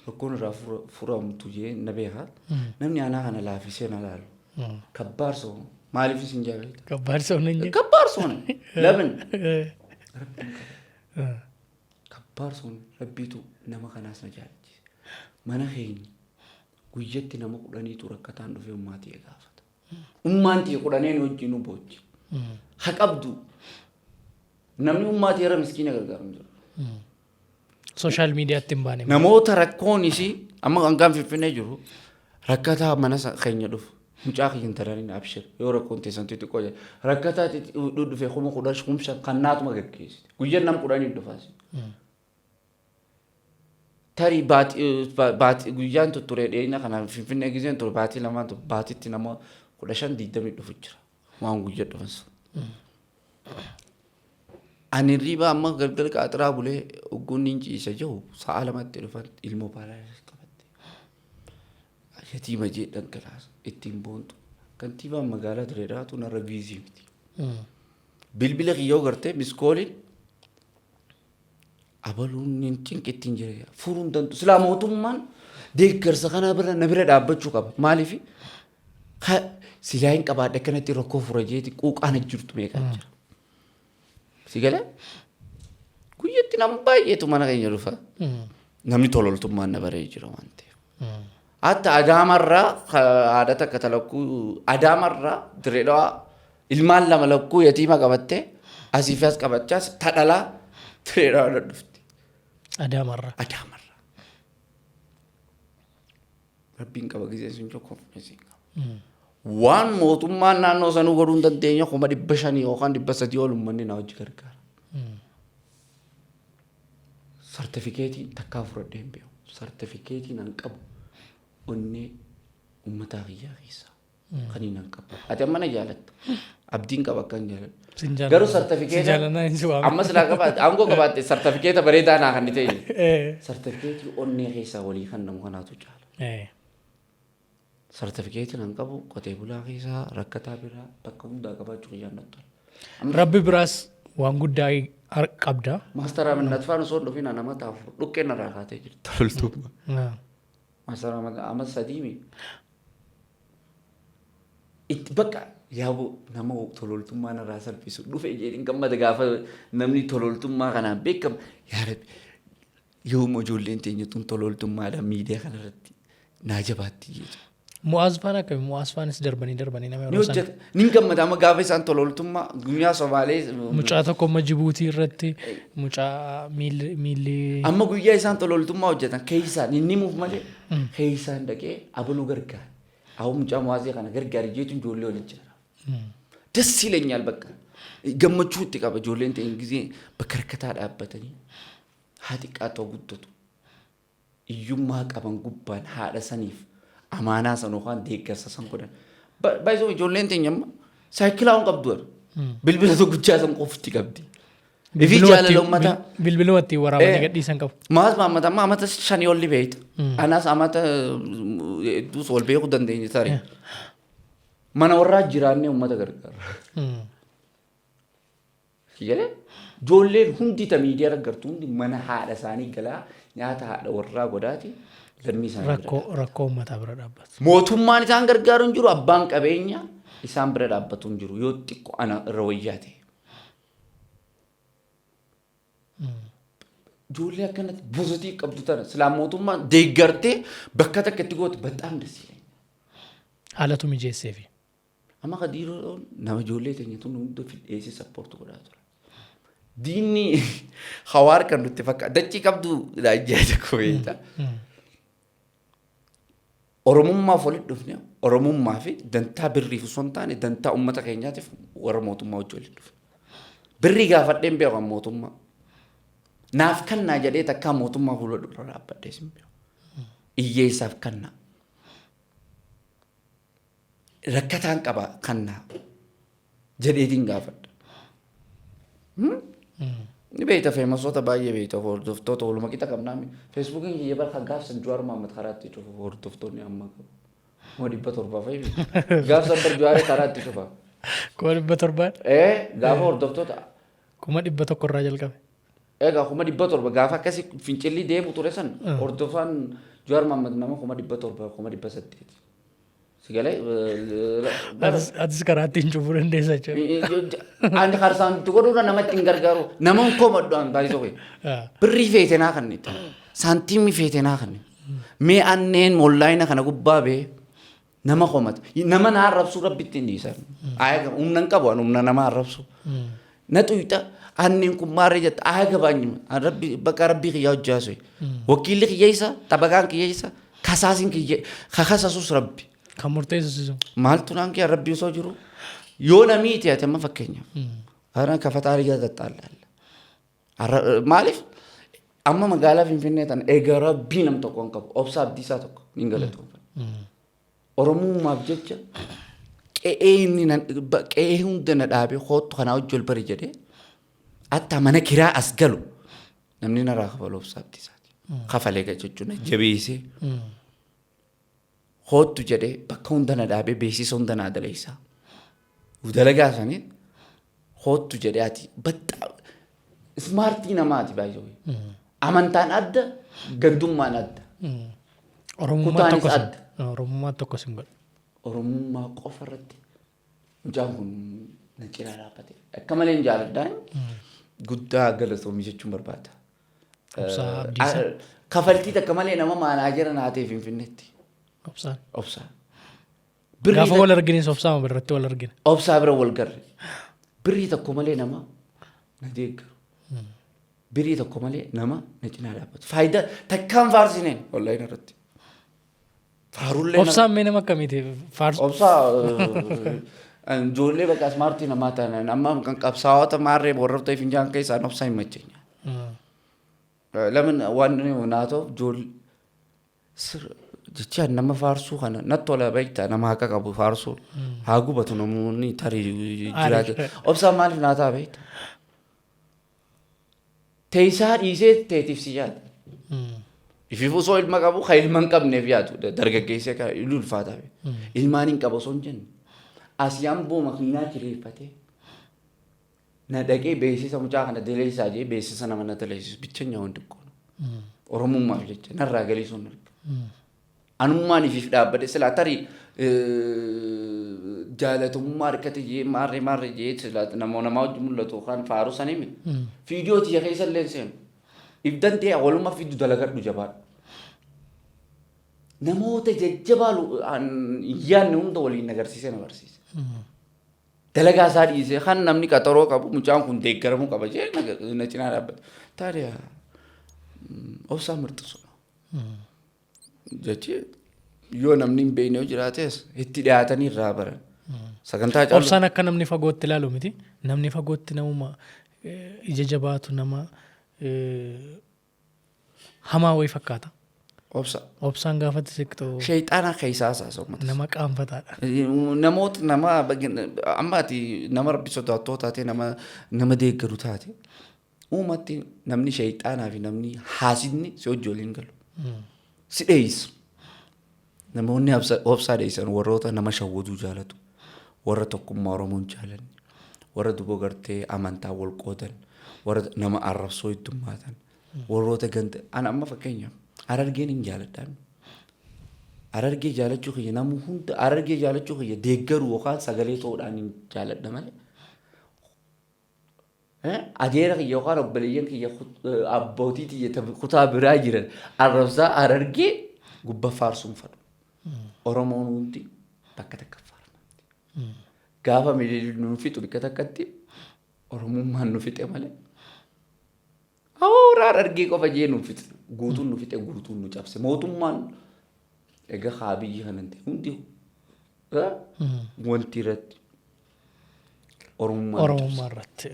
rakkoon irraa furamtu jee na beekaa. Namni anaa kana laafisee na laalu. Kabbaar soo maaliif isin jaalladha? Kabbaar soo nan jedhe. Kabbaar soo lamin. Kabbaar soo rabbiitu nama kanaas na jaalachiise. Mana keenya guyyatti nama 10tu rakkataan dhufee ummaatii gaafata. Ummaan tiyya 10n wajjin nu boochi. Ha qabdu. Namni ummaatii irra miskiina gargaaru hin jiru. Social mediatti hin baane. Namoota rakkoon isii amma hangaan Finfinnee jiru rakkataa mana keenya dhufu. Mucaa kiyya hin taraniin abshir yoo rakkoon teessan xixiqqoo jedhe rakkataa dhufe 10,000 5,000 kan naatuma gaggeessite. Guyyaan nam 10 dhufaas. Tarii baatii guyyaan tutture dhiyeenya kana Finfinnee giseen ture baatii lamaan ture baatitti nama 15 20 dhufu jira. Waan guyyaa dhufan sun. Ani riba amma galgala qaaxiraa bulee ogguun niin ciisa jiru sa'a 2tti dhufan ilmoo paralysis qabatte. Yatiima jee dhangalaasa ittiin boontu. Kantiibaan magaalaa Direedaatu narra busy miti. Bilbila kiyyoo gartee missed calliin abaluun niin cinqittiin jira furuun danda'u. Silaa mootummaan deeggarsa kana bira na bira dhaabbachuu qaba. Maaliif silaa hin qabaadhe akkanatti rakkoo fura jeeti quuqaan jirtu meeqaa jira. Si galee guyyatti nama baay'eetu mana keenya dhufa. Namni tololtummaan na baree jira waan ta'eef. Hatta Adaamarraa haadha takka talakkuu Adaamarraa Direedhawaa ilmaan lama lakkuu yatiima qabattee asii fi as qabachaa tadhalaa Direedhawaa na dhufti. Adaamarraa. Adaamarraa. Rabbiin qaba gisee sun jiru confidence hin qaba. Waan mootummaan naannoo sanuu godhuu hin dandeenye 500,000 yookaan 300 ol uummanni na hojii gargaara. Sartifikeetiin takkaa fudhadhee hin beeku. Sartifikeetiin an qabu onnee uummataa kiyyaa keessaa kan hin an qabu. Ati amma na jaalatta. Abdiin qaba akka hin jaaladhu. Sin jaalladha. Garuu Si sartifikeeta jaalannaa hin si waame. amma silaa qabaatte aangoo qabaatte sartifikeeta bareedaa naa kan ta'e. Sartifikeetii onnee keessaa walii kan namu kanaatu caala. Sartifikeetiin an qabu qotee bulaa keessaa rakkataa biraa bakka hundaa qabaachuu kiyyaan natti tola. Rabbi biraas waan guddaa qabda. Master Aminat faan osoo hin dhufin ana mataa afur dhukkeen irraa kaatee jirti. Toltummaa. Master amma sadiimi. Itti bakka yaaboo nama tololtummaa narraa salphisu dhufe jedhin gammada gaafa namni tololtummaa kanaan beekamu yaa Rabbi yooma ijoolleen teenya tun tololtummaadhaan miidiyaa kanarratti naa jabaatti jechuudha. Mu'aaz faan akkami? Mu'aaz faanis darbanii darbanii nama Ni yeroo sana. hojjeta. Ni gammada amma gaafa isaan tololtummaa guyyaa Somaalee Mucaa tokko amma Jibuutii irratti mucaa miilli miilli amma guyyaa isaan tololtummaa hojjetan keessaan inni himuuf malee keessaan dhaqee abaluu gargaara. Awwa mucaa Mu'aazii kana gargaari jeetu ijoollee waliin jira. ደስ ይለኛል በቃ gammachuu itti qaba ijoolleen ta'in gisee bakka rakkataa dhaabbatanii haa xiqqaatu haa guddatu iyyummaa qaban gubbaan haadha saniif amaanaa san yookaan deeggarsa san godhan. Baay'isoo ijoolleen teenya amma saayikilaa hin qabdu warra. Bilbila tokkichaa san qofti qabdi. Ifii jaalala uummataa. Bilbiluma ittiin waraabanii gadhiisan qabu. Maas Mahammad amma amata 5 olli beekta. Anas amata hedduus wal beekuu dandeenya tarii. Mana warraa jiraannee uummata gargaara. Jedhee ijoolleen hundi ta miidiyaa argattu hundi mana haadha isaanii galaa nyaata haadha warraa godhaati lammii isaanii bira. Rakkoo uummataa bira dhaabbatu. Mootummaan isaan gargaaru hin jiru, abbaan qabeenya isaan bira dhaabbatu hin jiru yoo xiqqoo ana irra wayyaa ta'e. Ijoollee akkanatti positive qabdu tana silaa mootummaan deeggartee bakka takka itti goote በጣም ደስ ይለኛል. Haalatu mijeesseefi. Amma Kadiiroon nama ijoollee teenya tun hunda fidheessee support godhaa ture. Diinni hawaar kan nutti fakkaata. Dachii qabdu daajjaa tokko beektaa. Oromummaaf walitti dhufne, Oromummaa fi dantaa birriif osoo hin taane dantaa uummata keenyaatiif warra mootummaa wajjin walitti dhufne. Birrii gaafadheen beeku an mootummaa. Naaf kannaa jedhee takkaa mootummaa fuula dura dhaabbadhee sin beeku. Hiyyeessaaf kannaa. Rakkataan qaba kannaa jedheetiin gaafadha. Ni beekta, famousoota baay'ee beekta, hordoftoota waluma qixa qabnaa. Feesbuukiin kiyya bara gaafsan Jawaar Mohaammed karaa itti cufu hordoftoonni amma qabu. 700,000 fa'i. Gaafsan bar Jawaaree karaa itti cufa. 700,000? Ee, gaafa hordoftoota 100,000 irraa jalqabe. Egaa 700,000 gaafa akkasii fincilli deemu ture san hordofaan Jawaar Mohaammed nama 700,000, 800,000. Si galee? Atis karaa ittiin cufuu dandeessa jechuudha. Ani karsaan itti godhuudha nama ittiin gargaaru. Nama hin komadhu an baay'isoo kee. Birrii feete naa kannite. Saantiimii feete naa kannite. Mee anneen onlaayina kana gubbaa bee nama komata. Nama na arrabsuu rabbi ittiin dhiisan. Humna hin qabu an humna nama arrabsu. Na xuyxa anneen kun maarree jetta aya gabaanyima. Rabbi bakka rabbii kiyyaa hojjaasu. Wakiilli kiyya isa, xabaqaan kiyya isa, kasaasiin kiyya kakasasus rabbi. Kan murteessu sisu. Maaltu naan kiyya rabbi osoo jiru. Yoo namii ta'e amma fakkeenyaaf. Ana kafataa rigaa tattaalla. Maaliif amma magaalaa Finfinnee tana egaa rabbii nam tokko hin qabu. Obsa Abdiisaa tokko niin galatoomfadha. Oromummaaf jecha qe'ee inni qe'ee hunda na dhaabee koottu kanaa hojii ol bari jedhee hatta mana kiraa as galu namni narraa kafalu Obsa Abdiisaati. Kafalee jechuun na jabeessee koottu jedhee bakka hunda na dhaabee beeksisa hunda naa daleessaa. Dalagaa sanii koottu jedhee ati baxxa smartii namaati baay'ee. Amantaan adda, gandummaan adda. Oromummaa Kutaanis tokko sin adda. Oromummaa tokko sin godha. Oromummaa qofa irratti mucaan kun na cinaa dhaabbate. Akka malee hin jaaladhaa. Guddaa galatoomii jechuun barbaada. Obsaa Abdiisaa. Kafaltii takka malee nama manager naa ta'e Finfinneetti. Obsaan. Obsaa. Gaafa wal argines obsaa irratti wal argina. Obsaa bira wal garre. Birrii tokko malee nama na deeggaru. Birrii tokko malee nama na cinaa dhaabbatu. Faayidaa takkaan faarsineen wallahi irratti. Faarullee Obsaan mee nama akkamiiti? Faarsu. Obsaa ijoollee bakka smartii namaa ta'an amma kan qabsaa'ota maarree warra ta'e finjaan keessaan obsaa hin macheenya. Lamin waan naa ta'u ijoollee jecha nama faarsuu kana natti tola beektaa, nama haqa qabu faarsuu haa gubatu namoonni tarii jiraate. Obsaan maaliif naa ta'a beektaa? Teessaa dhiisee teetiif si yaada. Ifiif osoo ilma qabu kan ilma hin qabneef yaadu dargaggeessa kan inni ulfaataa. Ilmaan hin qabu osoo hin jenne. Asii amboo makiinaa kireeffatee na dhaqee beeksisa mucaa kana daleessaa jee beeksisa nama na daleessisu bichanya waan xiqqoo. Oromummaaf jecha narraa galii sun arga. Anummaan ifiif dhaabbadhe silaa tarii jaalatamummaa harkate jee maarree maarree jee silaa nama namaa wajjin mul'atu yookaan faaruu sanii miti. Fiidiyoo tiyya keessa illee hin seenu. Ibdan ta'e waluma fidu dalagadhu jabaadhu. Namoota jajjabaa hin yaadne hunda waliin agarsiisee na barsiise. Dalagaa isaa dhiisee kan namni qaxaroo qabu mucaan kun deeggaramuu qaba jee na cinaa dhaabbate. Taariyaa obsaa mirxisu. Jechi yoo namni hin beekne yoo jiraates itti dhiyaatanii irraa baran. Sagantaa caalu. Obsaan akka namni fagootti ilaalu miti. Namni fagootti namuma ija jabaatu, nama hamaa wayii fakkaata. Obsa. Obsaan gaafatti siqxu Sheexaana keessaa haasa'u uummata. nama qaanfataadha. Namoota nama amma ati nama rabbi sodaattoo taate, nama nama deeggaru taate, uumatti namni sheexaanaa fi namni haasidni si hojii waliin galu. Si dheeysu. Namoonni obsaa dheeysan warroota nama shawwaduu jaalatu. Warra tokkummaa Oromoon jaalanne. Warra duboo gartee amantaa wal qoodan. Warra nama arrabsoo heddummaatan. Warroota ganda. Ana amma fakkeenyaaf Harargeen hin jaaladhaan. Harargee jaalachuu kiyya nama hunda Harargee jaalachuu kiyya deeggaruu yookaan sagalee ta'uudhaan hin jaaladha malee. Adeera kiyya yookaan obboleeyyan kiyya abbootii tiyya kutaa biraa jiran arrabsaa Harargee gubba faarsuun fadhu. Oromoon hundi bakka takka faarfamti. Gaafa Minilik nu fixu bakka takkatti Oromummaan nu fixe malee. Hawaaraa Harargee qofa jee nu fixe. Guutuun nu fixe, guutuun nu cabse. Mootummaan Egaa haa biyyi kanan ta'e hundi wanti irratti Oromummaa. Oromummaa irratti.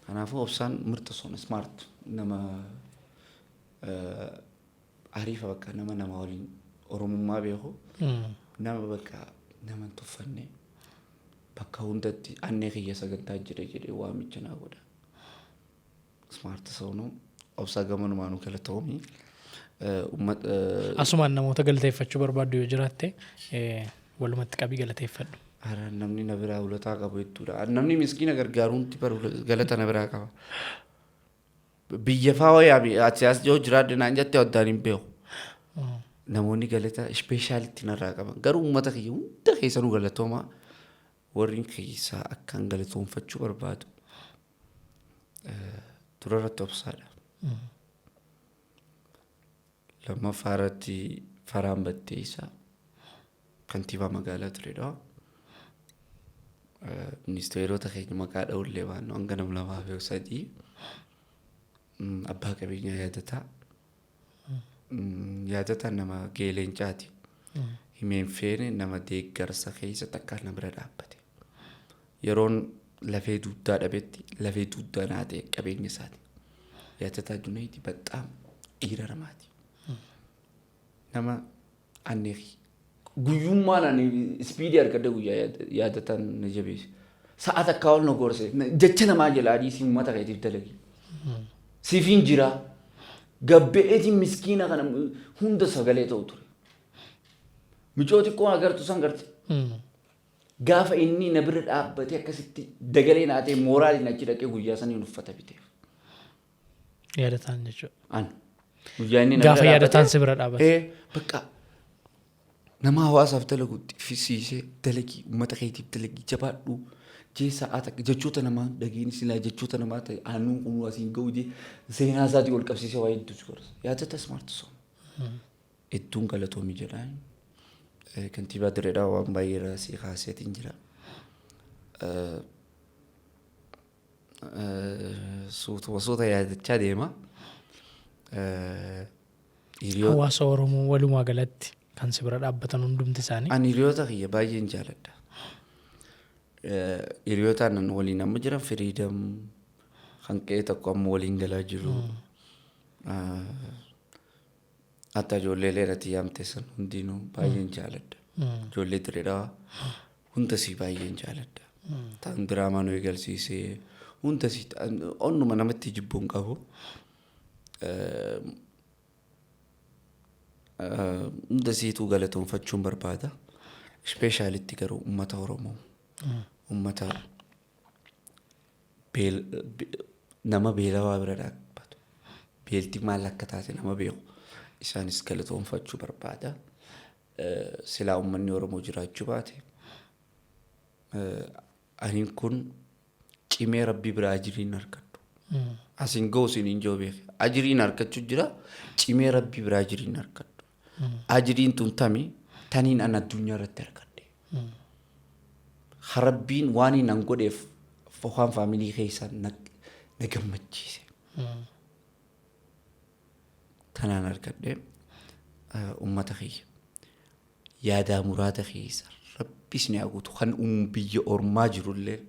Kanaafuu Obsaan mirxa son smart nama, ariifa, bakka nama nama waliin Oromummaa beeku, nama bakka nama hin tuffanne, bakka hundatti annee kiyya sagantaa jira jedhee waamicha naa godha. Smart ሰው Obsaa gamanumaanuu galatoomii. Uummata Asumaan namoota galateeffachuu barbaaddu yoo jiraatte, walumatti qabii galateeffadhu. Ara, namni na biraa ulataa qabu hedduudha. Namni miskiina gargaaruunti baru galata na biraa qaba. Biyya faa wayaa ati as yoo jiraadde naan jette addaan hin beeku. Namoonni galata specialitti narraa qaban. Garuu uummata kiyya hunda keessanuu galatoomaa, warri keessaa akkaan galatoonfachuu barbaadu. Dura irratti Obsaadha. Lammaffaa irratti Faraan Batteessaa, kantiibaa magaalaa turedha. Ministeerota keenya maqaa dha'ullee baannu hanga nama lamaa fi sadii, abbaa qabeenyaa Yaadataa. Yaadataa nama geeleencaati. Himeen feene nama deeggarsa keessa takka na bira dhaabbate. Yeroon lafee dugdaa dhabetti lafee dugdaa naa ta'e qabeenya isaati. Yaadataa Junayti baxxaam dhiira namaati. Nama annee guyyummaan ani speedii argadde guyyaa Yaadataan na jabeesse. Sa'a takkaa ol na gorse, jecha namaa jalaa dhiisii uummata keetiif dalagi. Sifiin jira. Gabbeetiin miskiina kana hunda sagalee ta'u ture. Micoo xiqqoo agartu san garte. Gaafa inni na bira dhaabbatee akkasitti dagalee naa ta'e, mooraaliin achi dhaqee guyyaa saniin uffata biteef. Yaadataan jechuudha. An. Guyyaa inni na Gaafa bira Yaadataan dhaabbatee si bira dhaabate. Bakka nama hawaasaaf dalagu fisiisee, dalagii, uummata keetiif dalagii, jabaadhu jee, sa'aa takka jechoota namaa dhageeni silaa jechoota namaa ta'e aanuu kunuu asiin ga'u jee, seenaa isaatii ol qabsiisee waa hedduu si gorsa. Yaadata smart son. Hedduun galatoomii jedhaan. Kantiibaa Direedhaa waan baay'ee irraa si kaaseetiin jira. Suutuma suuta yaadachaa deema. Hawaasa Oromoo walumaa galatti kan si bira dhaabbatan hundumti isaanii. Ani hiriyoota kiyya baay'een jaaladha. Hiriyoota aannan waliin amma jiran, Freedom kan qe'ee tokko amma waliin galaa jiru. Hatta ijoollee leerati yaamte san hundinuu baay'een jaaladha. Ijoollee Direedhaa hundasii baay'een jaaladha. Ta'an diraamaa nu eegalsiisee hundasii onnuma namatti jibbuun qabu. Hundasiituu galatoonfachuun barbaada. Specialitti garuu uummata Oromoo. Uummata nama beelawaa bira dhaabbatu. Beelti maal akka taate nama beeku. Isaanis galatoonfachuu barbaada. Silaa uummanni Oromoo jiraachuu baate, ani kun cimee rabbii biraa ajiriin argadhu. Asin ga'u isin hin jiru beeke. Ajiriin argachuu jira, cimee rabbii biraa ajiriin argadhu. Ajiriin tun tami taniin an addunyaa irratti argadhe. Rabbiin waan hin an godheef waan family keessaa na gammachiise. Tanaan argadhe uummata kiyya. Yaadaa muraada keessa rabbis ni haguutu, kan biyya ormaa jirullee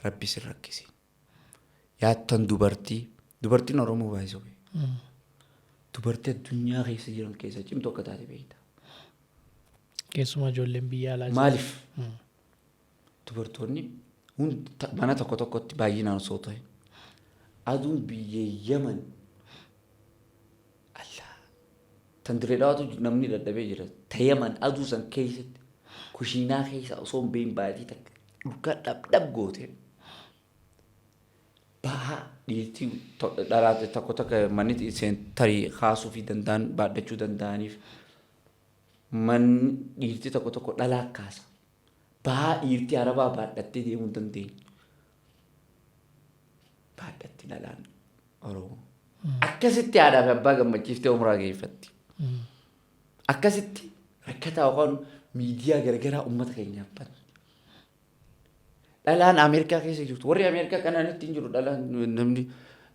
rabbis hin rakkisi. Yaattan dubartii, dubartiin Oromoo baay'isoo dubartii addunyaa keessa jiran keessa cimtuu akka taate beekta. Keessumaa ijoolleen biyya alaa jiran. Maaliif? Dubartoonni hundi mana tokko tokkotti baay'inaan osoo ta'e, aduun biyya Yaman Allah tan dirree dhawaatu namni dadhabee jira. Ta Yaman aduu san keessatti kushiinaa keessa osoo hin beekin baatii takka dhurkaa dhabdhab goote bahaa dhiirtii dhalaate tokko tokko manni isheen tarii kaasuu fi danda'an baadhachuu danda'aniif, manni dhiirtii tokko tokko dhalaa kaasa. Bahaa dhiirtii arabaa baadhattee deemuu hin dandeenye. Baadhatti dhalaan Oromoo. Akkasitti haadhaa fi abbaa gammachiiftee umraa geeffatti. Akkasitti rakkataa yookaan miidiyaa garagaraa uummata keenyaaf banti. Dhalaan Ameerikaa keessa jirtu, warri Ameerikaa kanaan hin jiru, dhalaan namni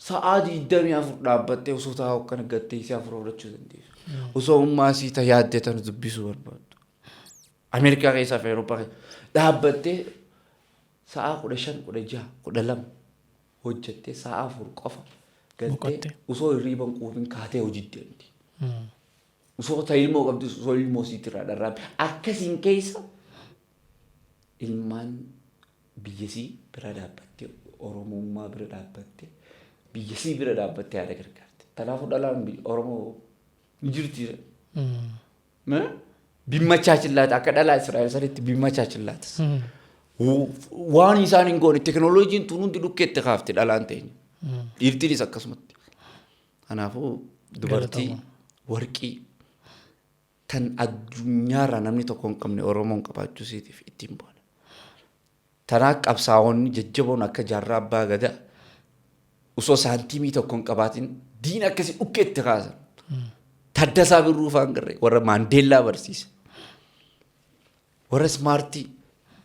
sa'aa 24 dhaabbattee osoo taa'u akkana gattee isii afur fudhachuu dandeessu. Osoo ummaa sii ta yaadde tan dubbisuu barbaaddu. Ameerikaa keessaa fi Awurooppaa keessa dhaabbattee sa'a 15, 16, 12 hojjettee sa'a 4 qofa galtee Boqotte. osoo hirriiba hin quufin kaatee hojii deemti. Osoo ta ilmoo qabdus osoo ilmoo siitirraa dharraabe akkasiin keessa ilmaan biyyasii bira dhaabbattee, Oromummaa bira dhaabbattee, biyyasii bira dhaabbattee haadha gargaarte. Kanaafuu dhalaan Oromoo ni jirti. Bimmachaachillaatas akka dhalaa Israa'el sanitti bimmachaachillaatas. Waan isaan hin goone teknooloojiin tun hundi dhukkeetti kaafte dhalaan teenya. Dhiirtiinis akkasumatti. Kanaafuu dubartii warqii tan addunyaarraa namni tokko hin qabne Oromoon qabaachuu isiitiif ittiin boona. Tanaa qabsaa'onni jajjaboon akka Jaarraa Abbaa Gadaa osoo saantiimii tokko hin qabaatin diina akkasii dhukkeetti kaasan. Taddasaa Birruu fa'aan garree warra Maandeellaa barsiise. Warra smartii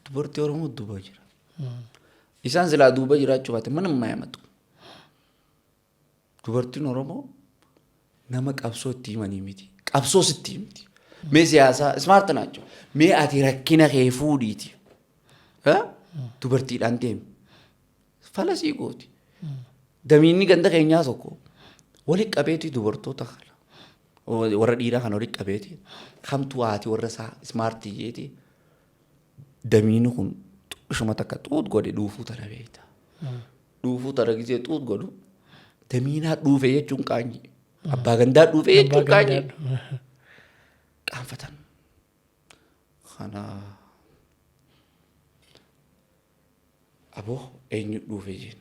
dubartii Oromoo duuba jira. Isaan silaa duuba jiraachuu baate mana hin Dubartiin Oromoo nama qabsoo itti himanii miti. Qabsoos itti himti. Mee siyaasaa smart naachoo. Mee ati rakkina kee fuudhiiti. Dubartiidhaan deemi. Falasii gooti. Damiinni ganda keenyaa tokko walitti qabeeti dubartoota kana. Warra dhiiraa kana walitti qabeeti. Kamtu haati warra isaa smartii jeeti. Damiinni kun ishuma takka xuut godhe dhuufuu tana beekta. Dhuufuu tana gisee xuut godhu damiinaa dhuufe jechuun qaanyi. Abbaa gandaa dhuufe jechuun qaanyi. Qaanfatan. Kana aboo eenyu dhuufe jeen.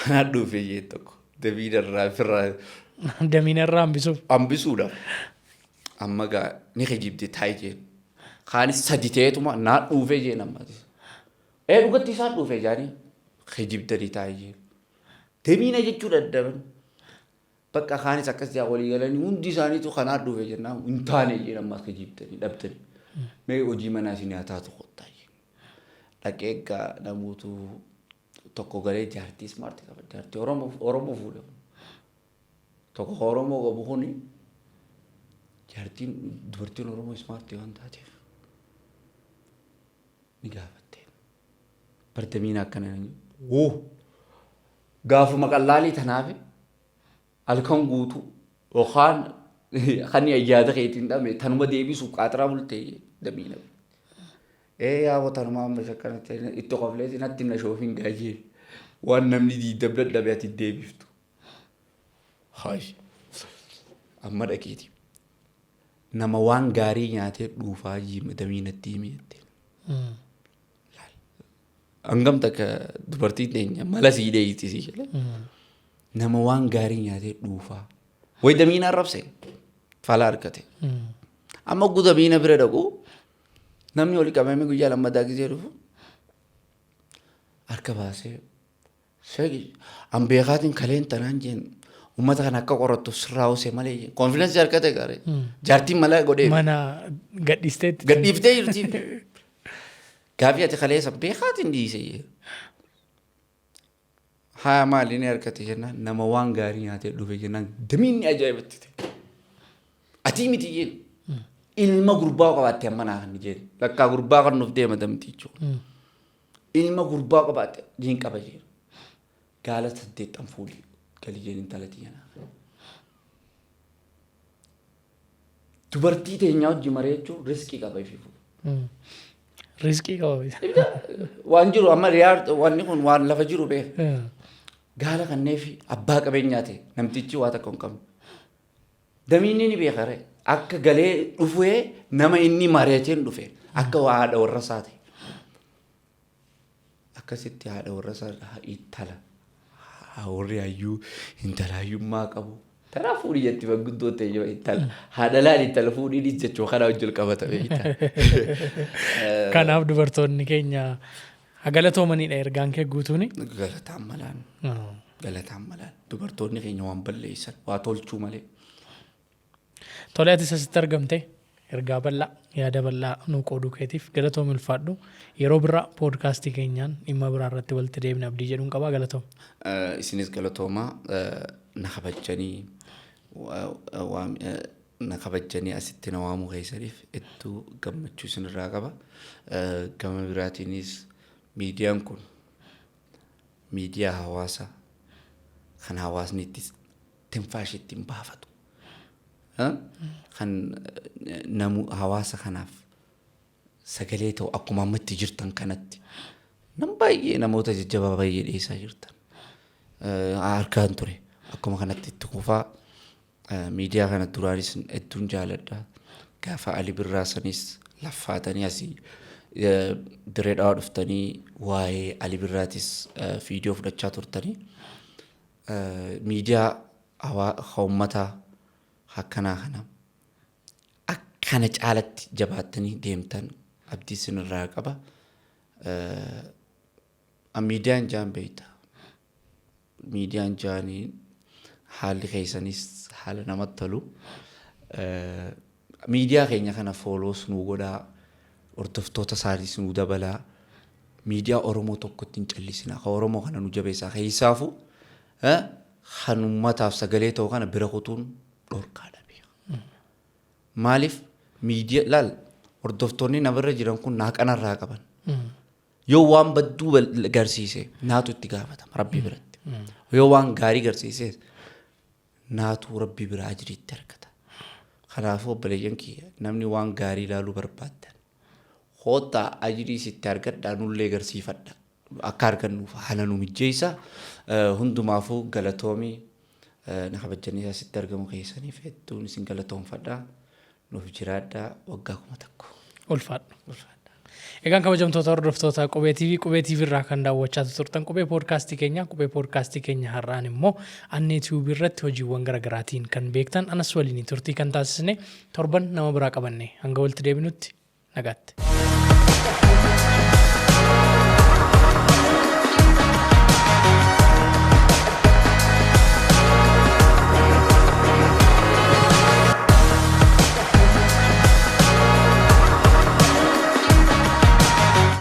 Anaa dhuufe jeen tokko. Damiina irraa firraa Damiina irraa hambisuuf. Hambisuudha. Amma gaa ni kijibde taa'i jeen. Kaanis sadi ta'eetuma naa dhuufe jeen ammas. Ee dhugatti isaan dhuufe jaanii kijibdanii taa'i jeen. Damiina jechuu dadhaban. Bakka kaanis akkas jaa walii galanii hundi isaaniitu kanaa dhufe jennaan hin taane jeen ammas kijibdanii dhabdanii. Mee hojii manaa isin haa taatu kottaa jeen. Dhaqee egaa namoota tokko galee jaartii smart qaba. Jaartii Oromoo Oromoo fuudhe. Tokko Oromoo qabu kuni jaartiin dubartiin Oromoo smart waan taateef ni gaafatte. Bardamiin akkana woo gaafuma qallaalii tanaaf halkan guutuu yookaan kan yaada keetiin dhame tanuma deebisuuf qaaxiraa bultee damiina. Ee yaa tanuma amma akkanatti itti qofleeti natti na shoofin gaajee waan namni diidam dadhabe ati deebiftu. Hayi amma dhaqiiti. Nama waan gaarii nyaatee dhuufaa damiinatti himi jetteen. Hangam takka dubartiin teenya mala sii dheeyti sii jedhe. Nama waan gaarii nyaatee dhuufaa. Wayi damiina arrabse fala argate. Amma oguu damiina bira dhaqu namni oli qabamee guyyaa lammataa gisee dhufu harka baasee sheeki an beekaatiin kaleen tanaan jeen uummata kana akka qorattu sirraa hosee malee jeen confidence argate gaarii jaartiin mala godhee Mana gadhiisteetti. Gadhiiftee jirti. Gaafii ati kaleessa beekaatiin dhiise jee. Haa maali ni argate jennaan nama waan gaarii nyaatee dhufe jennaan damiinni ajaa'ibatti ta'e. Atii miti jeen. Ilma gurbaa qabaatte amma naa kan jeen. Lakkaa gurbaa kan nuuf deema damti jechuudha. Ilma gurbaa qabaatte jeen qaba jeen. Gaala saddeettan fuudhi galii jeen intala tiyya naa. Dubartii teenyaa hojii maree jechuun riskii qaba ififu. Riskii qaba. Waan jiru amma riyaa wanni kun waan lafa jiru beeka. Gaala kanneef abbaa qabeenyaa ta'e namtichi waa takka hin qabne. Damiinni ni beeka ree. Akka galee dhufee nama inni mari'ateen dhufe akka waa haadha warra isaa ta'e. Akkasitti haadha warra isaa intala warri hayyuu intala hayyummaa qabu. Tanaa fuudhi jetti manguddoo ta'e yoo intala haadha laali intala fuudhiinis jechuu kana wajjin qabata beekta. Kanaaf dubartoonni keenya galatoomanidha ergaan kee guutuuni. Galataan malaan galataan malaan dubartoonni keenya waan balleessan waa tolchuu malee. Tole, atis asitti argamte ergaa bal'aa, yaada bal'aa nuu qooduu keetiif galatoomi, ulfaadhu. Yeroo biraa poodkaastii keenyaan dhimma biraa irratti walitti deebina abdii jedhuun qabaa, galatoom. Isinis galatoomaa, na kabajanii Na kabajjanii asitti na waamuu keessaniif hedduu gammachuu isinirraa qaba. Gama biraatiinis miidiyaan kun miidiyaa hawaasaa kan hawaasni itti tinfaashii ittiin baafatu. Kan namu hawaasa kanaaf sagalee ta'u akkuma amma itti jirtan kanatti nam baay'ee namoota jajjabaa baay'ee dhiyeessaa jirtan. Argaan ture. Akkuma kanatti itti kufaa miidiyaa kana duraanis hedduun jaaladha. Gaafa Ali Birraa sanis laffaatanii asii Dirree Dhawaa dhuftanii waa'ee Ali Birraatis viidiyoo fudhachaa turtanii. Miidiyaa uummataa akkanaa kana akkana caalatti jabaattanii deemtan abdii isinirraa qaba. Miidiyaan jaan beekta. Miidiyaan jaanii haalli keessanis haala namatti tolu. Miidiyaa keenya kana follows nuu godhaa. Hordoftoota isaanis nuu dabalaa. Miidiyaa Oromoo tokkotti hin callisinaa. Kan Oromoo kana nu jabeessaa. Keessaafuu kan uummataaf sagalee ta'u kana bira kutuun dhorkaadha beeka. Maaliif miidiyaa laal hordoftoonni namarra jiran kun naaqanarraa qaban. Yoo waan badduu garsiise naatu itti gaafatama Rabbi biratti. Yoo waan gaarii garsiise naatu Rabbi biraa ajiriitti argata. Kanaafuu obboleeyyan kiyya, namni waan gaarii ilaaluu barbaaddan koottaa ajirii sitti argadhaa, nullee garsiifadha. Akka argannuuf haala nu mijjeessa. Hundumaafuu galatoomii, na kabajjanii asitti argamu keessaniif hedduun isin galatoomfadha. Nuuf jiraadhaa waggaa 1000. Ulfaadhu. Egaan kabajamtoota hordoftoota Qubee TV, Qubee TV irraa kan daawwachaa turtan Qubee Poodkaastii keenya. Qubee Poodkaastii keenya har'aan immoo Annee Tube irratti hojiiwwan garaagaraatiin kan beektan anas waliin turtii kan taasisne, torban nama biraa qabanne hanga walitti deebinutti nagaatti.